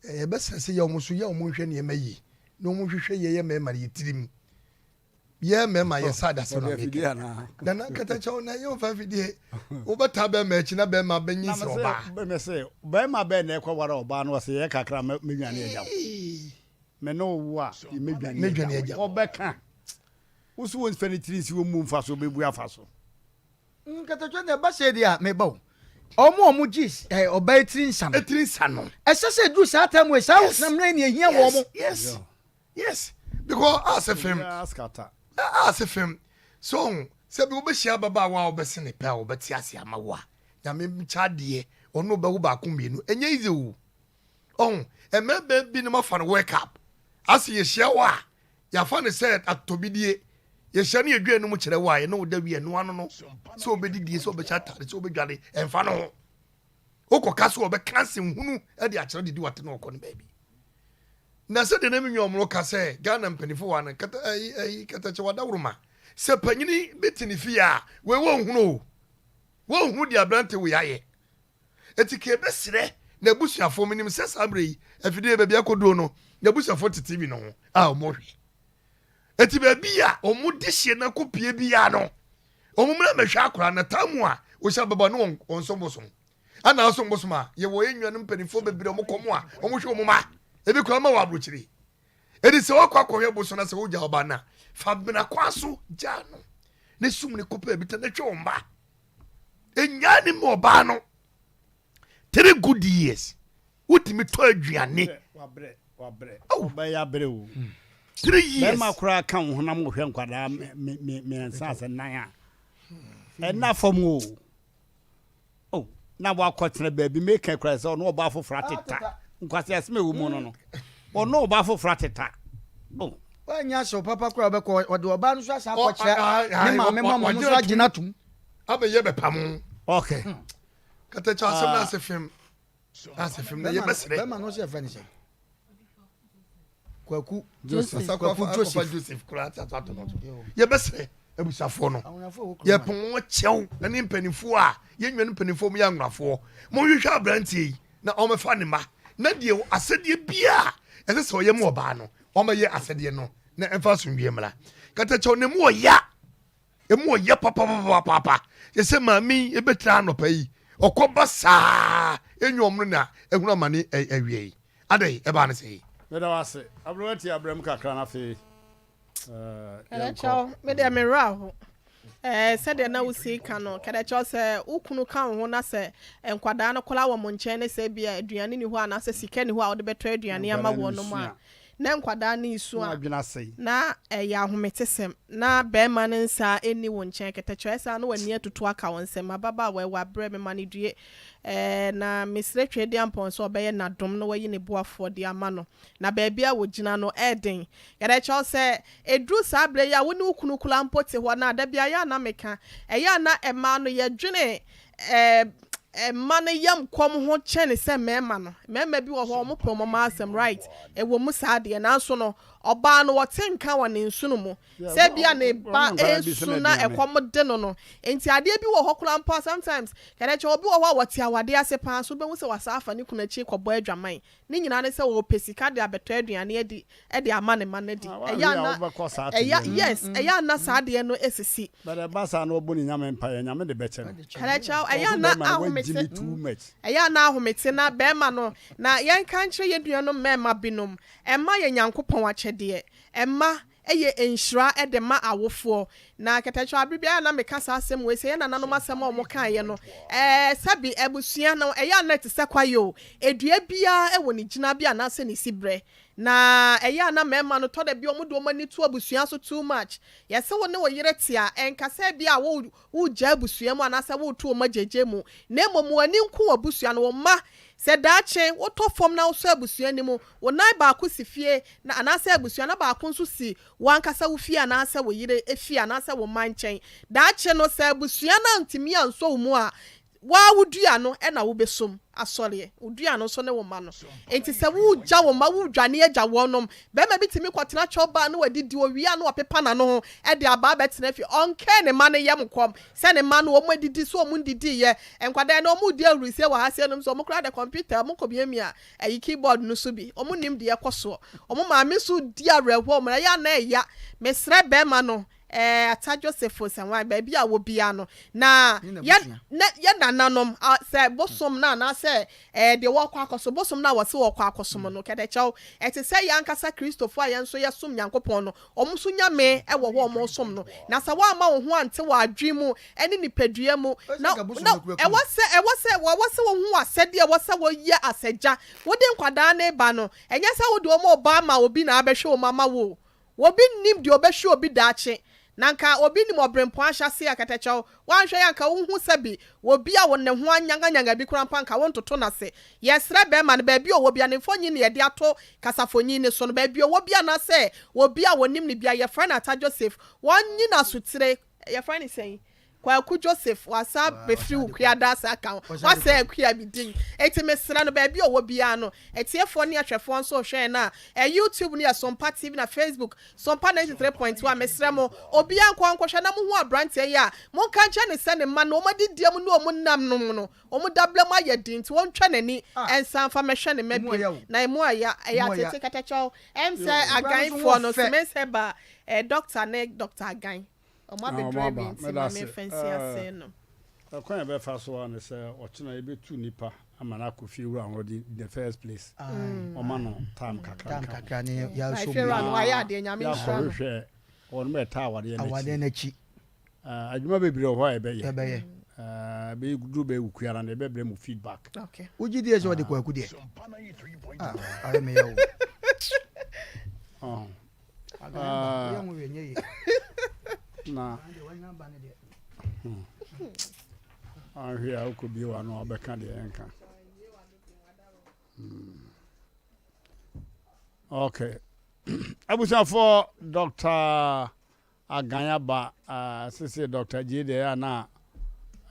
yɛbɛsrɛ sɛ yɛ wɔn so yɛ wɔn nhwɛ nneɛma yie na wɔn nhwehwɛ yɛ yɛ mmarima no yɛ tirim yɛ mmarima yɛ sa adasɛm na meka nana kɛtɛkyɛw na yɛ wɔn fidie wobɛta bɛrima akyi na bɛrima bɛnyi sɛ ɔbaa. Bɛrima bɛn na ɛkɔware ɔbaa no ɔsɛ yɛ kakra mɛnwane agya wo. Me ne wo wo a, mɛdwane agya wo. Wɔbɛka. Wo so wɔmfa ne tiri nsi wɔn mu mfa so, wɔbɛbu afa so. Nkatatwa na ɛba sɛ deɛ a, meba o. Wɔn a wɔgye eh, ɔbaa tiri nsa no. Tiri nsa no. Ɛsɛ sɛ ɛduru saa time wei, saa yes. mmerɛ ni ɛhia wɔn mo. Yes, yes. Because ase fam. Ase fam. So, sɛ bi wobɛhyia ababaawa a wobɛse ne pɛ a wɔbɛte ase ama wo a, nyame nkyɛ adeɛ, ɔno wobɛwo baako mmienu. Ɛnyɛ easy o. Ɔho, mmarima binom afa no work up. Ase yɛhyia wo a, yɛafa no sɛ atɔbidie. Yɛhyia no yɛdwa anom kyerɛ wo a, yɛne wo da wie ɛno ano no, sɛ wobɛdidie, sɛ wobɛhyɛ atade, sɛ wobɛdware, ɛmfa no ho. Wokɔka so wɔbɛka asɛmhunu de akyerɛ didi wate na ɔkɔ no baabi. Na sɛdeɛ na menwa ɔmo ka sɛ Ghana mpanimfoɔ wɔ ano kata ɛyi ɛyi katakyɛ wadaworoma sɛ panyini bi te ne fie a wei wɔnhunu o wɔnhunu deɛ aberante wei ayɛ. Enti ka yɛbɛsrɛ n'abusuafoɔ, menim sɛ saa mmerɛ yi, afidie baabi akɔduro no, n'abusuafoɔ te TV no ho a wɔhwɛ. Enti baabi a wɔn dehyeɛ no akɔpie biara no, wɔn mmra mmɛhwɛ akwadaa no. Taa mu a wɔhyɛ ababa no wɔn wɔn som bosom. Ana asom bosom a yɛwɔ yɛn nuanom mpanimfoɔ bebree a wɔkɔ mu a wɔhwɛ wɔn mma. Ebi koraa ma wɔ aburokyire. Enti sɛ wɔkɔ akɔhwɛ bosom na sɛ wogya ɔba no a, fa bena kwan so gyaa no ne sum ne kɔpɛ bi ta na hwɛ wɔn mma. Enyaa ne mu ɔbaa no three good years wotumi tɔ aduane. Wabrɛ wabrɛ ɔbɛyɛ abrɛ o. Three years. Bɛrima koraa ka wo honam wohwɛ nkwadaa mmiɛnsa asɛ nan a ɛna fam o. Oh, na wakɔtena baabi meka koraa sɛ ɔno ɔbaa foforɔ ateta. Nkwasi asɛm ɛwɔ mu no no. Ɔno ɔbaa foforɔ ateta. Oh. Wanya sɛ papa koraa ɔbɛkɔ ɔde ɔbaa no so asan akɔkyerɛ ne maame ma ɔmo nso agyina tom. Abɛyɛ bɛpamo. Okay. Katakyɛ asɛm no ase fem. Ase fem na yɛbɛsrɛ. Bɛrima no sɛ yɛfrɛ no sɛ. Kwaku Joseph. Kwaku Joseph. Joseph koraa te ato ato no so. Yɛbɛsrɛ abusuafoɔ no. Yɛpɔn wɔn kyɛw ne mpanimfoɔ a yɛn nua no mpanimfoɔ mu yɛ anwonafoɔ. Monhwehwɛ aberanteɛ yi na ɔmmɛfa ne mma na deɛ asɛdeɛ biara ɛsɛ sɛ ɔyɛ mu ɔbaa no ɔmmɛyɛ asɛdeɛ no na ɛmfa asomdwoeɛ mmra. Katakyɛw ne mu ɔya. Emu ɔyɛ papapapaapa. Yɛ sɛ maame yi ebɛtena anɔpa yi ɔkɔ ba saa enyo ɔmo no na ehunu amane awia yi. Adɛn ɛbaa ne sɛɛ? Meda wo ase. Aberewa ti abrɛ mu kakra na afei yɛnkɔ. Kɛdɛkyɛw, me deɛ me werɛ aho. Ɛɛ sɛdeɛ na wosi ka no, kɛdɛkyɛw sɛ wo kunu ka wo ho na sɛ nkwadaa no koraa wɔ mo nkyɛn ne sɛ ebia aduane ni hɔ anaasɛ sika ni hɔ a wode bɛtɔ aduane ama wɔnom a, na nkwadaa no resu a, na ɛyɛ ahometesɛm. Na barima no nsa nni wo nkyɛn kɛtɛkyerɛ saa na w'ani atutu aka wo nsam. Ababaawa yi, wabrɛ, mema no due. Ɛɛ, na mesrɛ Tweaduampɔn sɛ ɔbɛyɛ n'adom na wayi ne boafoɔ de ama no. Na baabi a wɔgyina no, ɛyɛ den. Kɛtɛkyerɛ sɛ, ɛduru saa berɛ yi a wo ne wo kunu koraa mpo te hɔ no a, da biara ɛyɛ a na meka, ɛyɛ a na mmaa no yɛdwene ɛɛ mma no yam kɔm ho kyɛn sɛ mmarima no. Mmarima bi wɔ hɔ a wɔpɛ wɔn mma asɛm right, ɛwɔ mu saa deɛ, nanso no ɔbaa no ɔte nka wɔ ne nsono mu sɛ ebia ne ba resu na ɛkɔm de no no. Nti adeɛ bi wɔ hɔ koraa mpo a sometimes kɛdɛ kyɛ obi wɔ hɔ a wɔte awadeɛ ase paa nso wobɛhu sɛ wasan afa ne kunu akyi rekɔbɔ adwaman. Ne nyinaa ne sɛ ɔrepɛ sika de abɛtɔ aduane adi de ama ne mma no adi. Ah, Ɛyɛ a na ɛyɛ yes, ɛyɛ a na saa adeɛ no sisi. But ɛba saa na ɔbɔ ne Nyame mpaeɛ, Nyame de bɛkyɛ no. Kɛlɛkyɛw, ɛyɛ a na ahomete, ɛyɛ a na ahomete na bɛrima no, na yɛnka nkyerɛ yɛn nuanom mmarima binom, mma yɛ Nyankopɔn akyɛdeɛ, mma yɛ nhyira de ma awofoɔ. Na kɛtɛkyɛw, abere biara na meka saa asɛm wei sɛ yɛn nananom asɛm a wɔkaeɛ no, ɛɛ sɛbe abusua no, ɛyɛ a na ɛte sɛ kwaeɛ o, dua biara wɔ ne gyinabea anaasɛ ne siberɛ. Na ɛyɛ a na mmarima no, tɔ da bi wɔde wɔn ani to abusua so too much. Yɛse wo ne wo yere te a, ɛnka sɛ ebia wo woregyaa abusua mu anaasɛ woreto wɔn agyagya mu, na mmom w'ani nku w'abusua no, wo mma. Sɛ daakye wotɔ fam na wosɔ abusua no mu, wo nan baako si fie na anaasɛ abusua na baako nso si wo ankasa wo fie anaasɛ wo yere fie anaasɛ wo mma nkyɛn. Daakye no, sɛ abusua no antumi ansɔ wo mu a, Wo ara wo dua no na wobɛsom asɔreɛ, wo dua no nso ne wo mma no. Enti sɛ woregya wo mma, woredwane agya wɔnom. Barima bi tumi kɔtena chop bar na wadidi, ɔwie a na wapepa n'ano ho de aba abɛtena fie. Ɔnkɛɛ ne mma no yam kɔm sɛ ne mma no wɔn adidi so wɔn ndidiiɛ. Nkwadaa no wɔredi ahurisie wɔ ha sei nom nso wɔn koraa de computer wɔkɔmiamia ayi keyboard no so bi. Wɔn nnim deɛ ɛkɔ soɔ. Wɔn maame nso redi awerɛhoɔ, wɔn ɛyɛ a na ɛya. Mesrɛ barima no Ɛɛ Ata Joseph Nsɛnwan, baabi a wɔ biara no, na yɛ na yɛ nananom, a, sɛ bosom no anaasɛ ɛɛ deɛ wɔrekɔ akɔsom, bosom no a wɔse wɔrekɔ akɔsom no, kɛtɛkyɛw, ɛte sɛ yɛn ankasa Kristofo a yɛn nso yɛsom Nyankopɔn no, wɔn nso nyame wɔ hɔ a wɔresom no. Na sɛ woamma wo ho ante wɔ adwene mu ne nipadua mu, na, na ɛwɔ sɛ, ɛwɔ sɛ, ɛwɔ sɛ wohu asɛdeɛ ɛwɔ sɛ woyɛ asagya. Wode nkwadaa no reba no, ɛnyɛ sɛ wode wɔn reba ama obi na abɛhwɛ wɔn ama wo o. Obi nnim deɛ ɔbɛhwe obi daakye, na anka obi nim ɔbrempɔn ahyɛaseɛ akatakyɛw, woanhwɛ yɛ anka wonhu sɛbi obi a wo ne ho anyanganyanga bi koraa mpo anka wontoto no ase. Yɛsrɛ bɛɛma no baabi a ɔwɔ bia ne mfonyin na yɛde ato kasafonyin no so no, baabi a ɔwɔ bia anaasɛ obi a ɔnim no bia, yɛfrɛ no Atta Joseph, wɔnyi no asotire, yɛfrɛ no sɛn? Kwaku Joseph wasan bɛfiri wo kua da ase aka ho wasɛe akua bi din enti mesrɛ no baabi a ɔwɔ biara no atiefoɔ ne ahwɛfoɔ nso rehwɛ yɛn a ɛ YouTube no yɛ Sompa TV na Facebook Sompa 93.1 mesrɛ mo obiara nkɔ nkɔhwɛ na mohu abranteɛ yi a monka nkyerɛ no sɛ ne mma no wɔn adidie mu ne wɔn nam no mu no wɔn dabla mu ayɛ den nti wɔntwa n'ani nsan mfa mɛhwɛ ne mma bio na emu ayɛ ɛyɛ atete katakyɛw ɛm sɛ Aganfoɔ no Semens Herbal ɛ Doctor ne Doctor Agan. Ɔmo Na abɛduru ɔmo aba. awie nti Meda ma ase. memfa nsi ase no. Ɛkwan a yɛbɛfa so ara ne sɛ ɔkyena yɛbɛtu nnipa ama no akɔ fie wura hɔ in the first place. Wɔma no time kakra Time nka ho. kakra ne Na yɛasɔ efie mu. wura no wayɛ adeɛ Nyame nhyira no. Yɛakɔhwehwɛ wɔnom a ɛtaa awadeɛ no akyi. Awadeɛ no akyi. Adwuma bebree wɔ hɔ a yɛbɛyɛ. Yɛbɛyɛ. Ɛbɛyɛ duru bɛyɛ Wukuara no yɛbɛbrɛ mo feedback. Okay. Wogye die sɛ ɔde kwaku deɛ? Ah, ayɛ me ya o. Ɔho. Na ahwɛ a wokɔ bie w'ano a wobɛka deɛ ɛnka. Okay. Abusuafoɔ Dr. Agan aba uh, sese Dr. Gye deɛ a na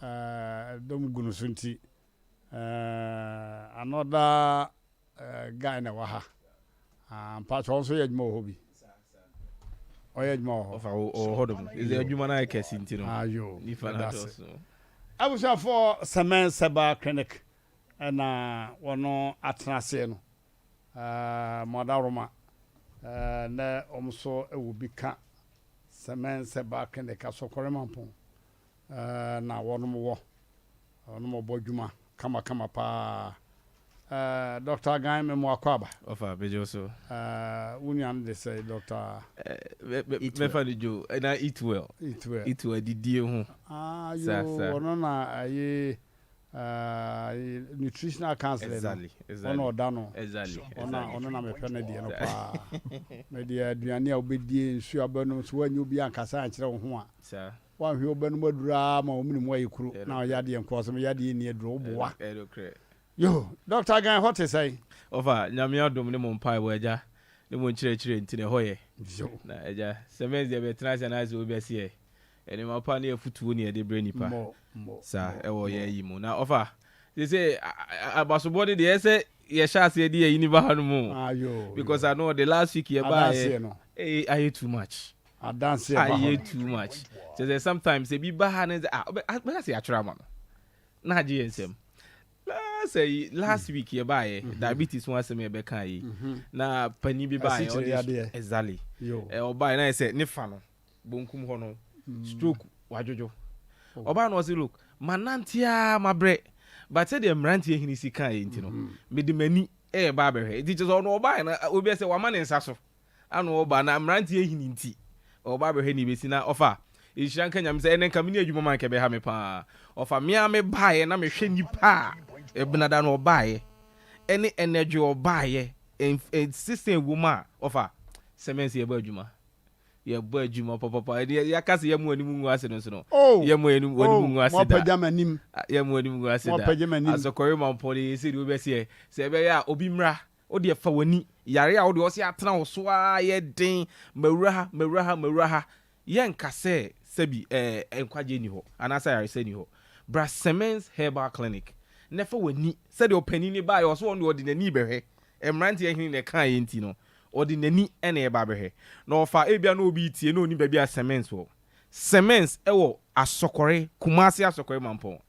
uh, dɔm gu no so nti uh, another Eh guy na ɛwɔ ha. Ah mpatsɔ ɔnso yɛ adwuma wɔ hɔ bi. Ɔyɛ adwuma wɔ hɔ. Ɔfa wɔ hɔ dom. Ɛsɛ adwuma no ayɛ kɛse nti no. Ayo. Nifa no adɔɔso. Abusuafoɔ Sɛmɛn Sɛba Clinic ɛna wɔn atena aseɛ no. Eh mo adaworoma eh nɛ wɔn nso wɔ bi ka Sɛmɛn Sɛba Clinic Asɔkɔre Mampong eh na wɔn wɔ. Ɔno ɔbɔ dwuma kama kama paa. Eh, Doctor Agan me mo akwaaba. Ɔfa, megye wo so. Eh, wo nua no de sɛe Doctor. Eh, mɛfa no Joe, na eat well. Eat well. Eat well, didie ho. Ah, yo, ɔno na aye, eh, nutritional counselor no. Exactly, exactly. Ɔno ɔda no. Exactly, exactly. Ɔno na mepɛ no deɛ no paa. Me deɛ aduane a wobɛdie, nsuo a wobɛnom, so woanyɛ obi ankasa ankyerɛ wo ho a. Saa. Woanhwɛ wo bɛnom aduru ara ma wo mene mu ayɛ kuro na yadeɛ nkoa sɛ me yadeɛ nni aduro wo boa. Yoo Doctor Gan ɛhɔ te sɛn? Ɔfa, Nyame adom ne mo mpaebɔ agya ne mo nkyerɛkyerɛ nti no ɛhɔ yɛ. Yoo. Na agya, sɛ mɛns deɛ bɛtena ase anaasɛ obi bɛse yɛ, nneɛma pa ne afutuo ne yɛde brɛ nipa saa ɛwɔ yɛ ayi mu. Na ɔfa, seesei abasobɔ no deɛ ɛsɛ yɛhyɛ aseɛ de yɛyi ne ba ha no mu o. Because ano ɔde last week yɛbaeɛ, ee ayɛ too much. Adanseɛ ba hɔ no. Ayɛ too much. Kyerɛ sɛ sometimes ebi ba ha ne sɛ ah ɔbɛ ah bɛka sɛ yɛatwerɛ ama no na agye yɛn nsam. Last ayi last week yɛbaeɛ mm -hmm. diabetes ho asɛm yɛbɛka yi mm -hmm. na panin bi baeɛ ɔde exactly ɛ ɔbaeɛ na yɛ sɛ ne fa no bonkum hɔ no mm. stroke wadwodwo oh. ɔbaa no ɔse look manante a mabrɛ but sɛdeɛ mmeranteɛ hene si kaeɛ nti no mm-hmm. mede m'ani ɛɛba abɛhwɛ nti kyerɛ sɛ ɔno ɔbaeɛ no obi sɛ wama ne nsa so Ano ɔba na mmeranteɛ hini nti ɔba abɛhwɛ nea ɛbɛsi na ɔfa nhyira nka Nyame sɛ ɛnɛ nka menni adwuma mu a anka ɛbɛha me paa ɔfa me ara mebaeɛ na mehwɛ nnipa a ɛbenada no ɔbaeɛ ɛne ɛnɛdwe ɔbaeɛ. Nsesa ɛwɔ mu a, ɔfa cement yɛbɔ adwuma. Yɛbɔ adwuma papapa. Ɛdeɛ yɛaka sɛ yɛmmu anim ngu ase no nso no, Oh! yɛmmu anim Oh! anim ngu ase da. Moapagya m'anim. Yɛmmu anim ngu ase da. Moapagya m'anim. Asɔkɔre mampɔn deɛ yɛsɛ deɛ wobɛseɛ. Sɛ ɛbɛyɛ a obi mmra, wo deɛ fa w'ani. Yareɛ a wo deɛ ɔse atena wo so ara yɛ den, mawura ha, mawura ha, mawura ha. Yɛnka sɛ sɛbi ɛɛ nkwagyeɛ nni hɔ anaasɛ ayaresa nni hɔ. Bra Semens Herbal Clinic na fa w'ani, sɛdeɛ ɔpanin no baeɛ ɔse ɔno deɛ ɔde n'ani rebɛhwɛ, mmeranteɛ hene na ɛkaeɛ nti no, ɔde n'ani na ɛreba abɛhwɛ. Na ɔfa, ebia na obi retie na ɔnim baabi a Semens wɔ. Semens wɔ Asɔkɔre, Kumasi Asɔkɔre Mampɔn.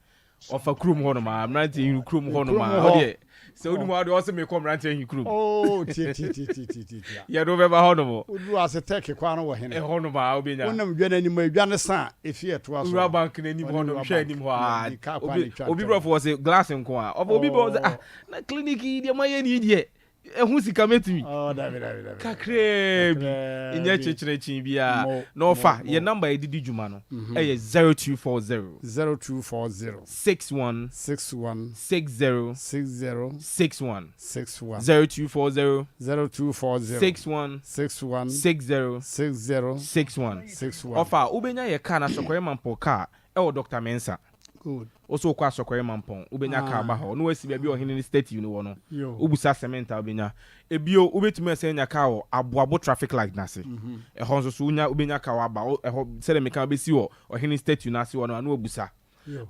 Ɔfa kurom hɔ nom a, mmeranteɛ hene kurom hɔ nom a, ɔdeɛ sɛ wonim hɔ a deɛ ɔse mekɔ mmeranteɛ hene kurom. Oh, tie tie tie tie tie tie tie. Yɛde wo bɛba hɔ nom. Woduru ase tɛki kwan no wɔ hene. Ɛhɔ nom a wobɛnya. Wonam dwa no anim a, edwa no sa a, efie ɛtoa so. Wura bank no anim hɔ nom, hwɛ anim hɔ a. Obi obi brɔfo wɔ se glass nko a. Ɔfa obi bɛ wɔ se ah, na clinic yi deɛ moayɛ ni deɛ. Ɛho sika mɛtumi. Oh, dabi, dabi, dabi. Kakraa bi. Nyɛ kyekyerɛkyee biara. Na ɔfa, yɛn number a yɛde di dwuma no yɛ 0240. 0240. 61. 61. 60. 60. 61. 61. 0240. 0240. 61. 61. 60. 60. 61. 61. Ɔfa, wobɛnya yɛ car no, Asɔkɔre Mampɔn car, ɛwɔ Doctor Mensah. Good. Wo so wokɔ Asɔkɔre Mampɔn, wobɛnya car ba hɔ na woasi baabi a ɔhene no statue no wɔ no. Wobusa cement a wobɛnya. Ebio, wobɛtumi asan anya car wɔ Aboabo traffic light no ase. Ɛhɔ nso so wonya wobɛnya car wɔ aba ɛhɔ sɛdeɛ meka wobɛsi wɔ ɔhene statue no ase hɔ no a na woabusa.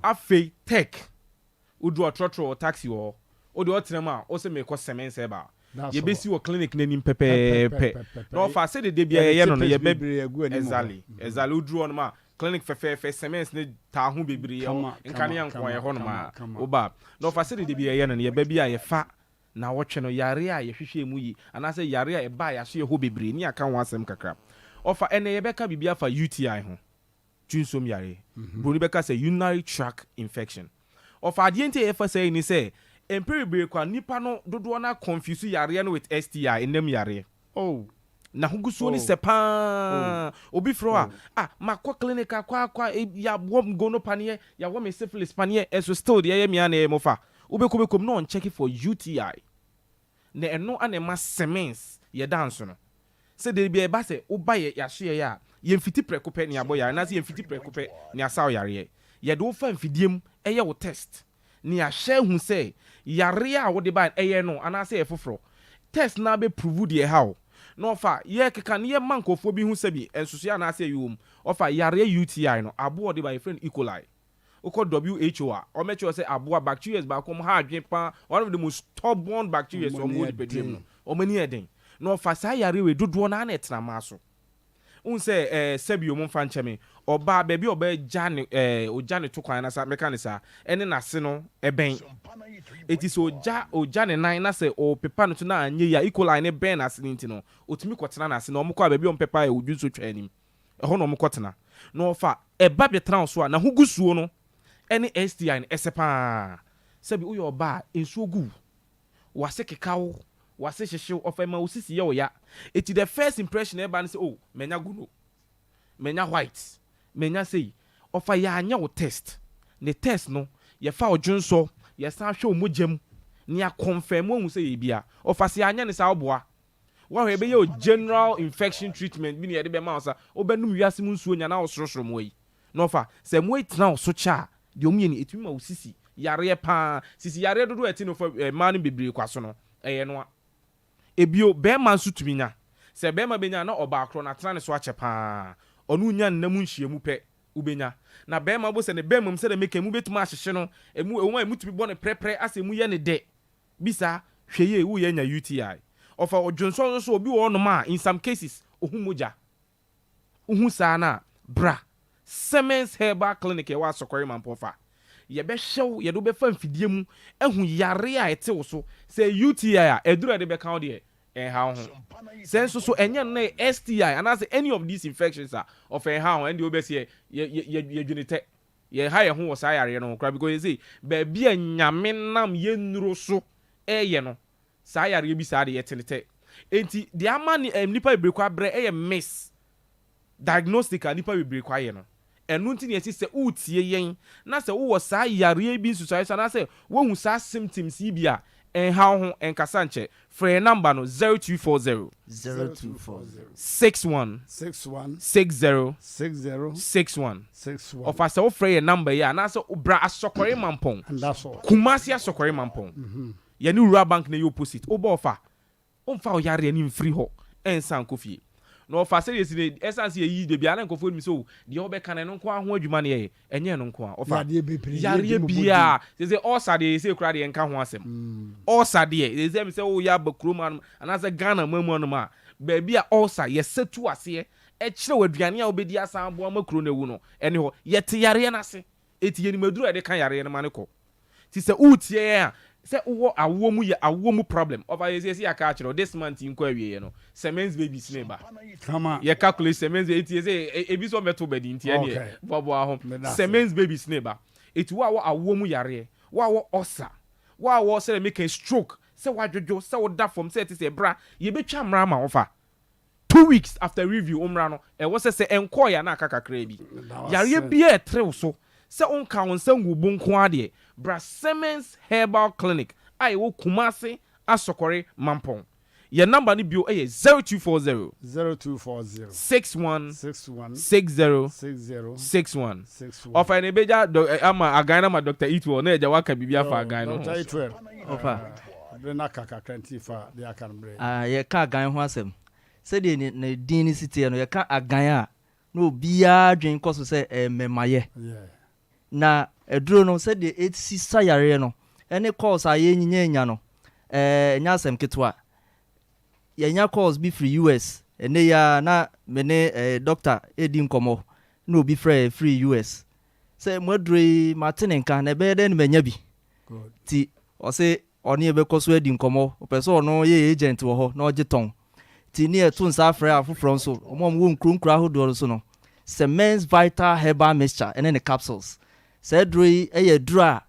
Afei Tech, woduru ɔtrɔtrɔ wɔ taxi wɔ hɔ. Wode ɔtena mu a, wose merekɔ cement sɛ ɛba a. Yɛbɛsi wɔ clinic no anim pɛpɛɛpɛ. Na ɔfa sɛdeɛ da biara yɛyɛ no no, yɛbɛ exactly, exactly. Woduru hɔnom a, Clinic fɛfɛɛfɛ, cement ne taa ho bebree ɛwɔ nkanea nko a ɛhɔ nom a woba a na ɔfa sɛdeɛ dabi yɛyɛ no no yɛba bi a yɛfa nawɔtwe no yareɛ a yɛhwehwɛɛ mu yi anaasɛ yareɛ a ɛbaa yɛaso yɛ hɔ bebree ne yɛaka ho asɛm kakra ɔfa ɛnɛ yɛbɛka biribi afa UTI ho twunsom yareɛ broni bɛka sɛ urinary tract infection Ɔfa adeɛ nti a yɛfa saa yi ne sɛ mpɛ bebree kwa nnipa no dodoɔ no ara confuse yareɛ no with STI, nnam yareɛ. Oh. N'ahogusuo no sɛ paa. Obi frɛ wo a, ah makɔ clinic akɔ akɔ a yɛawɔ me gono paneɛ, yɛawɔ me syphilis paneɛ, nso still deɛ ɛyɛ me ara na ɛyɛ me ɔfa. Wobɛkɔ bɛkɔ mu na ɔnkyɛke for UTI. Na ɛno na ɛma semens yɛ da nso no. Sɛ da bi ɛba sɛ woba yɛ yɛasoɛeɛ a, yɛmfiti prɛko pɛ ne yɛabɔ yareɛ anaasɛ yɛmfiti prɛko pɛ ne yɛasa wo yareɛ. Yɛde wo fa mfidie mu yɛ wo test ne yɛahwɛ ahu sɛ yareɛ a wode baeɛ no ɛyɛ no anaasɛ ɛyɛ foforɔ. Test no ara bɛ prove deɛ ɛha wo. Na ɔfa, yɛkeka no yɛma nkurɔfoɔ bi hu sɛbi nsosoeɛ anaasɛ ɛyɛ wɔ mu. Ɔfa, yareɛ UTI no, aboa a ɔde ba yɛfrɛ no E. coli. Wokɔ WHO a, wɔbɛkyerɛ wo sɛ aboa, bacterias baako a wɔha adwene paa, one of the most stubborn bacterias a wɔwɔ nipadua mu no, wɔn ani yɛ den. Na wɔfa saa yareɛ wei dodoɔ no ara na ɛtena mmaa so. Wohu sɛ ɛɛ sɛbi o momfa nkyɛ me, ɔbaa baabi a ɔbaa gya ne ɛɛ ɔgya ne to kwan anasa mɛka no saa, ɛne n'ase no ɛbɛn. Eti sɛ ɔgya ɔgya ne nan na sɛ ɔrepepa ne to na anyɛ yie a, E. coli no bɛn n'ase no nti no, ɔtumi kɔtena n'ase na wɔkɔ a baabi a wɔpepa yɛ odwonso twa anim. Ɛhɔ na wɔkɔtena. Na ɔfa ɛba bɛtena wo so a, n'ahogusuo no ne STI no ɛsɛ pa ara. Sɛbi woyɛ ɔbaa a, nsuo gu wo, w'ase keka wo, w'ase hyehye wo, ɔfa ɛma wo sisi yɛ wo ya. Enti the first impression a ɛba ne sɛ, oh, manya gono, manya white, manya sei. Ɔfa yɛanyɛ wo test. Ne test no, yɛfa wo dwonsɔ, yɛsan hwɛ wo mogya mu, na yɛakɔnfɛm ahu sɛ ɛyɛ bi a. Ɔfa sɛ yɛanyɛ no saa a, woboa. Woahwɛ yɛbɛyɛ wo general infection treatment bi na yɛde bɛma wo sa wobɛnom wiase mu nsuo nya na wosorosoro mmoa yi na ɔfa sɛ mmoa yi tena wo so kyɛ a deɛ ɔmo yɛ ni ɛtumi ma wo sisi yareɛ paa sisi yareɛ dodoɔ a ɛte no fa mmaa no bebree kwa so no ɛyɛ noa ebio bɛɛma nso tumi nya sɛ bɛɛma bɛnya a na ɔbaa korɔ no atena ne so akyɛ paa ɔno nya nna mu nhyiamu pɛ wobɛnya na bɛɛma wobɛhu sɛ ne bɛɛma mu sɛdeɛ meka yi mu bɛtumi ahyehye no ɛmu ɛwom a ɛmu tumi bɔ no prɛprɛ asɛ ɛmu yɛ no dɛ Bisa, hwɛ yie, woreyɛ anya UTI. Ɔfa ɔdwonsɔ nso so, obi wɔ hɔnom a, in some cases, ohu mogya. Wohu saa no a, bra Siemens Herbal Clinic a ɛwɔ Asɔkɔre Mampɔfa. Yɛbɛhwɛ wo, yɛde wo bɛfa mfidie mu ahu yareɛ a ɛte wo so. Sɛ ɛyɛ UTI a, aduro a yɛde bɛka wo deɛ, ɛnha wo ho. Sɛ nso so ɛnyɛ ɛno na ɛyɛ STI anaasɛ any of these infections a, ɔfa ɛnha wo ho, ɛndeɛ wobɛseɛ yɛ, yɛ, yɛdwene tɛ. Yɛnha yɛn ho wɔ saa yareɛ no ho koraa because yɛsei baabi a Nyame nam yɛn nnuro so reyɛ no saa yareɛ bi saa de yɛte no tɛ. Enti deɛ ama nnipa bebree kɔ abrɛ yɛ miss diagnostic a nnipa bebree kɔ ayɛ no. Ɛno nti na yɛse sɛ woretie yɛn na sɛ wowɔ saa yareɛ yi bi nsusuaeɛ so anaasɛ woahu saa symptoms yi bi a, Nhaw ho, nkasa nkyɛ. Frɛ yɛn number no, 0240. 0240. 61. 61. 60. 60. 61. 61. Ɔfa sɛ wofrɛ yɛn number yi a, anaasɛ bra Asɔkɔre Mampɔn. And that's all. Kumasi Asɔkɔre Mampɔn. Yɛne Wura Bank na ɛyɛ opposite. Wobɔ ɔfa. Womfa wo yareɛ no mfiri hɔ nsan nkɔ fie. Na ɔfa sɛdeɛ ɛsi no, ɛsiane sɛ yɛyi da biara na nkurɔfoɔ nim sɛ o, deɛ wobɛka no, ɛno nko ara ho adwuma na yɛyɛ. Ɛnyɛ ɛno nko ara. Ɔfa Yadeɛ bebree, yareɛ yɛdi mu bɔ biara. Seesei ulcer deɛ, seesei koraa deɛ yɛnka ho asɛm. Ulcer deɛ, seesei ɛmi sɛ woyɛ aba kurom hanom anaasɛ Ghana man mu hanom a, baabi a ulcer yɛsɛ tu aseɛ kyerɛ wo aduane a wobɛdi asan aboa ama kuro no awu no, ɛne hɔ. Yɛte yareɛ no ase. Enti yɛnim aduru a yɛde ka yareɛ no ma no kɔ. Nti sɛ woretie yɛn a, sɛ wowɔ awoɔ mu yɛ awoɔ mu problem, ɔfa yɛ sɛ yɛaka akyerɛ wo this month yi nkɔ awieɛ no, Semens babies no reba. Yɛ calculate Semens babies, nti yɛ sɛ ebi nso ɔmmɛto bɛdi nti ɛneɛ boaboa ho. Semens babies no reba. Enti wo a wɔ awoɔ mu yareɛ, wo a wɔ ulcer, wo a wɔ sɛdeɛ meka yi stroke, sɛ woadwodwo, sɛ woda fam, sɛ ɛte sɛ bra, yɛbɛtwa mmara ama wo fa. Two weeks after review wo mmra no, ɛwɔ sɛ sɛ ɛnkɔɔeɛ a na aka kakraa bi. Yareɛ biara a ɛtere wo so sɛ wonkaa wo nsa nguu bo nko ara deɛ, bra Simmons Herbal Clinic a ɛwɔ Kumasi Asɔkɔre Mampɔn. Yɛn number no bio yɛ 0240 0240 61 61 60 60 61. 61. Ɔfa yɛn ɛbɛgya dɔ ɛ ama agan no ama Doctor Eatwell na agya waka biribi afa agan no ho. Doctor Eatwell, Ɔfa. Bere no aka kakra nti fa deɛ aka no brɛ. Ah, yɛka agan ho asɛm. Sɛdeɛ ne, ne din no si teɛ no, yɛka agan a, na obiara adwene kɔ so sɛ ɛyɛ mmɛmayɛ. Na aduro no, sɛdeɛ ɛsi sa yareɛ no, ɛne calls a yɛnyinya no, ɛɛ, ɛnyɛ asɛm ketewa. Yɛanya calls bi firi US. Ɛnnɛ yi ara na me ne ɛɛ, doctor redi nkɔmmɔ, na obi frɛɛ firi US. Sɛ mo aduro yi, mate ne nka, na ɛbɛyɛ dɛn na manya bi? Nti ɔse ɔne yɛ bɛkɔ so adi nkɔmmɔ, ɔpɛ sɛ ɔno yɛ agent wɔ hɔ na ɔgye tɔn. Nti ne yɛto nsa frɛ afoforɔ nso, wɔn a wɔwɔ nkuro nkuro ahodoɔ no so no, sɛ Men's Vital Herbal Mixture ne ne capsules. Saa aduro yi yɛ aduro a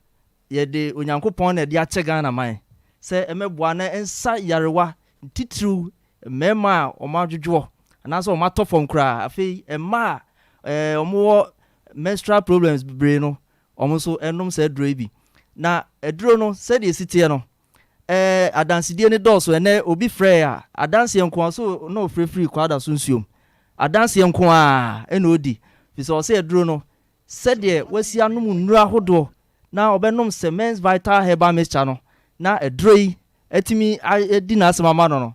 yɛde Onyankopɔn na ɛde akyɛ Ghana man sɛ ɛmmɛboa na ɛnsa yarewa, titiriw mmarima a wɔadwodwoɔ anaasɛ wɔatɔ fam koraa, afei mmaa a wɔwɔ menstrual problems bebree no, Wɔn nso nom saa aduro yi bi. Na aduro no, sɛdeɛ ɛsi teɛ no, ɛɛ adansedie no dɔɔso. Ɛnnɛ obi frɛɛ a, adanseɛ nko ara, so na ɔfrɛ firi Kwadaso nsuom. Adanseɛ nko ara na ɔdi. Firi sɛ ɔse aduro no, sɛdeɛ wasi anom nnuro ahodoɔ na ɔbɛnom Semens Vital Herbal Mixture no, na aduro yi atumi adi n'asɛm ama no no,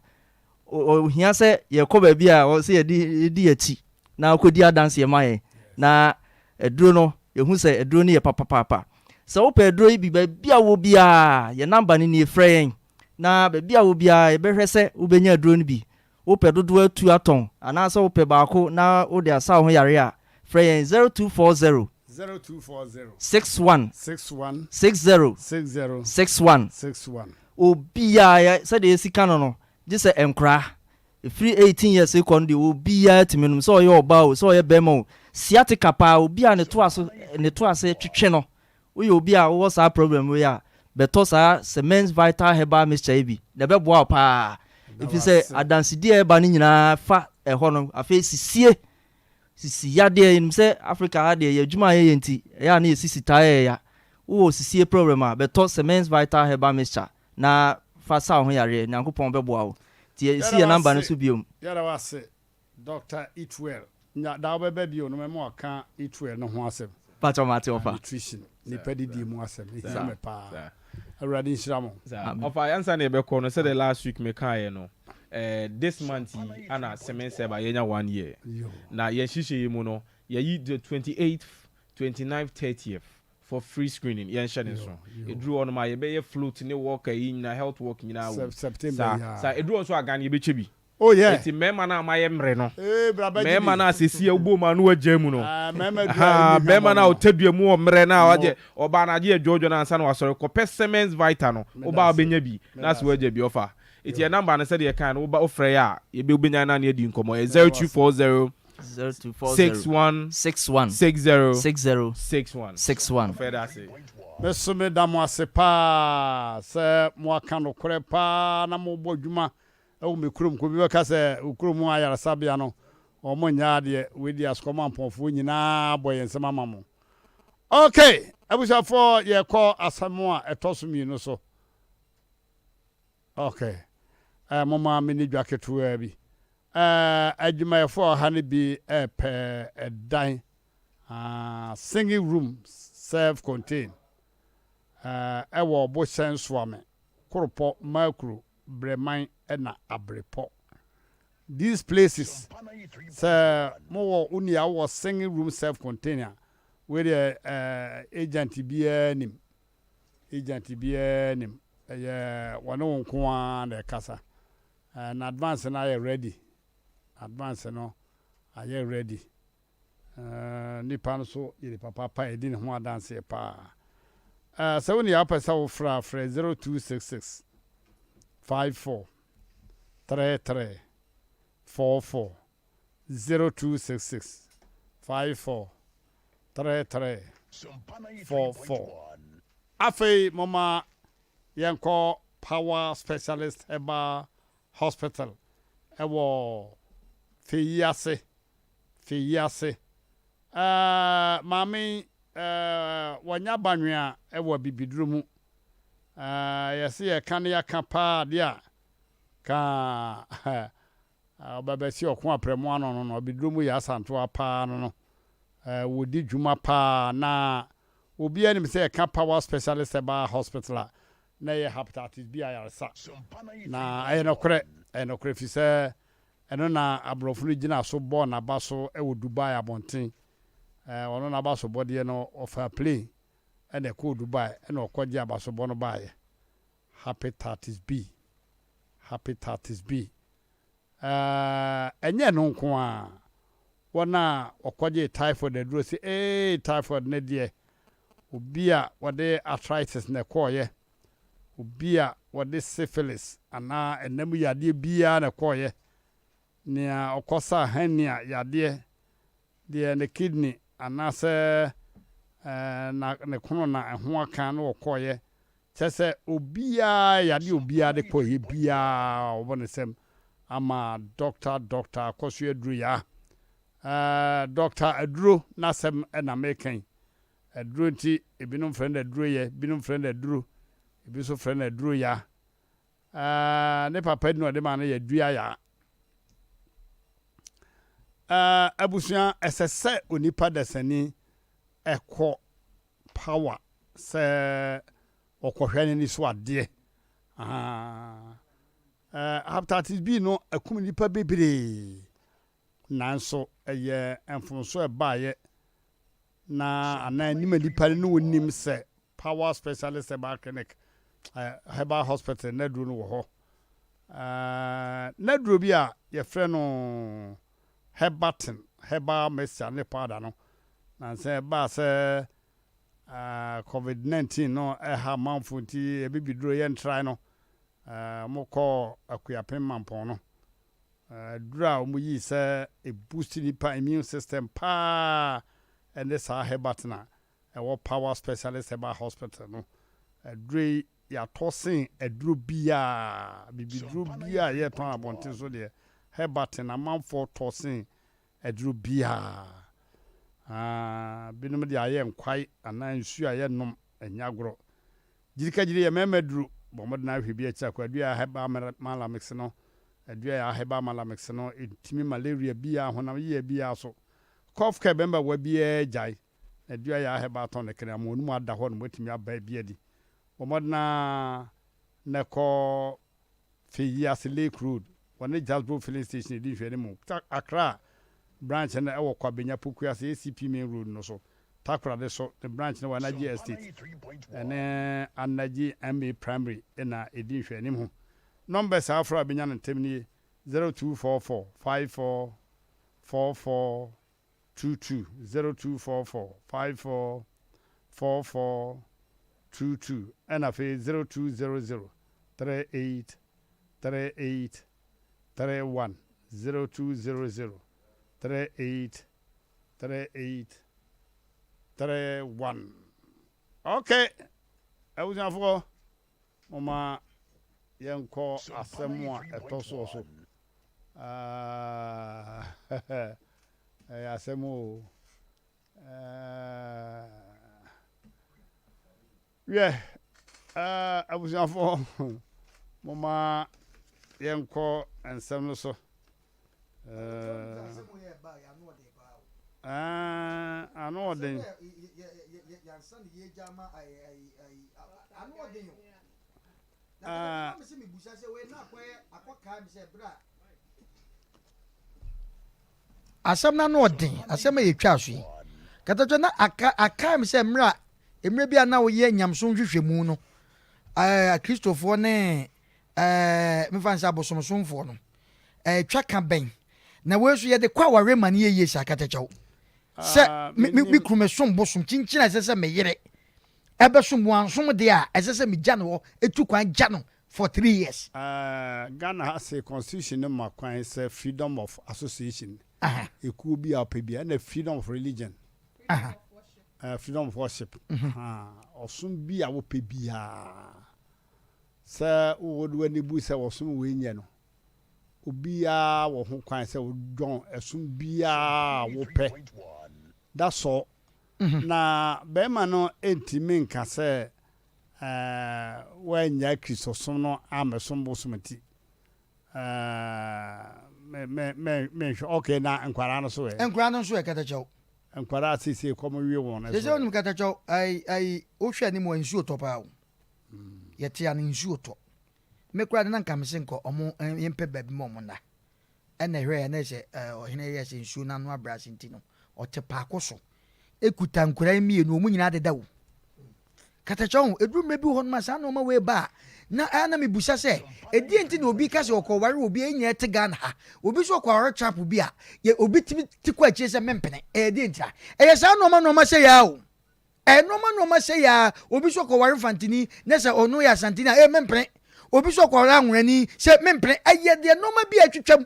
Ohia sɛ yɛkɔ baabi a ɔsɛ yɛde di yɛn akyi na ɔkɔdi adanseɛ ma yɛn. Na aduro no, yɛhu sɛ aduro no yɛ papapaapa. Sɛ wopɛ aduro yi bi, baabi a wowɔ biara, yɛn namba no nie, frɛ yɛn. Na baabi a wowɔ biara, yɛbɛhwɛ sɛ wobɛnya aduro no bi. Wopɛ dodoɔ atu atɔn anaasɛ wopɛ baako na wode asa wo ho yareɛ a, frɛ yɛn 0240 0240 61 61 60 60 61. 61. Obiara, sɛdeɛ yɛsi ka no no, gye sɛ nkoraa. Ɛfiri 18 years rekɔ no deɛ, obiara tumi nom, sɛ ɔyɛ ɔbaa o, sɛ ɔyɛ barima o. Sciatica paa, obi a ne to aso, ne to ase twetwe no, woyɛ obi a wowɔ saa problem wei a, bɛtɔ saa Semens Vital Herbal Mixture yi bi, na ɛbɛboa wo paa. Ɛfiri sɛ adansedie a ɛba no nyinaa fa ɛhɔ no. Afei sisie, sisi yadeɛ, yɛnim sɛ Africa ha deɛ, yɛn adwuma a yɛyɛ nti, ɛyɛ a na yɛ sisi taa yɛ ya. Wowɔ sisie problem a, bɛtɔ Semens Vital Herbal Mixture na fa sa wo ho yareɛ. Nyankopɔn bɛboa wo. Nti yɛsi Yɛda yɛn wo number no ase, so biom. yɛda wo ase Doctor Eatwell. Nya da wobɛba bio no mɛma waka Eatwell no ho asɛm. Pakyɛ mate ɔfa. Nutrition, nipa didie mu asɛm, ɛhia me paa. Awurade nhyira mo. Ɔfa ansa na yɛbɛkɔ no sɛdeɛ last week mekaeɛ no eh, this month yi ana Semen Seba yɛnya one year na yɛn nhyehyɛeɛ mu no yɛyi the 28th, 29th, 30th for free screening yɛnhyɛ ne nso ɛduru hɔ nom a yɛbɛyɛ float ne walk ayi nyinaa health walk nyinaa wɔ mu saa saa ɛduru hɔ nso a Ghana yɛbɛkyɛ bi Oh yeah. Eti mmarima no a moayɛ mmere no. Ee bra bɛgye bi. Mmarima no a seesei a wobɔ mu a na wagyaa mu no. Ah, mmarima duru a ɛnni hwammɔ Barima no a no. ɔtadua mu wɔ mmerɛ no a wagye ɔbaa no agye adwoodwo no ansa na wasɔre. Kɔpɛ Siemens Vita no, woba a wobɛnya bi na sɛ woagya bi ɔfa. Eti yɛn number no sɛdeɛ yɛkae no woba wofrɛ yɛ a yɛbɛ wobɛnya na ne adi nkɔmmɔ. Ɛyɛ 0240 0240 61 61 60 60 61. 61. Ɔfa yɛda ase. Me so me da mo ase paa sɛ mo aka nokorɛ paa na mo bɔ dwuma Wɔ me kurom, obi bɛka sɛ wo kurom ayaresabea no wɔn nyɛ adeɛ, wei deɛ asukɔm ampɔnfoɔ nyinaa abɔ yɛn nsam ama mo. Ok, abusuafoɔ yɛkɔ asɛm a ɛtɔ so mmienu so. Ok. Eh, momma menni dwa ketewaa bi. Eh, adwumayɛfoɔ a wɔha no bi repɛ ɛdan, ah, single room self contain, eh, ɛwɔ Ɔbohyɛn Soame, Koropɔ, Makuro, Brɛman ɛna Abrepɔ. These places, sɛ mowɔ wo nua wowɔ single room self contain a, wei deɛ eh, agent biara nim. Agent biara nim. Ɛyɛ wɔne wo nko ara na ɛkasa. Eh, na advance no ayɛ ready. Advance no ayɛ ready. Eh, nipa no so yɛ nipa papa a ɛdi ne ho adanseɛ paa. Eh, sɛ wo nea wopɛ sɛ wofrɛ a, frɛ 0266 54 33 44 0266 54 33 44. Afei momma yɛnkɔ Power Specialist Herbal Hospital wɔ Feyiase, Feyiase. Ɛɛ, maame yi, ɛɛ, wanya banwea wɔ abibiduro mu. Ɛɛ, yɛse yɛka ne yɛaka paa deɛ a, ka ɔbɛbɛsi ɔko aprɛmo ano no no, abibiduro mu yɛ asantoa paa no no. Ɛɛ, wɔdi dwuma paa na Obiara nim sɛ yɛka Power Specialist Herbal Hospital a, na ɛyɛ hepatitis B ayaresa. Na ɛyɛ nokorɛ, ɛyɛ nokorɛ ɛfiri sɛ ɛno na aborɔfo no gyina so bɔɔ n'aba so wɔ Dubai abɔnten. Ɛɛ, ɔno n'abasobɔdeɛ no, ɔfaa plane ɛna ɛkɔɔ Dubai ɛna ɔkɔgyee abasobɔ no baeɛ. Hepatitis B, Hepatitis B. Ɛnyɛ ɛno nko ara, wɔn a wɔkɔgyee typhoid aduro se ee typhoid no deɛ, obi a wɔde arthritis na ɛkɔeɛ, obi a wɔde syphilis anaa ɛna mu yadeɛ biara na ɛkɔeɛ, nea ɔkɔsaa hernia yadeɛ, deɛ ne kidney anaasɛ na ne kono na ɛho aka na ɔkɔeɛ, Kyerɛ sɛ obiara yadeɛ obiara de kɔ yɛ biara wɔbɔ ne sɛm ama doctor doctor akɔso aduro yaa ɛɛ doctor aduro n'asɛm na meka yi aduro nti ebinom frɛ no aduro yɛ ebinom frɛ no aduro ebi nso frɛ no aduro yaa ɛɛ ne papa din ɔde ma no yɛ dua yaa ɛɛ abusua ɛsɛ sɛ onipa dasani ɛkɔ power sɛ ɔkɔhwɛ n'ani so adeɛ ahaa hepatitis B no akum nnipa bebree nanso ɛyɛ mfomso a ɛbaeɛ na anaa anim a nnipa no ne wɔnim sɛ power specialist herbal clinic herbal hospital n'aduro no wɔ hɔ n'aduro bi a yɛfrɛ no Herbatin, herbal mixture ne powder no. Nansa ɛbaa sɛ Covid 19 no ɛha amanfo nti abibiduro yɛ ntrae no, wɔn kɔɔ Akuapem Mampɔn no. Aduro a wɔn yii sɛ ɛboost nipa immune system paa ɛne saa Herbatin a ɛwɔ Power Specialist Herbal Hospital no. Aduro yi yɛatɔ sen aduro biara, bibiduro biara a yɛtɔn abɔnten so deɛ, Herbatin amanfoɔ tɔ sen aduro biara. Ah, binom de ayɛ nkwae anaa nsuo a yɛnom, ɛnyɛ agorɔ. Gyirikagyiri yɛ mmarima aduro, bɔ mmɔden ara hwɛ bi akyiri akɔ. Aduro a herbal malamix no, aduro a ɛyɛ herbal malamix no, ɛtumi malaria biara, honam yea biara so. Cough care bɛmba wa biara gyae. Na dua yɛ ahɛba atɔn ne kene ama wɔn mu ada hɔ na wɔatumi aba bi adi. Bɔ mmɔden ara na kɔ Feyiase Lake Road, wɔne Jasbro Filling Station di nhwɛanimu. Accra branch no wɔ Kwabenya Pokuase ACP Main Road no so. Takoradi so, ne branch no wɔ Anaji Estate ne Anaji MA Primary na ɛdi nhwɛanimu. Numbers a wofrɛ a wobɛnya no ntɛm nie, 0244 54 44 22 0244 54 44 22 ɛna afei 0200 38 38 31 0200 38 38 31 ok abusuafoɔ moma yɛnkɔ asɛm a ɛtɔ soɔ so. Ah, ɛyɛ asɛm o. Eh, wiɛ, eh, abusuafoɔ, Momma yɛnkɔ nsɛm no so. Ɛɛ, ano ɔden. Asɛm no ano ɔden, asɛm a yɛtwaa so yi. Katatwa na aka akae me sɛ mmerɛ a mmerɛ bi a na woyɛ nyamesom nhwehwɛmu no, ɛɛ Akristofoɔ ne ɛɛ mefa no sɛ abosomsomfoɔ no, ɛɛ twa ka bɛn. Na wei nso yɛde kɔ awareɛ ma no yɛ yie saa katakyɛw. Sɛ me me me kunu mesom bosom kyinkyin a ɛsɛ sɛ me yere ɛbɛsom wansom deɛ a ɛsɛ sɛ megya no hɔ etu kwan gya no for three years. Ghana ha se constitution no ma kwan sɛ freedom of association, ekuo bi a wopɛ biara, ɛna freedom of religion, freedom of worship, ɔsom bi a wopɛ biara, sɛ wode w'ani bu sɛ ɔsom wei nyɛ no, obiara wɔ ho kwan sɛ wodɔn ɛsom biara a wopɛ. That's all. Na bɛrima no ntumi nka sɛ Ɛɛ, woannyae Kristosom no ammɛsom bosom nti, ɛɛ, me, me, me, menhwɛ. Okay, na nkwadaa no so ɛ? Nkwadaa no nso ɛ, Katakyɛw? Nkwadaa a seesei kɔm we wɔn no so ɛ? Seesei wonim Katakyɛw, ayi, ayi, wohwɛ anim a nsuo tɔ paa o. Yɛte ano nsuo tɔ. Me koraa de na nka mese nka ɔmo yɛmpɛ baabi ma ɔmo nna. Ɛna ɛhwɛɛ na sɛ ɔhene yɛɛ sɛ nsuo no ano abrɛ ase nti no, ɔte paako so kuta nkwadaa yi mmienu, wɔn nyinaa deda o. Katakyɛ ho, ɛduru mmerɛ bi wɔ hɔ nom a saa nnoɔma wei ba a, na ɛyɛ na mebusa sɛ, ɛdeɛn nti na obi ka sɛ ɔkɔware obi a yɛn nyinaa te Ghana ha, obi nso ɔkɔware trap bi a, yɛ obi tumi te kɔ akyire sɛ mempene, ɛyɛ deɛn ntira? Ɛyɛ saa nnoɔma nnoɔma sɛ yɛ ara o. Ɛyɛ nnoɔma nnoɔma sɛ yɛ ara, obi nso ɔkɔware Mfantini na sɛ ɔno yɛ Asanteni a, ee mempene. Obi nso ɔkɔware Anworani sɛ mempene. Ɛyɛ deɛ nnoɔma bi a atwitwam.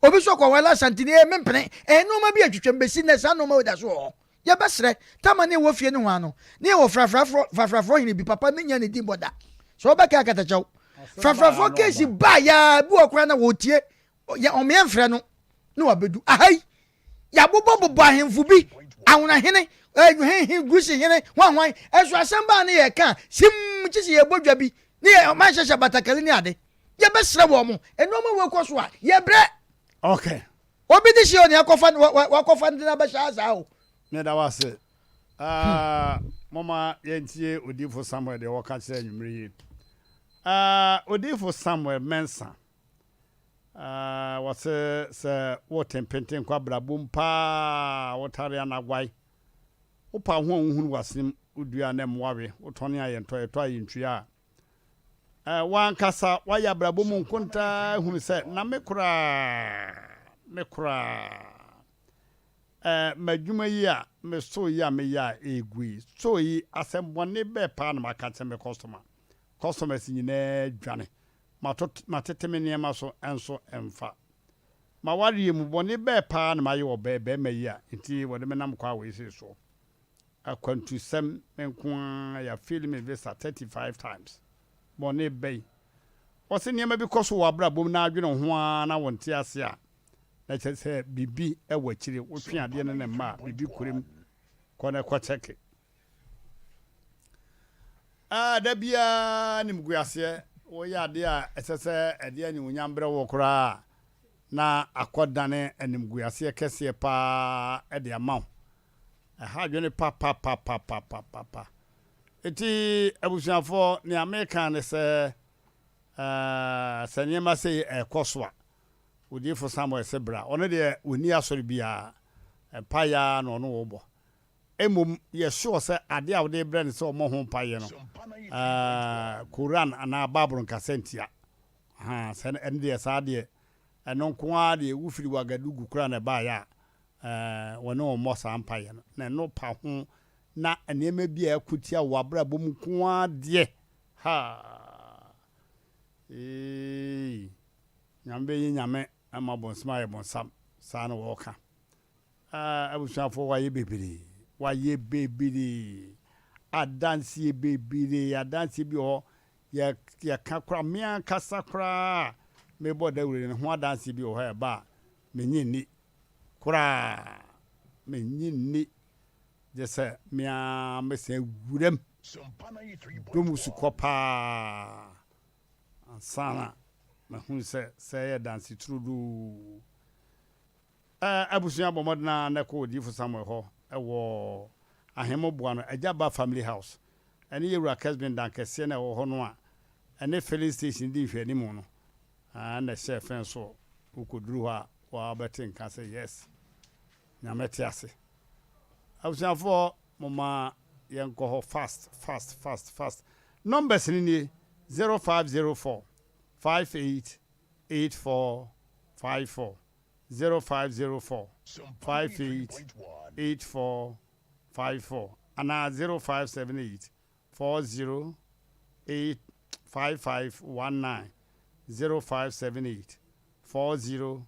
Obi nso ɔkɔware Asanteni, ee mempene. Ɛyɛ nnoɔma bi a atwitwam. Bɛsi nnɛ saa nnoɔma wei da so wɔ hɔ. Yɛbɛsrɛ, Tama ne ɛwɔ fie nohoa no, ne yɛwɔ frafrafoɔ, frafrafoɔ hene bi, papa mennya ne din bɔ da. Sɛ wobɛkae akatakyɛw. Frafrafoɔ keesi baa yaa bi wɔ koraa na wɔtie, yɛ wɔn yɛmfrɛ no na wabedu. Aha yi, yɛabobɔbobɔ ahemfo bi, Ahonahene, eh, Gusi hene, hwan hwan, ɛso asɛm baa ne yɛka, sim, kye sɛ yɛbɔ dwa bi, ne yɛ ɔman hyehyɛ batakari ne ade. Yɛbɛsrɛ wɔn mo, nneɛma wei kɔ so a, yɛbrɛ. Okay. Obi de hyɛ onua kɔfa wakɔfa no de no abɛhyɛ ha saa o. Meda wo ase. Ah, moma yɛntie Odiyifo Samuel deɛ ɔka kyerɛ anwummere yi. Ah, Odiyifo Samuel Mensah. Ah, wɔse sɛ wote mpenten kɔ abrabom paa, wotare anagwae. Wopa ho a wohunu w'asenem, wodua a na mmoa we, wotɔne a yɛntɔ, yɛtɔ a yɛntua a. W'ankasa woayɛ abrabɔ mu nkontaa ahunu sɛ na me koraa, me koraa, m'adwuma yi a me store yi a meyɛ a ɛregu yi, store yi asɛmmɔne bɛɛ paa na maka akyerɛ me customer. Customers nyinaa dwane. Mato, matete me nneɛma so nso ɛmfa. M'awareɛ mu, bɔne bɛɛ paa na mayɛ wɔ bɛɛ, bɛrima yi a nti wɔde me nam kwan wei sei soɔ. Akwantusɛm me nko ara ya fail me visa 35 times. Bɔne bɛn? Wɔse nneɛma bi kɔ so wɔ w'abrabɔ mu na adwene wo ho ara na wonte ase a, na kyerɛ sɛ biribi wɔ akyire. Wotwe adeɛ no ne mma a, biribi kura mu. Kɔ na kɔ kyɛke. Ah, da biara animguaseɛ. Woyɛ adeɛ a ɛsɛ sɛ ɛde animuonyam brɛ wo koraa a, na akɔdane animguaseɛ kɛseɛ pa ara de ama wo. Ɛha adwene papapapapapapa. Enti abusuafoɔ, nea meka ne sɛ, ɛɛ, sɛ nneɛma sei ɛrekɔ so a, Odiyifo Samuel se bra. Ɔno deɛ ɔnni asɔre biara, mpaeɛ ara na ɔne wo bɔ. Mmom yɛ sure sɛ adeɛ a wode rebrɛ no sɛ ɔmmɔ ho mpaeɛ no, ɛɛ, Koran anaa Bible nkasa ntia. Ahaa, sɛ ɛno deɛ saa deɛ, ɛno nko ara deɛ wofiri Ouagadougou koraa na ɛbaeɛ a, Ɛɛ, wɔne wɔn mmɔ saa mpaeɛ no, na ɛno pa ho na nneɛma bi a ɛko tia wɔ abrabɔ mu nko ara deɛ, haa, eei, Nyame bɛyɛ Nyame ama bonsam ayɛ bonsam, saa na wɔka. Ɛɛ, abusuafoɔ wɔayɛ bebree, wɔayɛ bebree, adanseɛ bebree, adanseɛ bi wɔ hɔ, yɛ, yɛka koraa, me ankasa koraa a mebɔ dawuro no ho adanseɛ bi wɔ hɔ a ɛba a, mennye nni. koraa mennye nni gye sɛ me ara mɛsan awura mu dɔ mu sukɔ paa. Ansa na mahunu sɛ sɛ ɛyɛ danse turodoo. Ɛ, abusua bɔ mmɔden ara na kɔ Odiyifo Samuel hɔ wɔ Ahemmo Boa no, Agya Ba Family House, ɛne Yɛwura Kesbin dan kɛseɛ no a ɛwɔ hɔ no a ɛne filling station di nhwɛanimu no, na ɛhyɛ fɛn so. Wokɔduru hɔ a, woabɛte nka sɛ, Yes, Nyame te ase. Abusuafoɔ, momma yɛnkɔ hɔ fast, fast, fast, fast. Numbers no nie, 0504 58 84 54, 0504 58 84 54, anaa 0578 40 8 55 19, 0578 40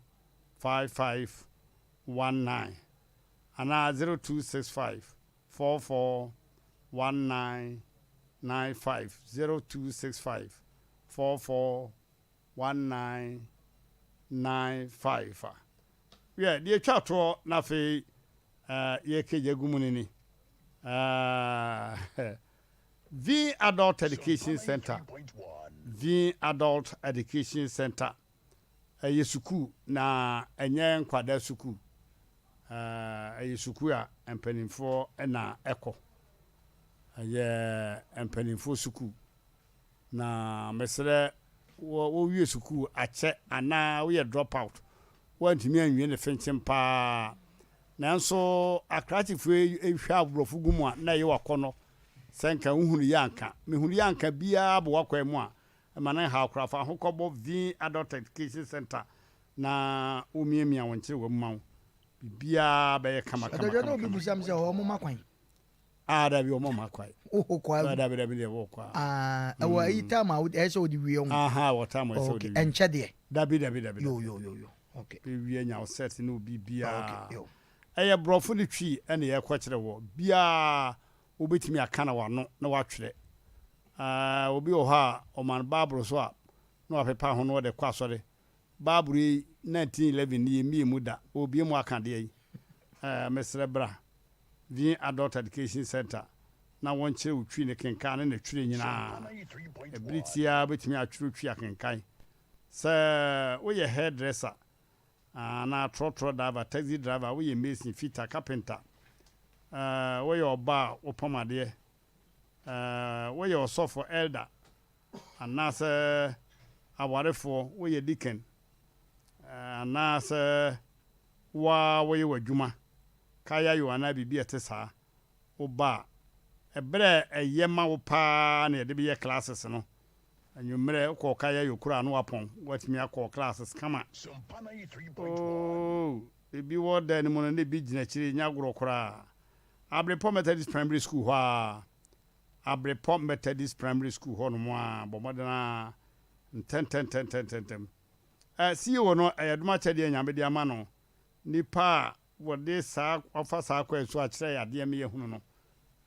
55 19, anaa 0265 44 19 95, 0265 44 1995 a. Wiɛ, deɛ ɛtwa toɔ na afei yɛrekagya agu mu no ni. V Adult Education Center, V Adult Education Center, ɛyɛ sukuu na ɛnyɛ nkwadaa sukuu. Ɛyɛ sukuu a mpanimfoɔ na ɛkɔ. Ɛyɛ mpanimfoɔ sukuu. Na mesrɛ wo wowie sukuu akyɛ anaa woyɛ drop out woantumi anwie no fenkyem paa nanso akrakyefoɔ yi hwɛ aborɔfo gu mu a na ɛyɛ wakɔnnɔ sɛ nka wohunu yɛ anka mehunu yɛ anka biara bɔ w'akwan mu a ɛma no nhaw koraa fa ho kɔbɔ Vin Adult Education Center na womiamia wo nkyerewa mu ma wo biribiara bɛyɛ kama kama Ɛdɔdɔ na kama obi kama. busa me sɛ hɔ ɔmo ma kwan. Ah dabi ɔmo ma kwae. Oho kwae. Ah dabi dabi deɛ wɔ kwa. Ah ɛwɔ ayi time a ɛyɛ sɛ ɔde wie ho. Aha wɔ time a ɛsɛ ɔde wie. Ɛnkyɛ deɛ. Dabi dabi dabi. Yo yo yo yo okay. Ewie nya wo set ne obi biara. Okay yo. Ɛyɛ brɔfo ne twi ɛna yɛkɔ kyerɛ wɔ biara wobɛtumi aka na wano na watwerɛ. Ah obi wɔ hɔ a ɔman bible so a na wapepa ho na ɔde kɔ asɔre. Bible yi 1911 ni yɛmmie mu da ɔrebie mu aka deɛ yi eh mesrɛ bra Vin Adult Education Center na wɔnkyerɛ wo twi ne kenkan ne ne twerɛ nyinaa. Ɛbere tiaa wobɛtumi atwerɛ twi akenkan. Sɛ woyɛ hairdresser anaa trɔtrɔ driver, taxi driver, woyɛ mason, fitter, carpenter, eh woyɛ ɔbaa a wopam adeɛ, eh woyɛ ɔsɔfo, elder, Anaasɛ awarefoɔ, woyɛ deacon, anaasɛ wo ara woyɛ w'adwuma, kayayo anaa biribi a ɛte saa, woba a, ɛberɛ a ɛyɛ ma wo pa ara na yɛde bɛyɛ classes no. Anwummerɛ, wokɔɔ kayayo koraa a na woapɔn, woatumi akɔ classes kama. Oh, ebi wɔ dan no mu no na ebi gyina akyire, ɛnyɛ agorɔ koraa. Abrepɔ Methodist Primary School hɔ ara Abrepɔ Methodist Primary School hɔ nom a, bɔ mmɔden ara ntɛntɛntɛntɛntɛm. Ɛ, CEO no, ɛyɛ dom akyɛdeɛ a Nyame de ama no. Nipa a wɔde saa, wɔafa saa kwan so akyerɛ yɛn adeɛ ma yɛahunu no,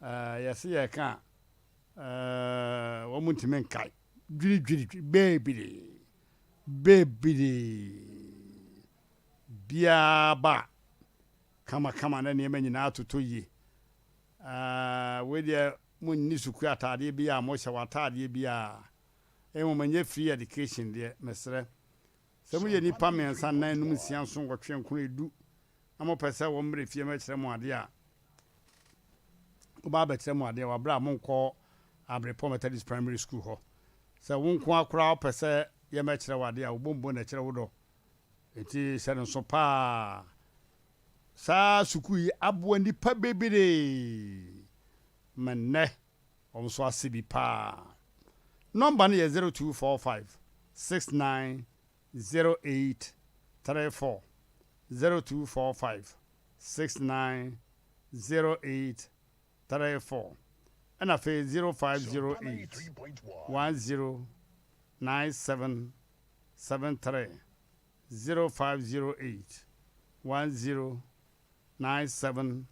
ɛ, yɛse yɛreka a, ɛ, wɔn ntumi nkae. Dwiridwiridwiri, bebree, bebree. Biara ba a, kamakama na nneɛma nyinaa atotɔ yie. Aah wei deɛ mo nni sukuu ataadeɛ biaa mo hyɛ w'ataadeɛ biaa mmom ɛnyɛ free education deɛ mesrɛ sɛ mo yɛ nipa mmiɛnsa nnan num nsia nson nwɔtwe nkron edu na mo pɛ sɛ wɔn mmerɛ fie mɛkyerɛ mo adeɛ a mo ba abɛkyerɛ mo adeɛ wɔ abere a mo nkɔ Abrepɔ Methodist Primary School hɔ sɛ wo nko ara koraa wopɛ sɛ yɛ mɛkyerɛ wo adeɛ a wo bombo na ɛkyerɛ wo dɔ nti hyɛ no nso paa. Saa sukuu yi aboa nnipa bebree ma nnɛ wɔn nso ase bi paa. Nɔmba no yɛ 0245 69 08 34, 0245 69 08 34, ɛna afei 0508 10 97 73. 0508 10 97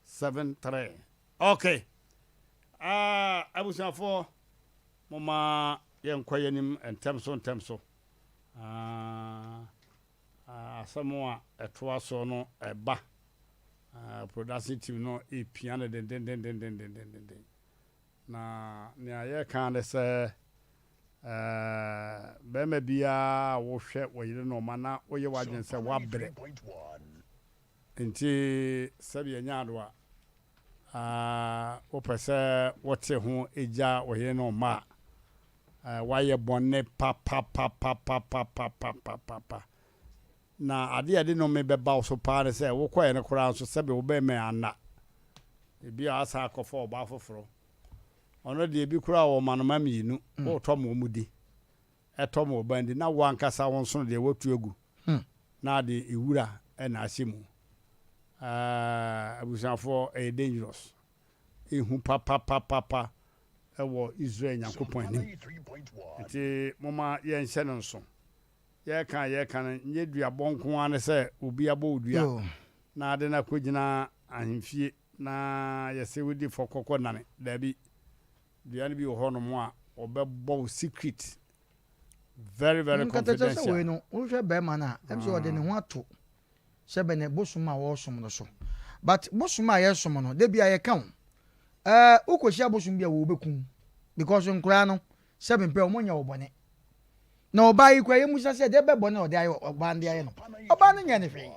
73. Ok ah abusuafoɔ momma yɛnkɔ yɛn anim ntɛm so ntɛm so ah asɛm a ɛtoa soɔ no ɛba ah production team no ɛpia no dendendendendendenden. Na nea yɛka ne sɛ. Ɛɛ, barima biara a wohwɛ wo yere ne wo mma na woyɛ w'adwene sɛ woabrɛ nti sɛdeɛ ɛnyɛ adoa a, wopɛ sɛ wote ho gya wo yere ne wo mma a, woayɛ bɔne papapapapapapapapapa. Na adeɛ a ɛde nnome bɛba wo so paa ne sɛ wokɔeɛ no koraa nso sɛbe wo bɛrima anna. Ebia woasan akɔfa ɔbaa foforɔ. Ɔno deɛ ebi koraa ɔwɔ mmanoma mmienu, wotɔ ma wɔn di, ɛtɔ ma ɔban di, na wo ankasa wo nsono deɛ woatu agu, na ade wura na ahyɛ mu. Ɛɛ, abusuafoɔ, ɛyɛ dangerous. Ehu papapapapa wɔ Israel Nyankopɔn anim. Nti momma yɛnhyɛ no nso. Yɛreka a yɛreka no, nyɛ duabɔ nko ara ne sɛ obi abɔ wo dua na ade no akɔgyina ahemfie na yɛse wodi fɔ kɔkɔ nane. Daabi. Dua no bi wɔ hɔnom a wɔbɛbɔ wo secret. Very very Nkatakyɛ sɛ confidential. wei no, wohwɛ bɛrima no a, ɛm sɛ ɔde ne ho ato sɛ bɛ ne bosom a wɔresom no so. But bosom a yɛsom no, da bi a yɛka o, ɛɛ wokɔhyia bosom bi a wɔbɛku wo because nkoraa no, sɛ mempɛ wɔn nyɛ wo bɔne. Na ɔbaa yi koraa yɛmmusa sɛ deɛ bɛ bɔne na ɔde ayɛ ɔbaa no de ayɛ no. Ɔbaa no nyɛɛ no hwee.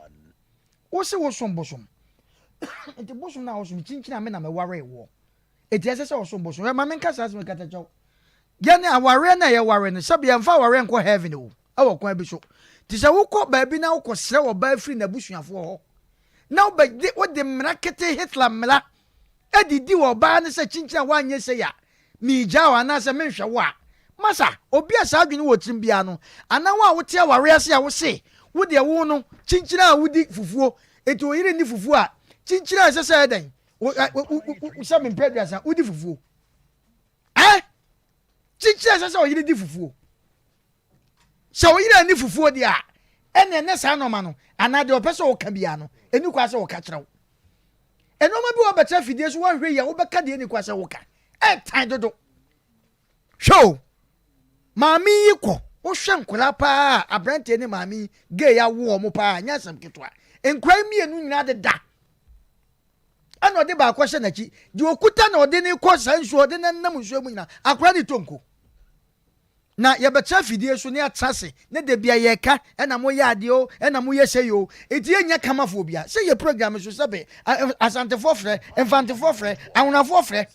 Wo se wosom bosom. Nti bosom no a wosom kyinkyin a me na mewaree woɔ. Enti ɛsɛ sɛ ɔsom bosom. Hwɛ ma menka saa asɛm yi katakyɛw. Yɛn awareɛ no a yɛware no, sɛbi yɛmfa awareɛ nkɔ heaven o, ɛwɔ kwan bi so. Nti sɛ wokɔ baabi na wokɔ srɛ ɔbaa firi n'abusuafoɔ hɔ, na wobɛde wode mmara ketee Hitler mmara didi wɔ ɔbaa no sɛ kyinkyin a woanyɛ sei a, meregyaa wo anaasɛ menhwɛ wo a, masa, obi a saa adwene wɔ tirim biara no, anaa wo a wote awareɛ ase a wose wo deɛ wo no kyinkyin a wodi fufuo, enti wo yere nni fufuo a, kyinkyin a ɛsɛ sɛ ɛyɛ dɛn? Sɛ mempɛ aduasa, wodi fufuo. Ɛ? Kyinkyin a ɛsɛ sɛ ɔyere di fufuo. Sɛ wo yere anni fufuo deɛ a, ɛnneɛ ne saa nnoɔma no, anaa deɛ ɔpɛ sɛ ɔka biara no, ɛnni kwan sɛ ɔka kyerɛ wo. Nnoɔma bi wɔ bɛtena afidie so woanhwɛ yie a wobɛka deɛ ɛnni kwan sɛ woka. Ɛtan dodo. Hwɛ o, maame yi kɔ, wohwɛ nkwadaa paa a aberanteɛ ne maame yi gay awo wɔn paa, nyɛ asɛm ketewa. Nkwadaa yi mmienu nyinaa deda. Ɛna ɔde baako ahyɛ n'akyi. Deɛ ɔkuta na ɔde ne kɔ saa nsuo, ɔde ne nam nsuo mu nyinaa, akwadaa no tɔ nko. Na yɛbɛtra afidie so na yɛatra ase na da bia yɛka ɛna moyɛ adeɛ o ɛna moyɛ sei o nti yɛnnya kamafoɔ bia sɛ yɛ program so sɛbe Asantefoɔ frɛ Mfantefoɔ frɛ Awonafoɔ frɛ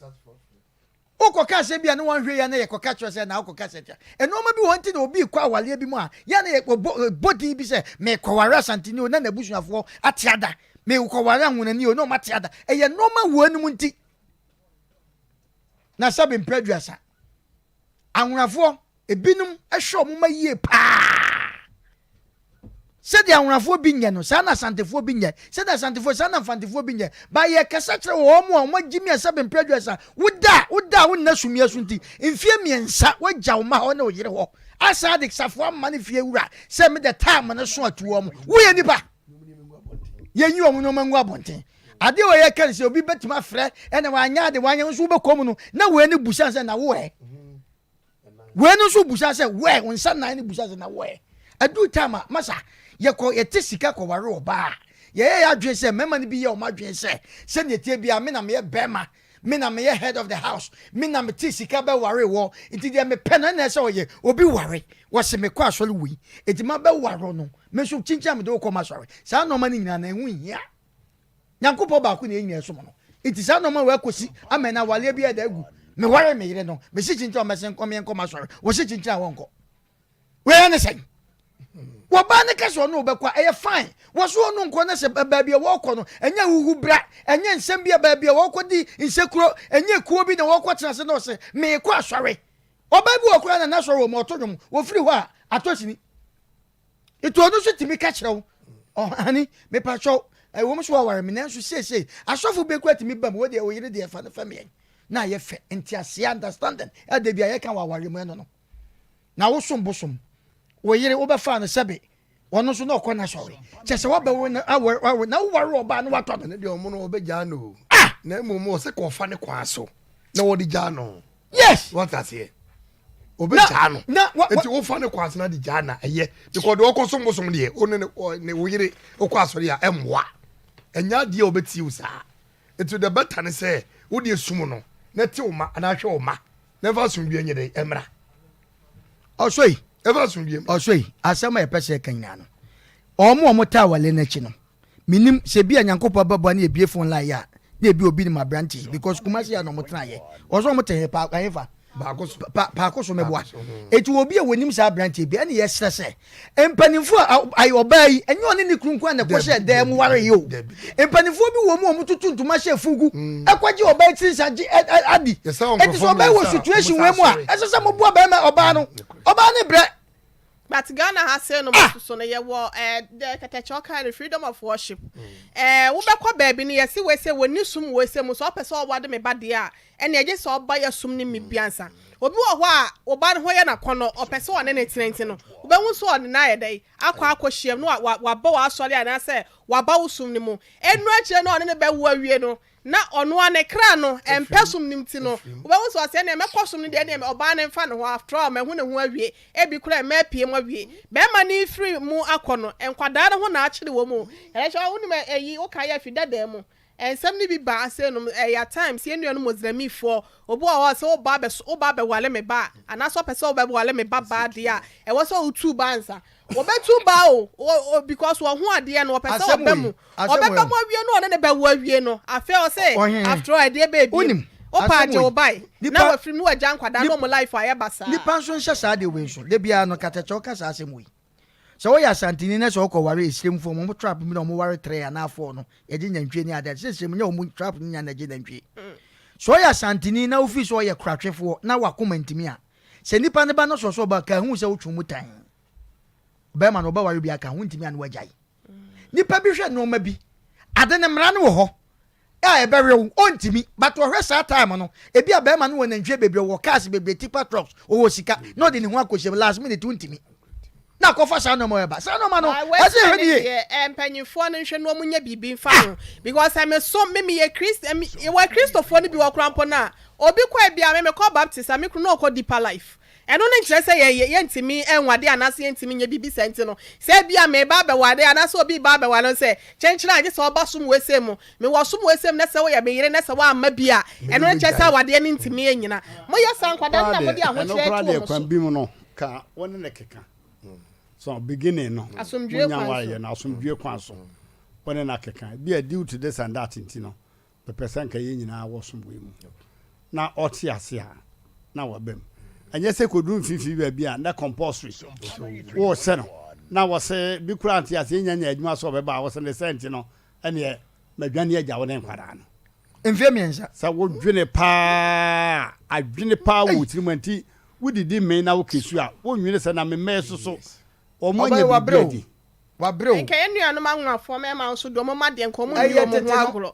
wokɔka asɛm bi a ne wanhwɛ yɛ na yɛkɔka kyerɛ sɛ na wokɔka sɛ tia nneɛma bi wɔ nti na obi kɔ awaleɛ bi mu a yɛ na yɛbɔ din bi sɛ mekɔware Asanteni o na n'abusuafoɔ ate ada mekɔware Ahonani o na ɔmo ate ada ɛyɛ nneɛma wɔ anim nti na sɛbe mpɛ aduasa Anwonafoɔ, ebinom hwɛ wɔn mma yie paa. Sɛdeɛ anwonafoɔ bi nyɛ no, saa na asantefoɔ bi nyɛ. Sɛdeɛ asantefoɔ, saa na mfantefoɔ bi nyɛ. Ba yɛkasa kyerɛ wɔn a wɔn agye mi a sɛbe mpere aduasa. Woda a, woda a wonna sumiiɛ so nti, mfeɛ mmiɛnsa woagya wo mma hɔ ne wo yere hɔ. Asan de safoa ama ne fie wura sɛ me de time no so atu wɔn. Woyɛ nipa. Yɛnyi wɔn nneɛma ngu abɔnten. Adeɛ wɔ yɛka no sɛ obi bɛtumi afrɛ ɛna wanyɛ ade wanyɛ nso wobɛkɔ mu no na wei no busa sɛ na wo ɛ wei no nso busa sɛ wɛ wo nsa nan no busa sɛ na wo ɛ aduru time a masa yɛkɔ yɛte sika kɔware ɔbaa yɛyɛ yɛ adwene sɛ mmarima no bi yɛ wɔn adwene sɛ sɛdeɛ tie biara me na meyɛ bɛrima me na meyɛ head of the house me na mete sika bɛware wɔ nti deɛ mepɛ no ɛna ɛsɛ ɔyɛ obi ware wɔse mekɔ asɔre wei nti ma bɛware no me nso kyinkyin a mede wokɔ ma asɔre saa nneɛma no nyinaa na ɛho nhia Nyankopɔn baako na yɛn nyinaa som no. Nti saa nnoɔma wei akɔsi ama ɛnɛ awareɛ bi ɛda agu. Meware me yere no, mesi kyinkyin a ɔmmɛsen nkɔ meɛnkɔ m'asɔre, wɔsi kyinkyin a wɔnkɔ. Wei ɛne sɛn? Wɔbaa ne ka sɛ ɔne wobɛkɔ a ɛyɛ fine. Wɔso ɔno nkɔ na sɛ baabi a wɔkɔ no ɛnyɛ huhu bra, ɛnyɛ nsɛm bi a baabi a wɔkɔ di nsekuro, ɛnyɛ kuo bi na wɔkɔ tena ase na ɔsɛ meekɔ asɔre. Ɔbaa bi wɔ koraa na n'asɔre wɔ mu ɔto dwom, wɔfiri hɔ a atɔ sini. Nti ɔno nso tumi ka kyerɛ wo, ɔhane, mepakyɛw, ɛwom so waware me nanso seesei asɔfo bi kura tumi ba mu, wo deɛ wo yere deɛ fa no fɛm yɛn. Na ayɛ fɛ, nteaseɛ, understanding, ɛda bi a yɛka wɔ aware mu ɛno no. Na wosom bosom, wo yere wobɛfaa no sɛbe, ɔno nso na ɔkɔ n'asɔre. Kyɛ sɛ wabɛwo no aware, na woware ɔbaa no watɔ no. Ɛno deɛ ɔmo no ɔbɛgyaa no o. Ah! Na mmom ɔsɛ kɔfa ne kwan so na wɔde gyaa no. Yes! Wate aseɛ? obɛgyaa no na wa nti wofa ne kɔ asena de gyaa na ɛyɛ because deɛ ɔkɔ som bosom deɛ wo ne ne wo yere wokɔ asɔre a ɛmmoa ɛnyɛ adeɛ a ɔbɛtie wo saa nti the better ne sɛ wodeɛ sum no na te wo ma anaa hwɛ wo ma na ɛmfa asomdwoeɛ nyɛ dɛn ɛmmra. Ɔsɔ yi. Ɛfa asomdwie ma. Ɔsɔ yi, asɛm a yɛpɛ sɛ yɛka nyinaa no, wɔn a wɔtaa wale no akyi no, menim sɛ bi a Nyankopɔn bɛboa ne yɛbie phone line yi a, na ebi obi nim aberante yi because Kumasi a na wɔn tenaeɛ. Ɔsɔ wɔn te he pa ɛhefa? Baako so. Pa paako so mɛboa. Eti obi a wɔnim saa aberante bi ɛne yɛsrɛ sɛ mpanimfoɔ a ayi ɔbaa yi ɛnyɛ ɔne ne kunu nko a na ɛkɔhyɛ dan mu ware yi o. Mpanimfoɔ bi wɔ mu a wɔtutu ntoma hyɛ fugu mm. ɛkɔgye ɔbaa tiri nsa gye adi. Eti sɛ ɔbaa wɔ situation wei mu a ɛsɛ sɛ moboa bɛrima ɔbaa no ɔbaa ne brɛ. But Ghana ha sei no mo soso no yɛwɔ eh, the kɛtɛkyɛ ɔka no freedom of worship. Mm. Eh, wobɛkɔ baabi no yɛse wei sɛ wɔni som wei sɛ mu sɛ ɔpɛ sɛ ɔwade me ba deɛ a ɛne ɛgye sɛ ɔba yɛ som ne me bi ansa. Obi wɔ hɔ a ɔba no ho yɛ n'akɔnnɔ ɔpɛ sɛ ɔne ne tena nti no wobɛhu sɛ ɔne no ayɛ dɛn akɔ akɔhyiam no wabɔ wɔ asɔre anaasɛ waba wo som no mu. Ɛnu akyire no ɔne ne bɛwo awie no Na ɔno ara ne kra no mpɛ som no nti no, wobɛhu sɛ ɔsɛ ɛneɛ mɛkɔ som no deɛ ɛneɛ ɔbaa no mfa ne ho, after all mahu ne ho awie, ebi koraa mma apue mu awie. Barima no refiri mu akɔ no, nkwadaa no ho na akyere wɔn o. Ɛnɛ hwɛ wonim ɛyi wokae afi dadaa mu nsɛm no bi ba ase nom ɛyɛ at times yɛn nuanom Muslimfoɔ obi wɔ hɔ a sɛ woba abɛso woba abɛwale me ba a anaasɛ ɔpɛ sɛ wobɛwale me ba baa deɛ a ɛwɔ sɛ wotu ba ansa wɔbɛtu ba o o because wɔn ho adeɛ no wɔpɛ sɛ ɔba mu Ɔbɛba mu awie no ɔne ne bɛwo awie no afei ɔse after all ɛdeɛ bɛɛ biem wopɛ agye wo bae na wafiri mu na wagya nkwadaa na ɔmo life ayɛ basaa. Nipa nso nhyɛ saa adeɛ wei nso da biara no katakyɛ ɔka saa asɛm wei sɛ woyɛ asanteni na sɛ wokɔ ware esiremfoɔ mo trap bi na ɔmo ware trɛ anaa four no yɛgye nantwie ne adeɛ sɛ esirem nyɛ ɔmo trap no nyinaa na ɛgye nantwie sɛ ɔyɛ asanteni na wofii sɛ ɔyɛ koratwefoɔ na wakoma ntumi a sɛ nipa ne ba no sɔ sɛ ɔba ka hu sɛ wotwe mu tan bɛrima no ɔbɛware bi aka ho ntumi a na wagyae Nipa bi hwɛ nneɛma bi, ade no mmara no wɔ hɔ a ɛbɛwe wo, ɔntumi, but ɔhwɛ saa time no, ebi a bɛrima no wɔ nantwie bebree, ɔwɔ cars bebree, tipa trucks, ɔwɔ sika, na ɔde ne ho akɔhyɛ mu, last minute wontumi. Na akɔfa saa nneɛma ɛba. Saa nneɛma no, ɛsɛ yɛhwɛ ne yie. Eh, mpanyinfoɔ no nhwɛ na wɔn nyɛ biribi nfa ho because ɛmi so mi mi yɛ krist ɛmi wɔ kristofoɔ no bi wɔ koraa mpo na obi kɔ ebi a mi mi kɔ baptist a mi kunu na ɔkɔ deeper life Ɛno no nkyerɛ sɛ yɛn yɛntumi nwade anaasɛ yɛntumi nyɛ biribi saa nti no, sɛ ebia mereba abɛware anaasɛ obi reba abɛware no sɛ, kyenkyen a gye sɛ ɔba som wei mu, mewɔ som wei mu na sɛ woyɛ me yere na sɛ woamma bi a, ɛno no nkyerɛ sɛ awadeɛ no ntumi nnyina. Moyɛ saa nkwadaa no na mode Ɛno ahokyerɛ koraa to deɛ wɔn kwan so. bi mu no ka wo ne no keka so beginning no Asomdwoeɛ monya kwan so. nwareɛ no asomdwoeɛ kwan so wo ne no akeka ebia due to this and that nti no Mepɛ sɛ anka yɛn nyinaa wɔ som wei mu. Na ɔte ase a, na waba mu. Ɛnyɛ sɛ kɔduru mfimfini baabi a na compulsory wosɛ no na wɔse bi koraa nte ase nya nya adwuma sɛ ɔbɛba a wɔse ne sɛ nti no ɛneɛ madwane agya wo ne nkwadaa no. Mfeɛ mmiɛnsa. Sɛ wodwene paa adwene paa wɔ wo tirim a nti wodidi mee na wokɛsu a wonnwene sɛ na me mma yi soso wɔn anya biribi adi. Wabrɛ o. Nka yɛn nuanom anwonafoɔ mmarima nso deɛ wɔn mma deɛ nka wɔn nni Ɛyɛ wɔn tete ho no. agorɔ.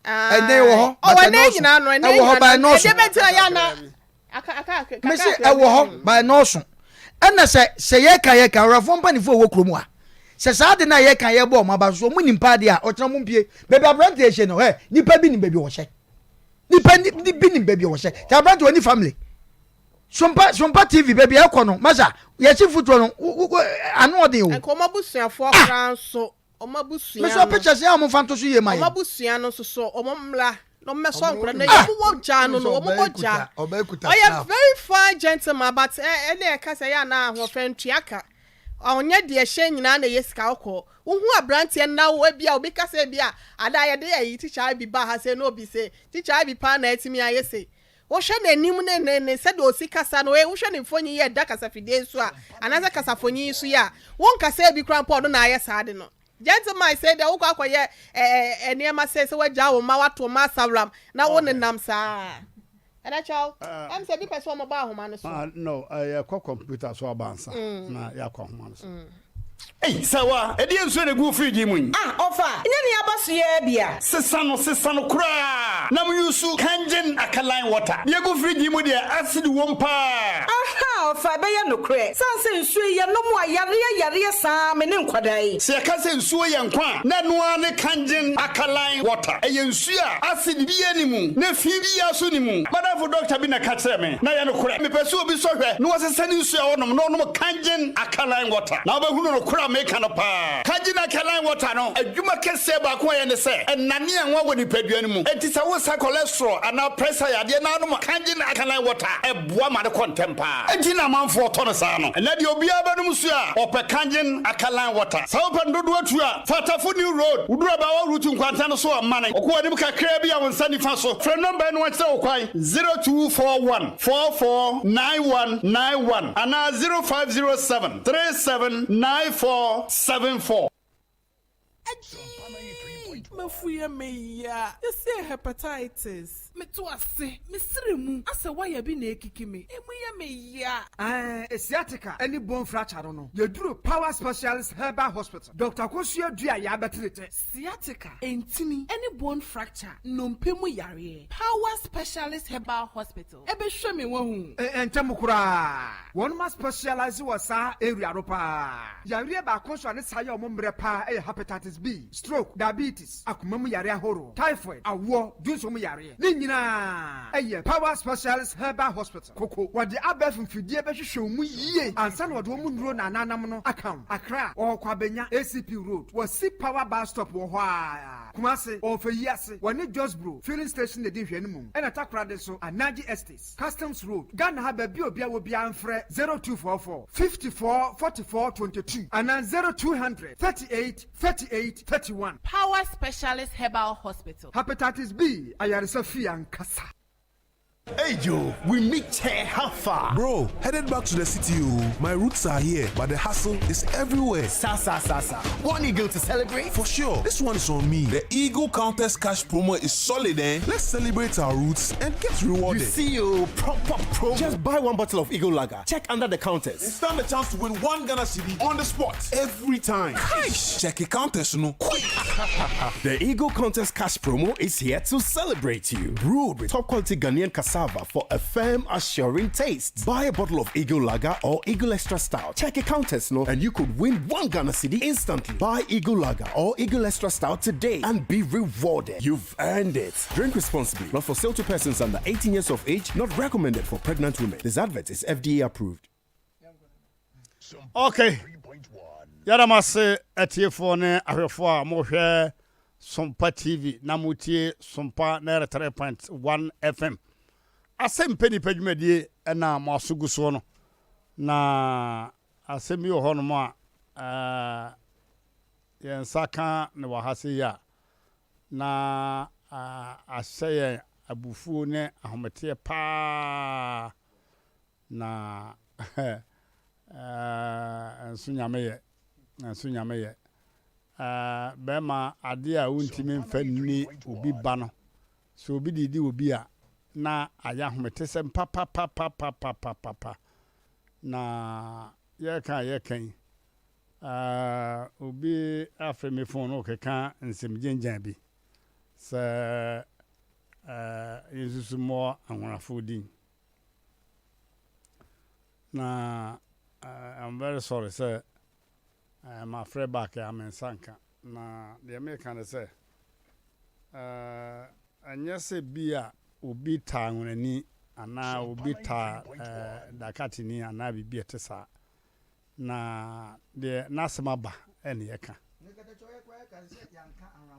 Ɛnɛ wɔ hɔ, Ɔwɔ but ɛnɛ ɛnɔɔso. nyinaa no, ɛnɛ Ɛwɔ hɔ, nyinaa but no, ɛnɔɔso. ɛdeɛ bɛnti na yɛ ana aka aka aka Mese kakra ɛwɔ bi. hɔ, but ɛnɔɔso. Ɛna sɛ sɛ yɛka yɛka awurafoɔ mpanimfoɔ a ɛwɔ kurom a, sɛ saa ade no a yɛka yɛbɔ wɔn aba so so wɔn nim paa deɛ a, ɔkyena wɔn mpie. Baabi aberanteɛ hyɛ no, hɛ, nipa bi nim baabi a ɔhyɛ. Nipa ni bi nim baabi a ɔhyɛ. Sɛ aberanteɛ ɔni family. Sompa Sompa TV baabi a ɛkɔ no masa yɛsi fotoɔ no ano ɔden o. Nka wɔn abusuafoɔ ah! koraa nso wɔn abusua no. Mesɔ pictures yɛn a wɔn fa nto so yie ma yɛn. Wɔn abusua no nso so wɔn mmra na wɔn mmɛsɔ nkora na yɛn wɔ gya no no wɔn bɔ gya. Ɔyɛ very fine gentleman but ɛna ɛka sɛ yɛ anaa ahoɔfɛ ntua ka. Ɔnyɛ deɛ ɛhyɛ nyinaa na ɛyɛ sika kɔkɔɔ. Wohu aberanteɛ no na ebi a obi ka sɛ ebi a ada yɛde ayi teacher Ivy ba ha sɛ na obi sɛ teacher Ivy paa na atumi ayɛ sei. Wohwɛ n'anim ne ne ne sɛdeɛ ɔsi kasa no, wohwɛ ne mfonyin yi a ɛda kasafidie yi so a, anaasɛ kasafonyin yi so yi a, wonka sɛ ebi koraa mpo a ɔno na ayɛ saa ade no. Gentleman sei deɛ wokɔ akɔyɛ ɛ ɛ nneɛma sei sɛ woagyaa wo mma, woato wo mma asaworam na wo nenam saa. Ɛnɛ kyɛw, ɛm sɛ ebi pɛ sɛ wɔbɔ ahoma no so. No, yɛkɔ kɔmputa so aba ansa na yɛakɔ ahoma no so. Ei, Sawa, ɛdeɛn nsuo na ɛgu wo fridge yi mu yi? Ah, ɔfa, nyɛ nea aba so yi ara bi a? Sesa no, sesa no koraa na mo use Kangen alkaline water. Deɛ ɛgu fridge yi mu deɛ, acid wom paa. Ahaa, ɔfa, ɛbɛyɛ nokorɛ. Sane sɛ nsuo yi, yɛnom a, yareɛ yareɛ saa me ne nkwadaa yi. Sɛ yɛka sɛ nsuo yɛ nkwa a, na ɛno ara ne Kangen alkaline water. Ɛyɛ nsuo a acid biara nni mu, na fi biara nso nni mu. M'adamfo dɔkta bi na ɛka kyerɛɛ me, na ɛyɛ nokorɛ. Mepɛ sɛ obi sɔ hwɛ na ɔsesa ne nsuo a ɔnom na ɔnom Kangen alkaline water, na wobɛhunu nokorɛ a meka no paa. Kangen alkaline water no, adwuma kɛseɛ baako a ɛyɛ ne sɛ, ɛnane anwa wɔ nipadua no mu. Enti sɛ wosa cholesterol anaa pressure yadeɛ na wonom Kangen alkaline water a, ɛboa ma no kɔ ntɛm paa. Enti. Nti na amanfoɔ tɔ no saa no. Ɛnnɛ deɛ obiara bɛnom nsuo a, ɔpɛ Kangen alkaline water. Sɛ wopɛ no dodoɔ atu a, fa Tafo New Road, woduru Abaawa Route nkwanta no so a, mane. Wokɔ w'anim kakraa bi a, wo nsa nifa so. Frɛ nɔmba yi na wɔnkyerɛ wo kwan, 0241 44 9191 anaa 0507 37 94 74. Agyii! M'afu yɛ me ya. Yɛse hepatitis. Meto ase, me sere mu asɛ wire bi na ekiki me. Emu yɛ me ya. Ɛɛ sciatica ne bone fracture no no, yɛduru Power Specialist Herbal Hospital, Doctor Akosua Duah yɛabɛtere tɛ. Sciatica, ntini, ne bone fracture, nnompe mu yareɛ, Power Specialist Herbal Hospital. Ɛbɛhwɛ me wahu. Ntɛm koraa. Wɔnom a specialise wɔ saa area no paa. Yareɛ baako nso a ne saa yɛ wɔn mmerɛ paa yɛ Hepatitis B, stroke, diabetes, akoma mu yareɛ ahoroɔ, typhoid, awoɔ, dwonsɔ mu yareɛ. Ne nyinaa yɛ Power Specialist Herbal Hospital, Koko. Wɔde abɛɛfo mfidie bɛhwehwɛ wo mu yie ansa na wɔde wɔn nnuro na ananam no aka wo. Accra, wɔwɔ Kwabenya, ACP Road, wɔsi Power Bus Stop wɔ hɔ ara. Kumase, Ɔfɛyi ase, wɔne Josbro filling station na edi nhwɛanimu, ɛna Takoradi nso, Anaji Estates, Customs Road, Ghana ha baabi a obiara wɔ biara mfrɛ 0244 54 44 22 anaa 0200 38 38 31. Power Specialist Herbal Hospital. Hepatitis B ayaresa fie ankasa. Hey Joe, we meet chair how far? Bro, headed back to the city oh. My roots are here, but the hustle is everywhere. Sa sa sa sa. One eagle to celebrate? For sure. This one is on me. The Eagle Countess Cash promo is solid, eh? Let's celebrate our roots and get rewarded. You see you oh, proper promo. Just buy one bottle of Eagle Lager. Check under the counters. And stand a chance to win one Ghana cedi on the spot every time. Cash! Check the counters, no. Quick! the Eagle Contest Cash promo is here to celebrate you. Brewed with top quality Ghanaian cassava for a firm, assuring taste. Buy a bottle of Eagle Lager or Eagle Extra Stout. Check a counters, no, and you could win one Ghana cedi instantly. Buy Eagle Lager or Eagle Extra Stout today and be rewarded. You've earned it. Drink responsibly. Not for sale to persons under 18 years of age. Not recommended for pregnant women. This advert is FDA approved. Okay. Yɛda mo ase atiefoɔ ne ahwɛfoɔ a mohwɛ Sompa TV na motie Sompa 93.1 FM. Asɛmpɛ nipa dwumadie na mo aso gu soɔ no. Na asɛm bi wɔ hɔnom a eh, yɛn nsa ka ne wɔ ha sei a na ahyɛ yɛn abufuo ne ahometeɛ paa Na nso Nyame yɛ, nso Nyame yɛ. Bɛrima adeɛ a wontumi mfa nni obi ba no, sɛ obi de di obi a, na ayɛ ahometesɛm papapapapapapa. Na yɛreka a yɛreka yi, obi afrɛ me phone na ɔkeka nsɛm gyangyan bi sɛ yɛnsusu mmɔ anwonafoɔ din. Na I'm very sorry sɛ mafrɛ back a me nsa nka. Na deɛ meka ne sɛ, ɛnyɛ sɛ bi a obi taa nwonani anaa obi taa dakateni anaa biribi a ɛte saa. Na deɛ n'asɛm aba ɛne yɛka.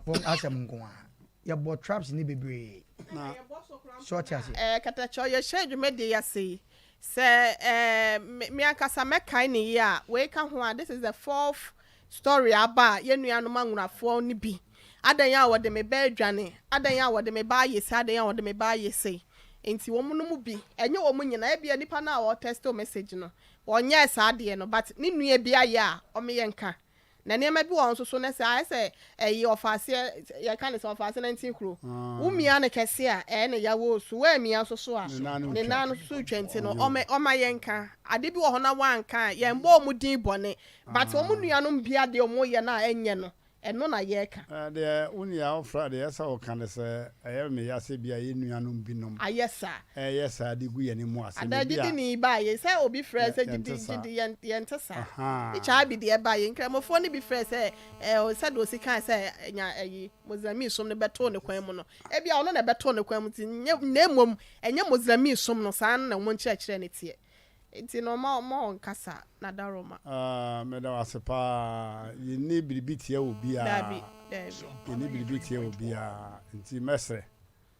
Fam asɛm nko ara. Yɛbɔ traps no bebree. Na. So ɔte aseɛ? Ɛɛ Katakyɛw, yɛhyɛɛ dwumadie yi ase yi, sɛ ɛɛ me me ankasa mɛkae no yie a, wei ka ho a, this is the fourth story aba a yɛn nuanom anwonafoɔ no bi, adɛn a wɔde me ba adwane, adɛn a wɔde me ba ayɛ sei, adɛn a wɔde me ba ayɛ sei. Nti wɔn no mu bi, ɛnyɛ wɔn nyinaa, ebia nipa no a ɔretɛste wo message no, ɔnyɛɛ saa adeɛ no, but ne nua bi ayɛ a, wɔyɛ nka. Na nneɛma bi wɔ hɔ nso so na sɛ ayɛ sɛ ɛyi ɔfaaseɛ yɛka ne sɛ ɔfaase nantin kuro wo mia no kɛse a ɛyɛ ne ya wɔ su woammia nso so a ne nan no so retwa nti no ɔma ɔma yɛnka ade bi wɔ hɔ na woanka a yɛnbɔ wɔn din bɔne but wɔn nuanom bi adeɛ wɔn yɛ no a ɛnyɛ no ɛno na yɛreka. Deɛ wo nua ɔfra deɛ ɛsɛ sɛ woka ne sɛ ɛyɛ me ya sɛ bi a yɛn nuanom binom ayɛ saa. Ɛyɛ saa de gu yɛn anim ase no, Ada ebia gyidi ni baa yei sɛ obi frɛ sɛ yɛnte gyidi saa. gyidi yɛn yɛnte saa. Ahaa. HIV deɛ ɛbaa yei nkramofoɔ no bi frɛ sɛ ɛɛ sɛdeɛ osi kae sɛ nya ɛyi Mozambique som no bɛtoo ne kwan mu no ebia ɔno na ɛbɛtoo ne kwan mu nti nyɛ na mmom ɛnyɛ Mozambique som no saa na wɔn nkyerɛkyerɛ no teɛ nti no mma mma ɔnkasa na daroma. Ah, meda wo ase paa. Yɛnni biribi tia obiara. Daabi, daabi. Yɛnni biribi tia obiara. Nti mɛsrɛ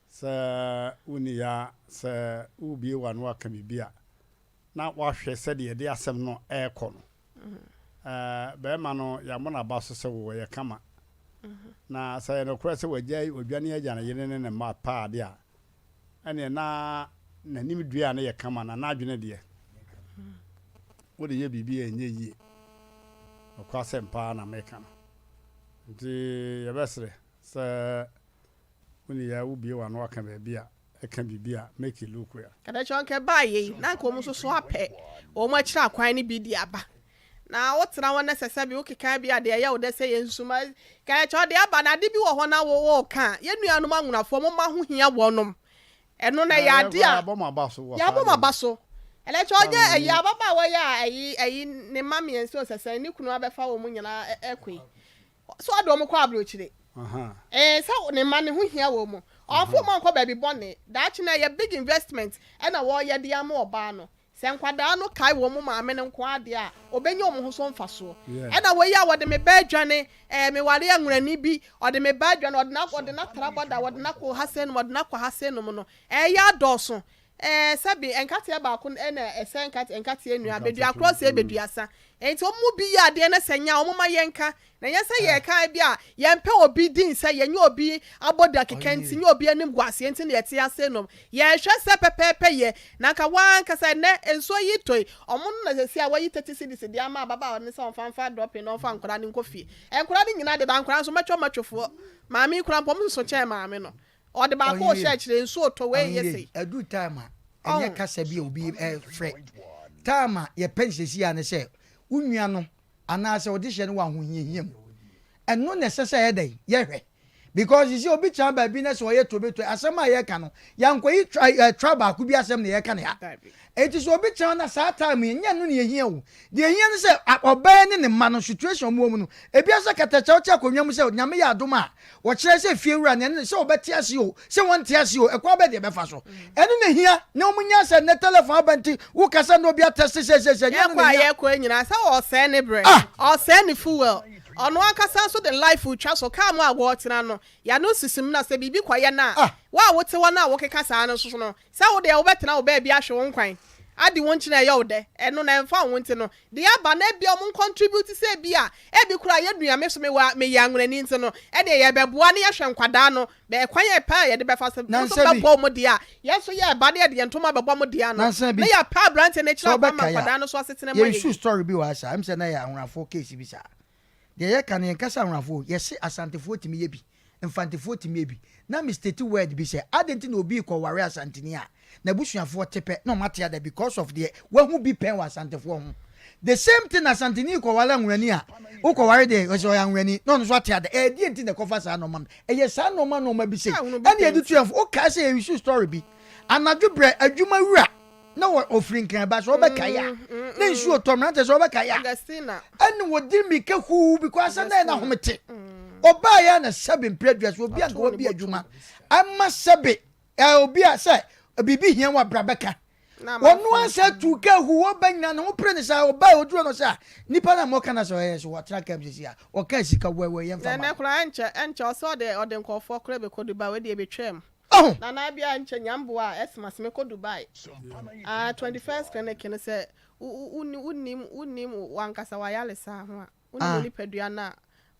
Sɛ wonni ya sɛ wobue w'ano aka biribi a. na wahwɛ sɛdeɛ yɛde asɛm no rekɔ no. Ɛɛ, barima no, yɛammɔ n'aba so sɛ ɔyɛ kama. Na sɛ ɛyɛ nokorɛ sɛ wagyae, wadwane agya ne yere ne ne mma paa deɛ a, ɛnneɛ na n'anim dua no yɛ kama, na n'adwene deɛ, wode yɛ biribi a ɛnyɛ yie. Nokwasɛm paa na meka no. Nti yɛbɛsrɛ sɛ wo ne yɛ wobue w'ano aka baabi a, ɛka biribi a, make it look well. Kadakyɛ anka ɛbaa yei na anka wɔn nso so apɛ wɔn akyiri akwan no bi de aba. Na wotena hɔ na sɛ sɛbe wokeka bi a deɛ ɛyɛ wo dɛ sɛ yɛn nsuma. Kadakyɛ ɔde aba na ade bi wɔ hɔ na wo woka a, yɛn nuanom anwonafoɔ momma ho hia wɔnom. Ɛno no ɛyɛ ade a Yɛabɔ mo aba so wɔ saa yɛabɔ mo ade no. aba so. Kadakyɛ ɔnyɛ ɛyi ababaawa yi a ɛyi ɛyi ne mma mmiɛnsa o sɛ sɛn ne kunu abɛfa wɔn nyinaa ɛkɔ yi. So ɔde wɔn kɔ aburokyire? Ɛɛ sɛ ne mma ne ho hia wɔn mu. Ɔmfa wɔn ankɔ baabi bɔne. Daakye no ɛyɛ big investment ɛna wɔreyɛ de ama ɔbaa no. Sɛ nkwadaa no kae wɔn maame no nko ara deɛ a, ɔbɛnya wɔn ho so mfasoɔ. Ɛna wei a wɔde me ba adwane, ɛɛ meware anwurani bi, ɔde me ba adwane, ɔde no ɔde no atra bɔda, wɔde no akɔ ha sei nom, ɔde no akɔ ha sei nom no, ɛɛyɛ adɔɔso. Ɛɛ, sɛbe nkateɛ baako na ɛsɛ nkate nkateɛ nua, bɛdua korɔ sɛɛ bɛdua sa. Enti wɔn mu bi yɛ adeɛ na sɛ nya a, wɔma yɛnka. Na ɛnyɛ sɛ yɛreka ebi a yɛmpɛ obi din sɛ yɛnyɛ obi abɔdua keka nti, nyɛ obi animguaseɛ nti na yɛte ase nom. Yɛrehwɛ sɛ pɛpɛɛpɛ yɛ. Na anka wo ara ankasa ɛnnɛ nsuo yi retɔ yi, wɔn no na seesei a wɔayi 30 cedis de ama ababaawa no sɛ ɔmfa mfa dropping na ɔmfa nkwadaa no nkɔ fie. Nkwadaa no nyinaa deda, nkwadaa nso mɛtwa matwofoɔ. Maame yi koraa mpo wɔsoso kyɛn maame no. Ɔde baako rehyɛ akyire, nsuo retɔ, wei reyɛ sei. Ɛduru time a, ɛnyɛ kasa bi a obi frɛ. Time a yɛpɛ no seesei ara ne sɛ, wo nua no anaasɛ ɔdehyeɛ no wɔ ahohiahia mu. Ɛno na ɛsɛ sɛ yɛyɛ dɛn? Yɛhwɛ. Because you see, obi tena baabi na sɛ ɔyɛ tobeto, asɛm a yɛreka no, yɛankɔyi tra baako bi asɛm na yɛreka no ha. Enti sɛ obi tena hɔ na saa time yi, ɛnyɛ ɛno na ɛhia o. Deɛ ɛhia ne sɛ ɔbaa ne ne mma no situation a wɔwɔ mu no, ebia sɛ katakyɛ wote akonnwa mu sɛ Nyame yɛ adom a, wɔkyerɛ sɛ fie wura no ɛne sɛ wɔbɛte ase o, sɛ wɔnte ase o, ɛkwan bɛn deɛ ɛbɛfa so. Ɛno na ɛhia na wɔn nya sɛ nnɛ telephone aba nti wokasa na obi atɛste sɛsɛsɛ, ɛnyɛ ɛno Yɛkɔ na a ɛhia. yɛkɔ yi nyinaa sɛ ɔresɛe ne berɛ, Ah! ɔresɛe ne fuel, ɔno ankasa nso de life retwa so, car mu a wɔretena no, yɛano sisi mu na sɛ biribi kɔyɛ no a, Ah! wo a wote hɔ no a wokeka saa no nso no, Sɛ wo deɛ wobɛtena wo baabi ahwe wo nkwan adi wo nkyene a ɛyɛ wo dɛ, ɛno na ɛmfa wo ho nti no, deɛ aba no ebia wɔn ncontribute sɛ ebia, ebi koraa yɛ nua me nso mewɔ meyɛ anwonani nti no, ɛneɛ yɛbɛboa na yɛahwɛ nkwadaa no, bɛ ɛkwan a ɛpɛ a yɛde bɛfa so, mo nso Nansa bi. mobɛboa wɔn deɛ a, yɛn nso yɛreba na yɛde yɛn ntoma abɛbɔ mo deɛ ano, Nansa bi. na yɛapɛ aberanteɛ no Sɛ akyiri akwan ma wobɛkae a, nkwadaa no nso asetena mu ayɛ yɛresu yie. story bi wɔ ha saa, ɛm sɛ na ɛyɛ Anwonafoɔ case bi saa. Deɛ yɛka no yɛnka sɛ Anwonafoɔ o, yɛse Asantefoɔ tumi yɛ bi, Mfantefoɔ tumi yɛ bi. Na me state word bi sɛ, adɛn nti na obi rekɔware Asanteni a, n'abusuafoɔ te pɛ na wɔate ada because of deɛ wahu bi pɛn wɔ Asantefoɔ ho. The same thing Asanteni rekɔware Anwonani a, wokɔware deɛ ɔsɛ ɔyɛ Anwonani na ɔno nso ate ada. Ɛyɛ deɛ nti na ɛkɔfa saa nnoɔma no? Ɛyɛ saa nnoɔma nnoɔma bi sei Ahunu bi ɛna pɛn yɛde tu nti. yɛn fo. Wokae sɛ yɛ issue story bi, anadwo berɛ adwuma wura na ɔfiri Nkran ba sɛ ɔbɛkae a, na nsuo tɔ mmeranteɛ sɛ ɔbɛkae a, ɛne wɔdi mmirika huu because asɛm no yɛ no ahomete. Ɔbaeɛ a na sɛbe mprɛdua so obi a nka wabi adwuma ama sɛbe obi a sɛ biribi hia wɔ abra bɛka. Ɔno ansa tu ka hu ɔba nyina ne ho pere ne saa ɔbaeɛ ɔduru no sɛ a nipa no a mɔka no sɛ ɔyɛ so wɔtra kam sisi a ɔka sika wɛwɛ yɛmfa ma no. Koraa ɛnkyɛ ɛnkyɛ ɔsɛ ɔde ɔde nkurɔfoɔ koraa bɛkɔ Dubai wei deɛ ɛbɛtwam. Ɔho. Nana ebia nkyɛ nyamboa a Xmas mekɔ Dubai ah 21st clinic no sɛ wonnim wonnim wankasa wayaresa ho a wonim wo nipadua no a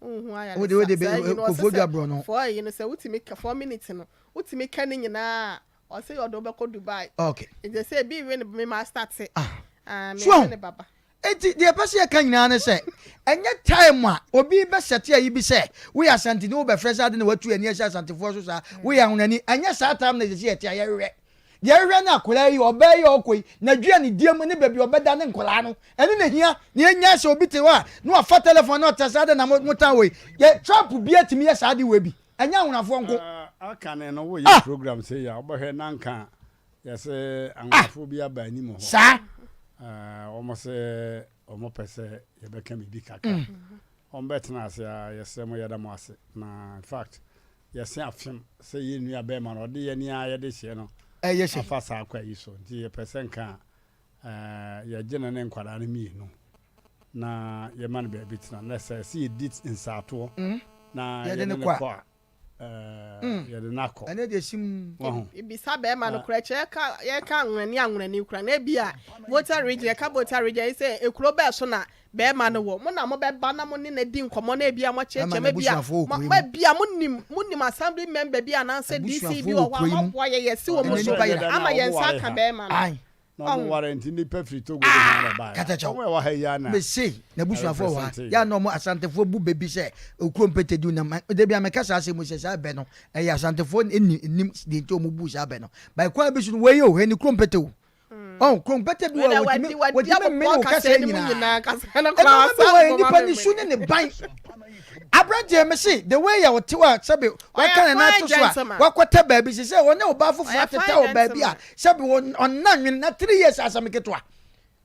wonhu ayaresa saa yi no ɔsɛ sɛ fɔɔ yi no sɛ wotumi ka fɔɔ minute no wotumi ka ne nyinaa a ɔsɛ ɔde wobɛkɔ Dubai okay nti sɛ ebi we ne me ma starte ah ah me so we ne baba. Enti deɛ yɛpɛ sɛ yɛka nyinaa ne sɛ, ɛnyɛ time a obi bɛsɛte ayi bi sɛ woyɛ Asanteni wobɛfrɛ sɛ ade na watu ani asi Asantefoɔ so saa, woyɛ Ahonani, ɛnyɛ saa time na ɛsɛ sɛ yɛte a yɛhwehwɛ. Deɛ yɛhwehwɛ ne akwadaa yi, ɔbaa yi a ɔkɔ yi, n'aduanedie mu ne baabi a ɔbɛda ne nkwadaa no. Ɛno na ɛhia. Na yɛnyae sɛ obi te hɔ a na wafa telephone na ɔte saa ade na motan wei. Yɛ trap biara tumi yɛ saa ade wei bi. Ɛnyɛ Ahonafoɔ nko. Aka ne no woyɛ Ah! program sei a wobɛhwɛ na nka Yɛse Ah! anwanwafoɔ bi aba anim hɔ. Saa. Eh, wɔn se wɔn pɛ sɛ yɛbɛka biribi kakra. Wɔn bɛtena ase a, yɛsrɛ mo yɛda mo ase. Na in fact, yɛse afem sɛ yɛn nua bɛrima no ɔde yɛn a yɛde hyɛ no Ɛyɛ sei. afa saa kwa yi so. Nti yɛpɛ sɛ nka eh, yɛgye no ne nkwadaa no mmienu na yɛma no baabi tena. Na sɛ sɛ yɛdi nsaatoɔ na Yɛde yɛde no no kɔ a. kɔ a, eh, Yɛde no akɔ. Ɛnɛ deɛ sim. Wahu. Bisa bɛrima no koraa kyerɛ yɛka yɛka anwonani anwonani koraa na ebi a Volta region yɛka Volta region yi sɛ ekuro bɛɛ so na bɛrima no wɔ mo na mo bɛba na mo ne no adi nkɔmɔ na ebi a mo akyerɛkyerɛ Bɛrima mo ebi a n'abusuafoɔ wɔ mo kuro yi mo mu. ebi a mo nim mo nim assembly member bi anaasɛ DC Abusuafoɔ bi wɔ wɔ hɔ kuro a yi mo mu. aboa yɛ yɛsi wɔn Ɛnɛ so nipa yera. ama Ɔmo yɛn nsa ware aka ha. bɛrima no. Ae. Na ɔmo Ɔho. ware nti nnipa firi Togo ne hwan na ɛbaeɛ. Katakyɛw. Ɔmo a ɛwɔ ha yi ara na Mese n'abusuafoɔ wɔ ha. ɛrepresente. Yɛ a na ɔmo Asantefoɔ bu bɛ bi sɛ okuro mpete du na ma da bi a meka saa asɛm yi sɛ saa bɛ no ɛyɛ Asantefoɔ nni nnim deɛ nti a ɔmo bu saa bɛ no. By kwan bi so no wei o hwɛ ne kuro mpete o. Ɔn kuro mpete bi wɔ Wei a deɛ wɔtumi wadi wadi wɔtumi mmene abobɔ wo kasa kasa no mu nyinaa. nyinaa kasa no koraa Nneɛma bi wasan wɔ yɛ abobɔ nipa ma ne me su ne mmene. ne ban. Aberanteɛ mese the way a ɔte hɔ a sɛbe Ɔyɛ waka ne nan fine ato so a gentleman. wakɔtɛ baabi sɛ sɛ ɔne ɔbaa foforɔ Ɔyɛ atetɛ fine wɔ baabi a gentleman. sɛbe ɔnna nwene na three years asɛm ketewa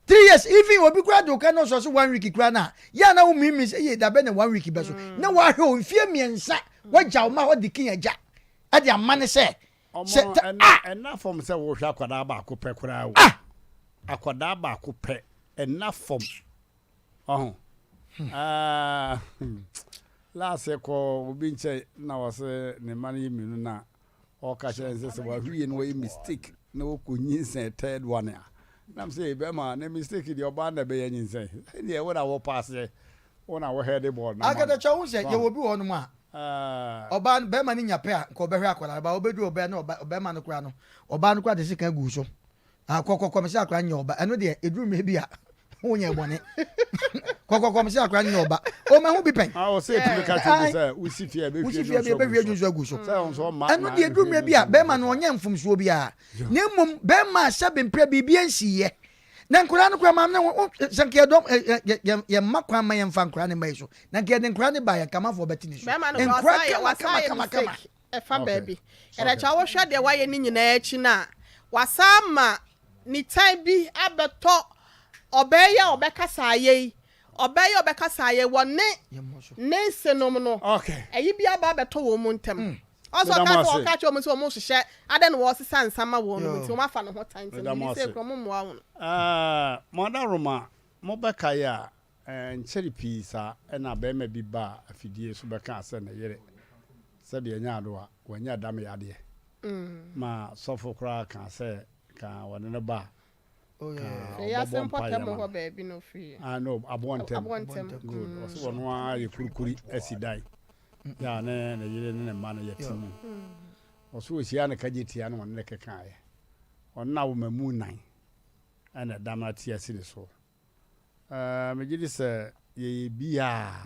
three years even obi koraa de woka na ɔsɔ so one week koraa no a yɛ a na womiimi sɛ yɛ dabɛ na one week bɛ so na wahwɛ o mfie mmiɛnsa wagya wo ma hɔ de kin agya ɛde ama ne sɛ Ɔmo sɛ ta ɛna ah ɛna fam sɛ wohwɛ akwadaa baako pɛ koraa o. ah Akwadaa baako pɛ ɛna fam. Ɔho. Ah, last kɔ obi nkyɛn na wɔsɛ ne mma no yɛ mmienu na ɔka kyerɛ no sɛ sɛ wahwie no wɔyɛ mistake na wɔkɔ nyinsɛn third one a nam sɛ bɛma ne mistake deɛ ɔbaa na ɛbɛyɛ nyinsɛn ɛdeɛ wo na wɔpa aseɛ wo na wɔhɛ de bɔɔl na ma no. Akatakyɛ wo sɛ yɛwɔ bi wɔ hɔnom a Ah. ɔbaa no bɛrima no nya pɛ a nka ɔbɛhwɛ akwadaa no ba ɔbɛduru ɔbɛn na ɔbɛrima no koraa no ɔbaa no koraa de sekan gu so Ah, kɔkɔkɔ me sɛ akora nyɛ ɔba. Ɛno deɛ ɛduru mmerɛ bi a wonyɛ bɔne. Kɔkɔkɔ me sɛ akora nyɛ ɔba. O mahu bi pɛn. Ah, ɔsɛ ɛtumi ka kyerɛ bi sɛ wosi fie a Wosi fie a ɛbɛhwie dwonso agu so. Sɛ ɔnso ɔma Ɛno deɛ ɛduru mmerɛ bi a bɛrima no ɔnyɛ mfomsoɔ biara. Na mmom bɛrima a sɛbe mprɛ biribi ansiiɛ. Na nkwadaa no koraa maame no sɛ nka yɛdɔm yɛmma kwan ma yɛmfa nkwadaa no mma yi so. Na nka yɛde nkwadaa no baeɛ nka amanfoɔ bɛte ne so. Bɛrima no koraa Nkwadaa wasan yɛ kama kama wasan yɛ kama kama. mistake. Ɛfa Okay. baabi. Ɛna Okay. kyɛ wohwɛ deɛ wayɛ no nyinaa akyi no a, wasan ama nitan bi abɛtɔ ɔbaa yi a ɔbɛkasa ayɛ yi, ɔbaa yi a ɔbɛkasa ayɛ yi, wɔne ne nsenom no, Okay. ɛyi bi aba abɛtɔ wɔn mu ntam. Ɔsɛ Meda ɔka mo sɛ ase. ɔka kyerɛ wɔn sɛ wɔn nhyehyɛ adɛn na wɔresesa nsa ma wɔn nom nti Yo. wɔn afa ne ho tan nti Meda no mo biribi sɛ ase. kura wɔn mmoa wɔn. Ah, mo adaworoma, mobɛkae a, Ɛnkyɛre pii saa na barima bi baa afidie so bɛkaa sɛ ne yere, sɛdeɛ ɛnyɛ adowa, wanya dam yadeɛ. Ma sɔfo koraa kaa sɛ ka wɔne no ba a, ka ɔbɛbɔ mpaeɛ ama no. Ah, no, aboɔ ntɛm. Good. Ɔsɛ wɔn ara yɛ kurikuri asi dan. Yɛ a ne ne yere ne ne mma no yɛte mu. Ɔsɛ ɔhyia no kagye tia no wɔne no kekaeɛ. Ɔno na awoma mu nan ɛna dam no ate asi ne so. Ɛɛ, megye di sɛ yɛyɛ bi a,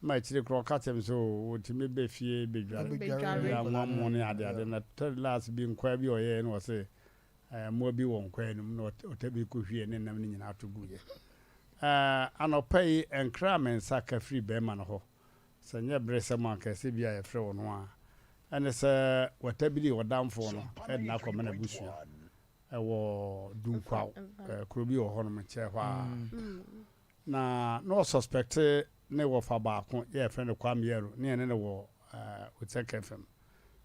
ma akyire koraa ɔka kyerɛ me sɛ o, ɔtumi ba fie bɛdware, Bɛdware. yɛ anwammɔ ne adeade. Na third last bi, nkwaa bi a ɔyɛeɛ no ɔse ɛɛ, mmoa bi wɔ nkwaa no mu na ɔta bi kɔhwiee ne nam no nyinaa to guiɛ. Ɛɛ, anɔpa yi, nkra a me nsa ka firi barima no hɔ, sɛ nyɛ beresɛm a anka ɛsɛ bi a yɛfrɛ ɔno a, ɛne sɛ watabiri ɔdamfoɔ no de no akɔma n'abusua. Ɛwɔ Dunkwaw, kuro bi wɔ hɔnom nkyɛn hɔ ara. Na na ɔsuspɛkte ne wɔfa baako yɛ yɛfrɛ no Kwame Yero, ne yɛne no wɔ Otsek FM,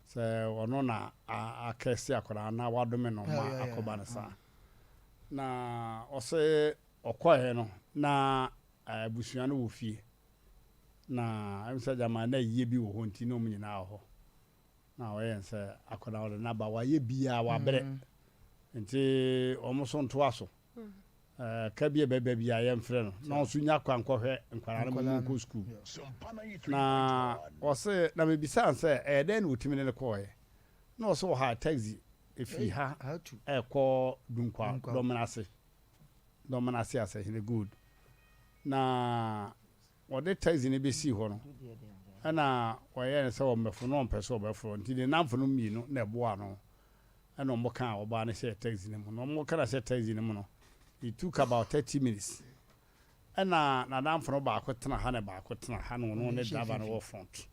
sɛ ɔno na akɛse akwadaa na wadome no ma akɔba no saa. Na ɔse ɔkɔeɛ no na abusua no wɔ fie, na ɛm sɛ gyama na ayie bi wɔ hɔ nti na wɔn nyinaa wɔ hɔ. Na ɔyɛ no sɛ akwadaa ɔde n'aba wayɛ biaa wabrɛ nti wɔn nso ntoa so ka bi a ɛbɛba biaa yɛmfrɛ no na ɔnso nya kwan kɔhwɛ nkwadaa no mu nkɔ sukuu na ɔse na mebisaa no sɛ ɛyɛ dɛn na ɔtumi ne no kɔɔɛ na ɔse ɔhaa taxi ɛfiri ha ɛkɔ Dunkwa Dɔmenase Dɔmenase Asahene Good na Wɔde taxi no bɛsii hɔ no, ɛna wɔyɛɛ no sɛ wɔmmɛforo na ɔmpɛ sɛ ɔbɛforo nti ne nnamfonom mmienu na ɛboaa no ɛna wɔkaa ɔbaa no hyɛɛ taxi no mu. Na wɔka no hyɛ taxi no mu no, it took about 30 minutes ɛna n'adamfo no baako tena ha na baako tena ha na ɔno ne driver no wɔ front.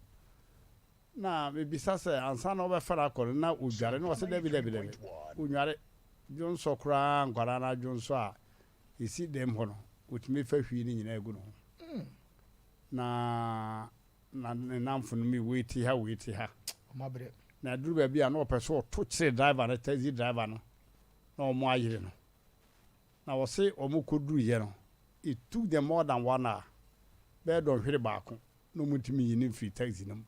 Na mebisa sɛ ansa na wɔbɛfa no akɔ no na ɔdware na ɔsɛ dabi dabi dabi ɔnware dwonsɔ koraa nkwadaa no adwonsɔ a Esi dɛm hɔ no, otumi fa hwi no nyinaa gu ne ho. Na na ne nnamfonom yi, wei te ha, wei te ha. Na aduru baabi a na ɔpɛ sɛ ɔto kyere driver no, taxi driver no, na wɔn ayere no. Na wɔse wɔn kɔduruiɛ no, it took them more than one hour, bɛyɛ dɔnhwere baako, na wɔntumi nyi no mfiri taxi no mu.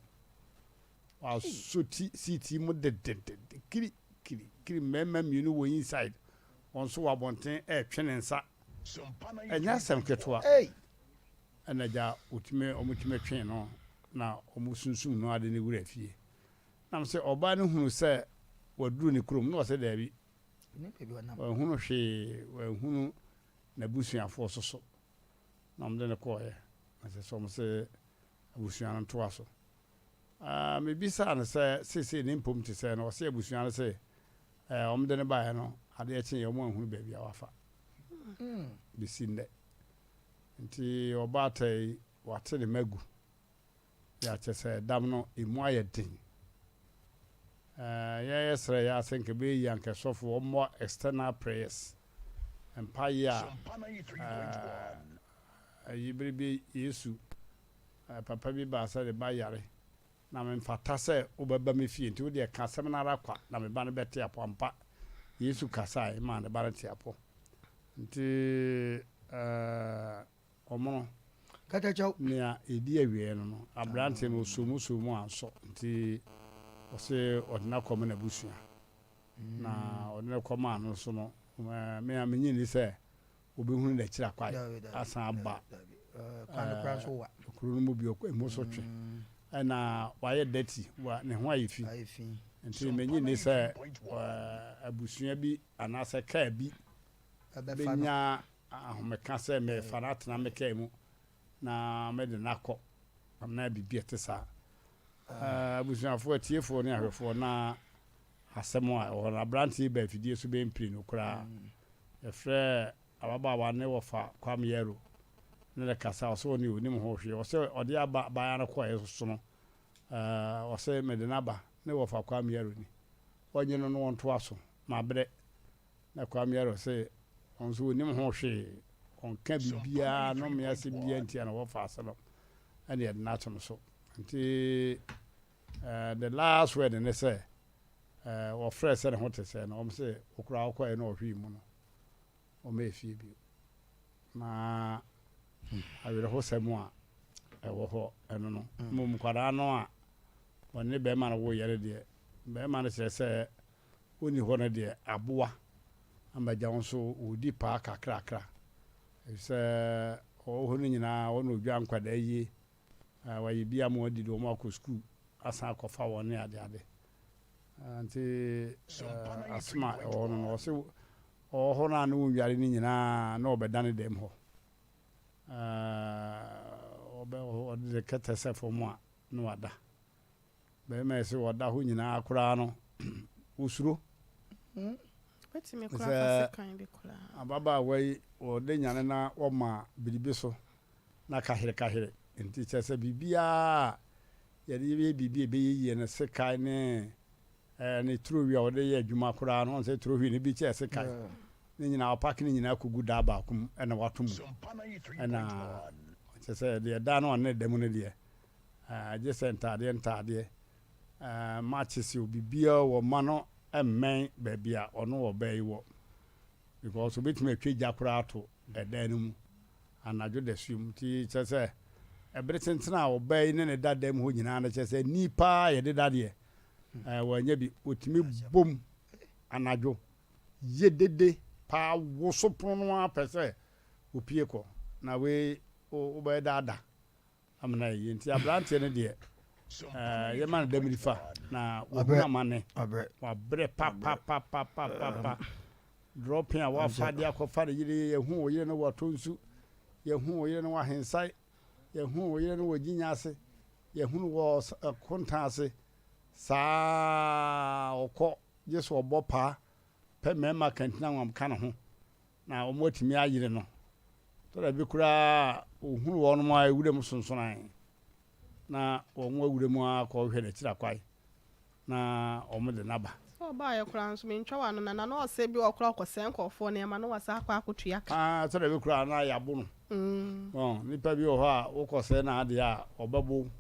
Wasɔ ti seat yi mu dededede kiri kiri kiri mmarima mmienu wɔ inside wɔn nso wɔ abɔnten ɛretwe ne nsa. Ɛnyɛ asɛm ketewa. Ɛna gya wɔtumi wɔtumi twee no na wɔsunsum no ade no wura fie. Nam sɛ ɔbaa no hunu sɛ waduru ne kurom na ɔsɛ daabi. Wanhunu hwee, wanhunu n'abusuafoɔ soso. Na wɔde no kɔeɛ. Na kyerɛ sɛ wɔn se abusua no ntoa so. Ah, mebisaa no sɛ seesei ne mpom te sɛn no, ɔse abusua no se eh, wɔde no baeɛ no, adeɛ kyeeɛ wɔn anhunu baabi a wafa bɛsi nnɛ. Nti ɔbaata yi, wate ne mma agu. Yɛ kyerɛ sɛ dam no, emu ayɛ den. Eh, yɛn yɛsrɛ yɛ ara sɛ nka ɛbɛyɛ yie a nka sɔfo wɔmmɔ external prayers, mpaeɛ a eh, ayi bere bi Yesu Papa bi baa sɛ ne ba yare, na memfata sɛ wobɛba me fie, nti wo deɛ ka asɛm no ara kwa na me ba no bɛte apɔ. Ampa, Yesu kasae maa ne ba no tee apɔ. Nti ɔmono, nea ɛdi awieɛ no no, aberanteɛ no ɔsoo mu soo mu ansɔ, nti ɔse ɔde no akɔma n'abusua. Na ɔde no kɔmaa no nso no, me a menye nni sɛ Wobɛhunu n'akyiri akwae asan aba kuro no mu bio, emu so twe. Ɛna wayɛ dirty, ne ho ayɛ fi. Nti menye nni sɛ abusua bi anaasɛ kaa bi bɛnya ahomeka sɛ merefa no atena me kaa mu na mede no akɔ anaa biribi a ɛte saa. Abusuafoɔ, atiefoɔ ne ahwɛfoɔ na asɛm a ɛwɔ hɔ no, aberanteɛ yi baa afidie so bɛyɛ mprenu koraa. Yɛfrɛɛ ababaawa ne wɔfa Kwame Yaro ne no kasa, ɔse ɔne ɔnim ho hwee. Ɔse ɔde aba abaayewa no kɔeɛ so no, ɔse mede no aba, ne wɔfa Kwame Yaro ni. Ɔnye no na ɔntoa so, mabrɛ. Na Kwame Yaro se ɔno nso ɔnim ho hwee, ɔnka biribiara, nnome asɛm biara ntia ne wɔfa ase no, ɛne yɛde no ato no so. Nti the last word ne sɛ, Wɔfrɛɛ sɛ ne ho te sɛɛ no, wɔn se wo koraa wokɔeɛ na ɔhwee mu no, wɔmmɛɛ fie bio. Na awerɛhosɛm a ɛwɔ hɔ ɛno no. Mmom nkwadaa no a wɔne bɛrima no woeɛ no deɛ, bɛrima no kyerɛ sɛ ɔnni hɔ no deɛ, aboa ama agya wo nso ɔredi paa kakrakra. Ɛfiri sɛ ɔwɔ hɔ no nyinaa ɔna ɔdwa nkwadaa yie, wayɛ bi ama wɔadi de wɔn akɔ sukuu asan akɔfa wɔn ne adeade. Nti asɛm a ɛwɔ hɔ no no, ɔse ɔwɔ hɔ no a ne wɔnware no nyinaa na ɔbɛda ne dɛm hɔ. Ɔde ne kɛtɛ sɛ fam a na wada. Bɛrima yi sɛ ɔda hɔ nyinaa koraa no, ɔsuro. Sɛ ababaawa yi ɔde nyane na wɔma biribi so na kaherekahere nti kyerɛ sɛ biribiara a yɛde yɛ biribi a ɛbɛyɛ yie no sekan ne ɛɛ ne turowi a wɔde yɛ adwuma koraa no wɔn sɛ turowi no bi kyɛ sekan ne nyinaa ɔpaki ne nyinaa kogu daa baako mu ɛna wato mu ɛna kyerɛ sɛ deɛ daa no ɔne ne da mu no deɛ ɛɛ gye sɛ ntaadeɛ ntaadeɛ ɛɛ matches o biribiara wɔ ma no mmɛn baabi a ɔno ɔbaa yi wɔ because obetumi atwa gya koraa ato ɛdan no mu anadwo dasuom. Nti kyerɛ sɛ, bere tenten a ɔbaa yi ne ne da dan mu hɔ nyinaa no, kyerɛ sɛ ni paa a yɛde da deɛ, ɛɛ wannya bi. Ɔtumi bom anadwo yɛ dede paa woso pono no ara pɛ sɛ ɔpue kɔ. Na wei wobɛyɛ dɛ ada. Amena yie nti aberanteɛ no deɛ ɛɛ yɛma no dɛm nifa na wɔhunu amane wabrɛ papapapapapa dropping a wafa de akɔfa ne yere yɛhu wo yere no wɔ atonsu yɛhu wo yere no wɔ ahensae yɛhu wo yere no wɔ gyinya ase yɛhunu wɔ kontan ase saa ɔkɔ gye so ɔbɔ paa pɛ mmarima kantina wɔn ka ne ho na wɔatumi ayere no. Tɔ da bi koraa a, ɔhunu wɔn a wuram sonsonan, na wɔn awura mu ara kɔhwehwɛ n'akyiri akwan, na wɔde no aba. Sɛ ɔbaeɛ koraa nso, mentwa w'ano, na na ɔsɛ bi wɔ koraa ɔkɔsɛe nkurɔfoɔ nneɛma na wasan akɔ akɔtua ka. Ah, tɔ da bi koraa na yɛabo no. Wɔn, nipa bi wɔ hɔ a, wokɔsɛe n'adeɛ a, ɔbɛbo wo.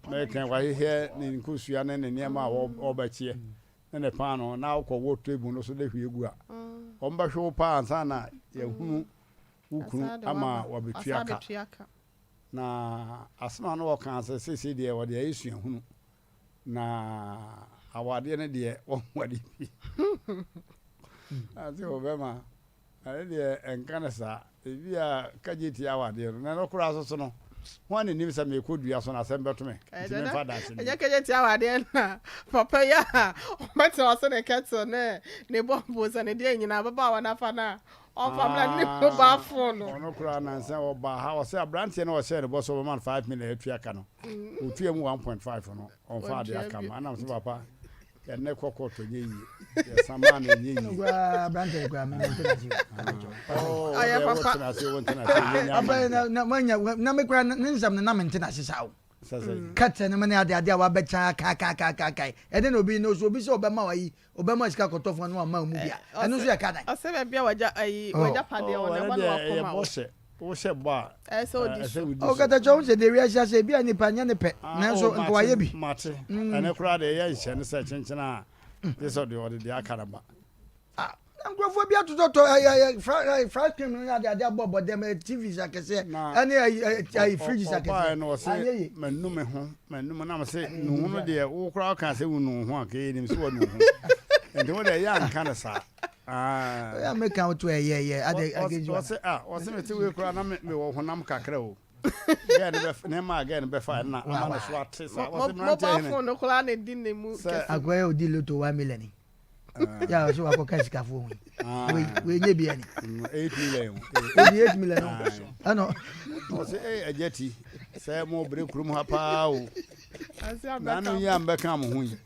Mɛka wahyehyɛ ne nkosua ne ne nneɛma a ɔbɛkyeɛ. ne ne paanoo na wokɔ wɔ table no so de hwie gu a, wɔbɛhwe wo paa ansa na yɛahunu wo kunu ama wabetua ka. Na asɛm a na wɔka sɛ seesei deɛ wɔde ayɛ suahunu. Na awadeɛ no deɛ wɔnware bi. Na sɛ ɔbɛma ɛno deɛ ɛnka no saa. Ebi a kagye tia awadeɛ no na ɛno koraa so so no hwan na nim sɛ merekɔ dua so na asɛm bɛto me nti memfa adanse no. Ɛnyɛ kagye tia awadeɛ na papa yi a ɔbɛtena ɔse ne kettle ne ne bɔmbo sɛ ne deɛ nyinaa ababaawa no afa no a ɔmfa mmra ne mobile phone no. Ɔno koraa nansa ɔbaa ha ɔsɛ aberanteɛ no ɔhyɛɛ ne bɔ sɛ ɔbɛma no 5 million atua ka no ɔtua mu 1.5 no ɔmfa adeɛ aka ma anam sɛ papa yɛne kɔ kɔɔto ɛnyɛ yie yɛsa maa no ɛnyɛ yie. Koraa aberanteɛ koraa me mente n'ase o. Ɔyɛ papa. Wotena ase wontena ase ɛnyɛ nyɛ ama ne. Na manya na me koraa ne nsɛm no na mente n'ase saa o. Kɛtɛ no mu ne ade ade a wabɛkyan akaakaakaakae ɛde na obi na obi sɛ ɔbɛma wa yi ɔbɛma sika kɔtɔfoɔ no ama mu bi a ɛno nso yɛ ka dan. Ɔsɛ baabi a wagya ayi wagya padeɛ wɔ no ɛhɔ na wakɔma wo. Wohyɛ bɔ a, ɛsɛ odi so. Ɔkatakyɛ ho sɛ deɛ wiase asɛ ebi a nipa nyɛ ne pɛ nanso nka wayɛ bi. Mate, ɛnɛ koraa deɛ ɛyɛ nhyɛ no sɛ kyenkyen a gye sɛ ɔde ɔde deɛ aka no ba. Ah, na nkurɔfoɔ bi atotɔtɔ ɛyɛ ɛyɛ fry cream no ne ade ade abɔ bɔ dɛm TVs akɛseɛ ɛne ɛyi ɛyi fridges akɛseɛ. Ɔbaeɛ no ɔse manu me ho manu me nam se nuhu no deɛ wo koraa wokaa sɛ wonu wo ho a kɛyɛ nim sɛ wanu wo ho nti wo deɛ ɛyɛ anka no saa. Ɔyɛ meka wo to ɛyɛ ɛyɛ ade against you. Ɔse ah ɔse mete wei koraa na mewɔ honam kakra o. Gɛɛ no bɛ ne maa gɛɛ no bɛfa ɛna ama ne so ate saa. Ɔse mmeranteɛ hene. Mobile phone no koraa na edi ne mu kɛse. Akoa yɛ odi loto 1 million yi. Yà ɔsɛ wakɔ ka sikafoɔ ho yi. Wei wei nye bi ɛni. 8 million. Odi 8 million. Ɛnɔ. Ɔse ee agya ti sɛ mo bere kurom ha paa o. Nanu yi a mbɛka mo ho yi.